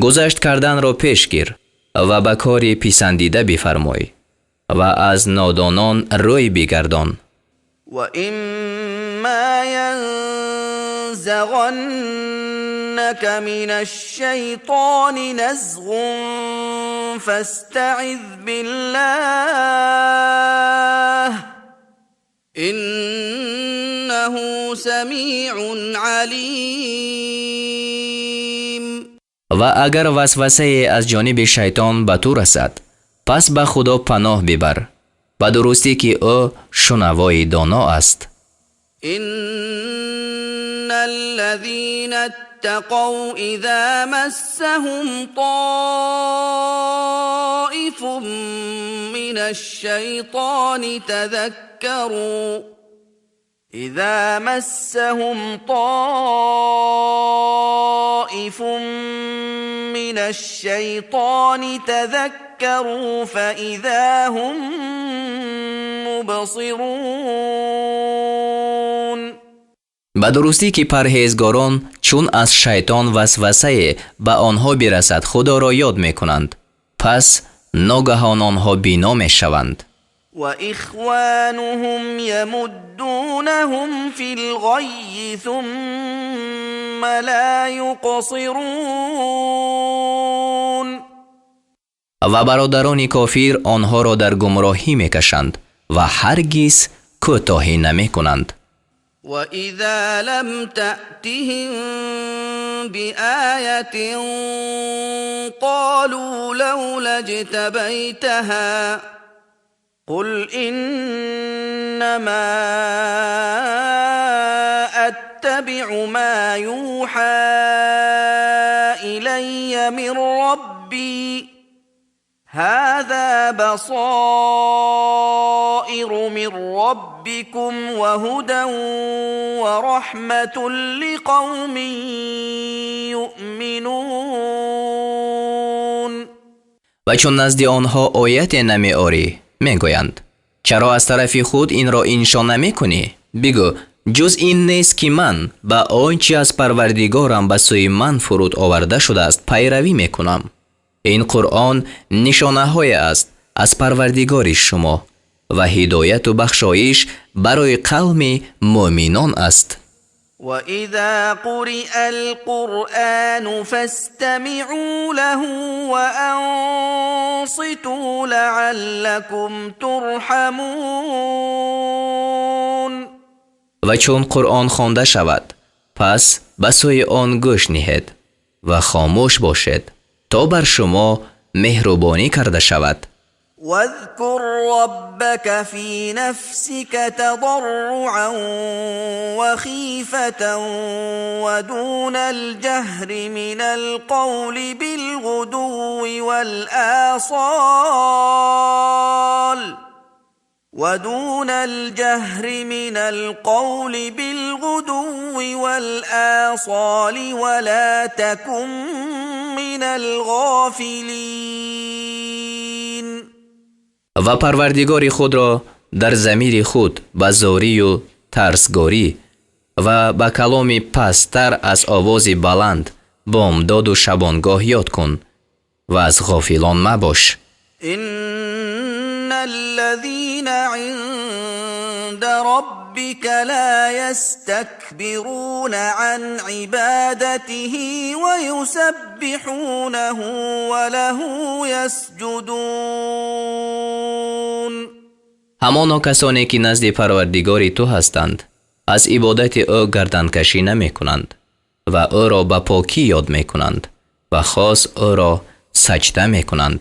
Гузашт карданро пеш гир ва ба кори писандида бифармой ва аз нодонон рӯй бигардон. وإما ينزغنك من الشيطان نزغ فاستعذ بالله إنه سميع عليم. Ва агар васвасае аз ҷониби шайтон ба ту расад, пас ба Худо паноҳ бибар, ба дурустӣ ки ӯ шунавои доно аст. إن الذين اتقوا إذا مسهم طائف من الشيطان تذكروا إذا مسهم طائف من الشيطان تذكروا فإذا هم مبصرون. Ба дурустӣ ки парҳезгорон, чун аз шайтон васвасае ба онҳо бирасад, Худоро ёд мекунанд, пас ногаҳон онҳо бино мешаванд. وإخوانهم يمدونهم في الغي ثم لا يقصرون. Ва бародарони кофир онҳоро дар гумроҳӣ мекашанд ва ҳаргиз кӯтоҳӣ намекунанд. وإذا لم تأتهم بآية قالوا لولا اجتبيتها قل إنما أتبع ما يوحى إلي من ربي هذا بصائر من ربكم وهدى ورحمة لقوم يؤمنون. Ва чун назди онҳо ояте намеорӣ, мегӯянд: «Чаро аз тарафи худ инро иншо намекунӣ?» Бигӯ: «Ҷуз ин нест, ки ман ба он чи аз Парвардигорам ба сӯи ман фуруд оварда шудааст, пайравӣ мекунам. Ин Қуръон нишонаҳое аст аз Парвардигори шумо ва ҳидояту бахшоиш барои қавми муъминон аст». وإذا قرئ القرآن فاستمعوا له وأنصتوا لعلكم ترحمون. Ва чун Қуръон хонда шавад, пас ба сӯи он гӯш ниҳед ва хомӯш бошед, то бар шумо меҳрубонӣ карда шавад. واذكر ربك في نفسك تضرعا وخيفة ودون الجهر من القول بالغدو والآصال. ودون الجهر من القول بالغدو والآصال ولا تكن من الغافلين. Ва Парвардигори худро дар замири худ ба зорию тарсгорӣ ва ба каломи пасттар аз овози баланд бомдоду шабонгоҳ ёд кун ва аз ғофилон мабош. إن الذين عند ربك لا يستكبرون عن عبادته ويسبحونه وله يسجدون. Ҳамоно касоне, ки назди Парвардигори ту ҳастанд, аз ибодати ӯ гарданкашӣ намекунанд ва ӯро ба покӣ ёд мекунанд ва хос ӯро саҷда мекунанд.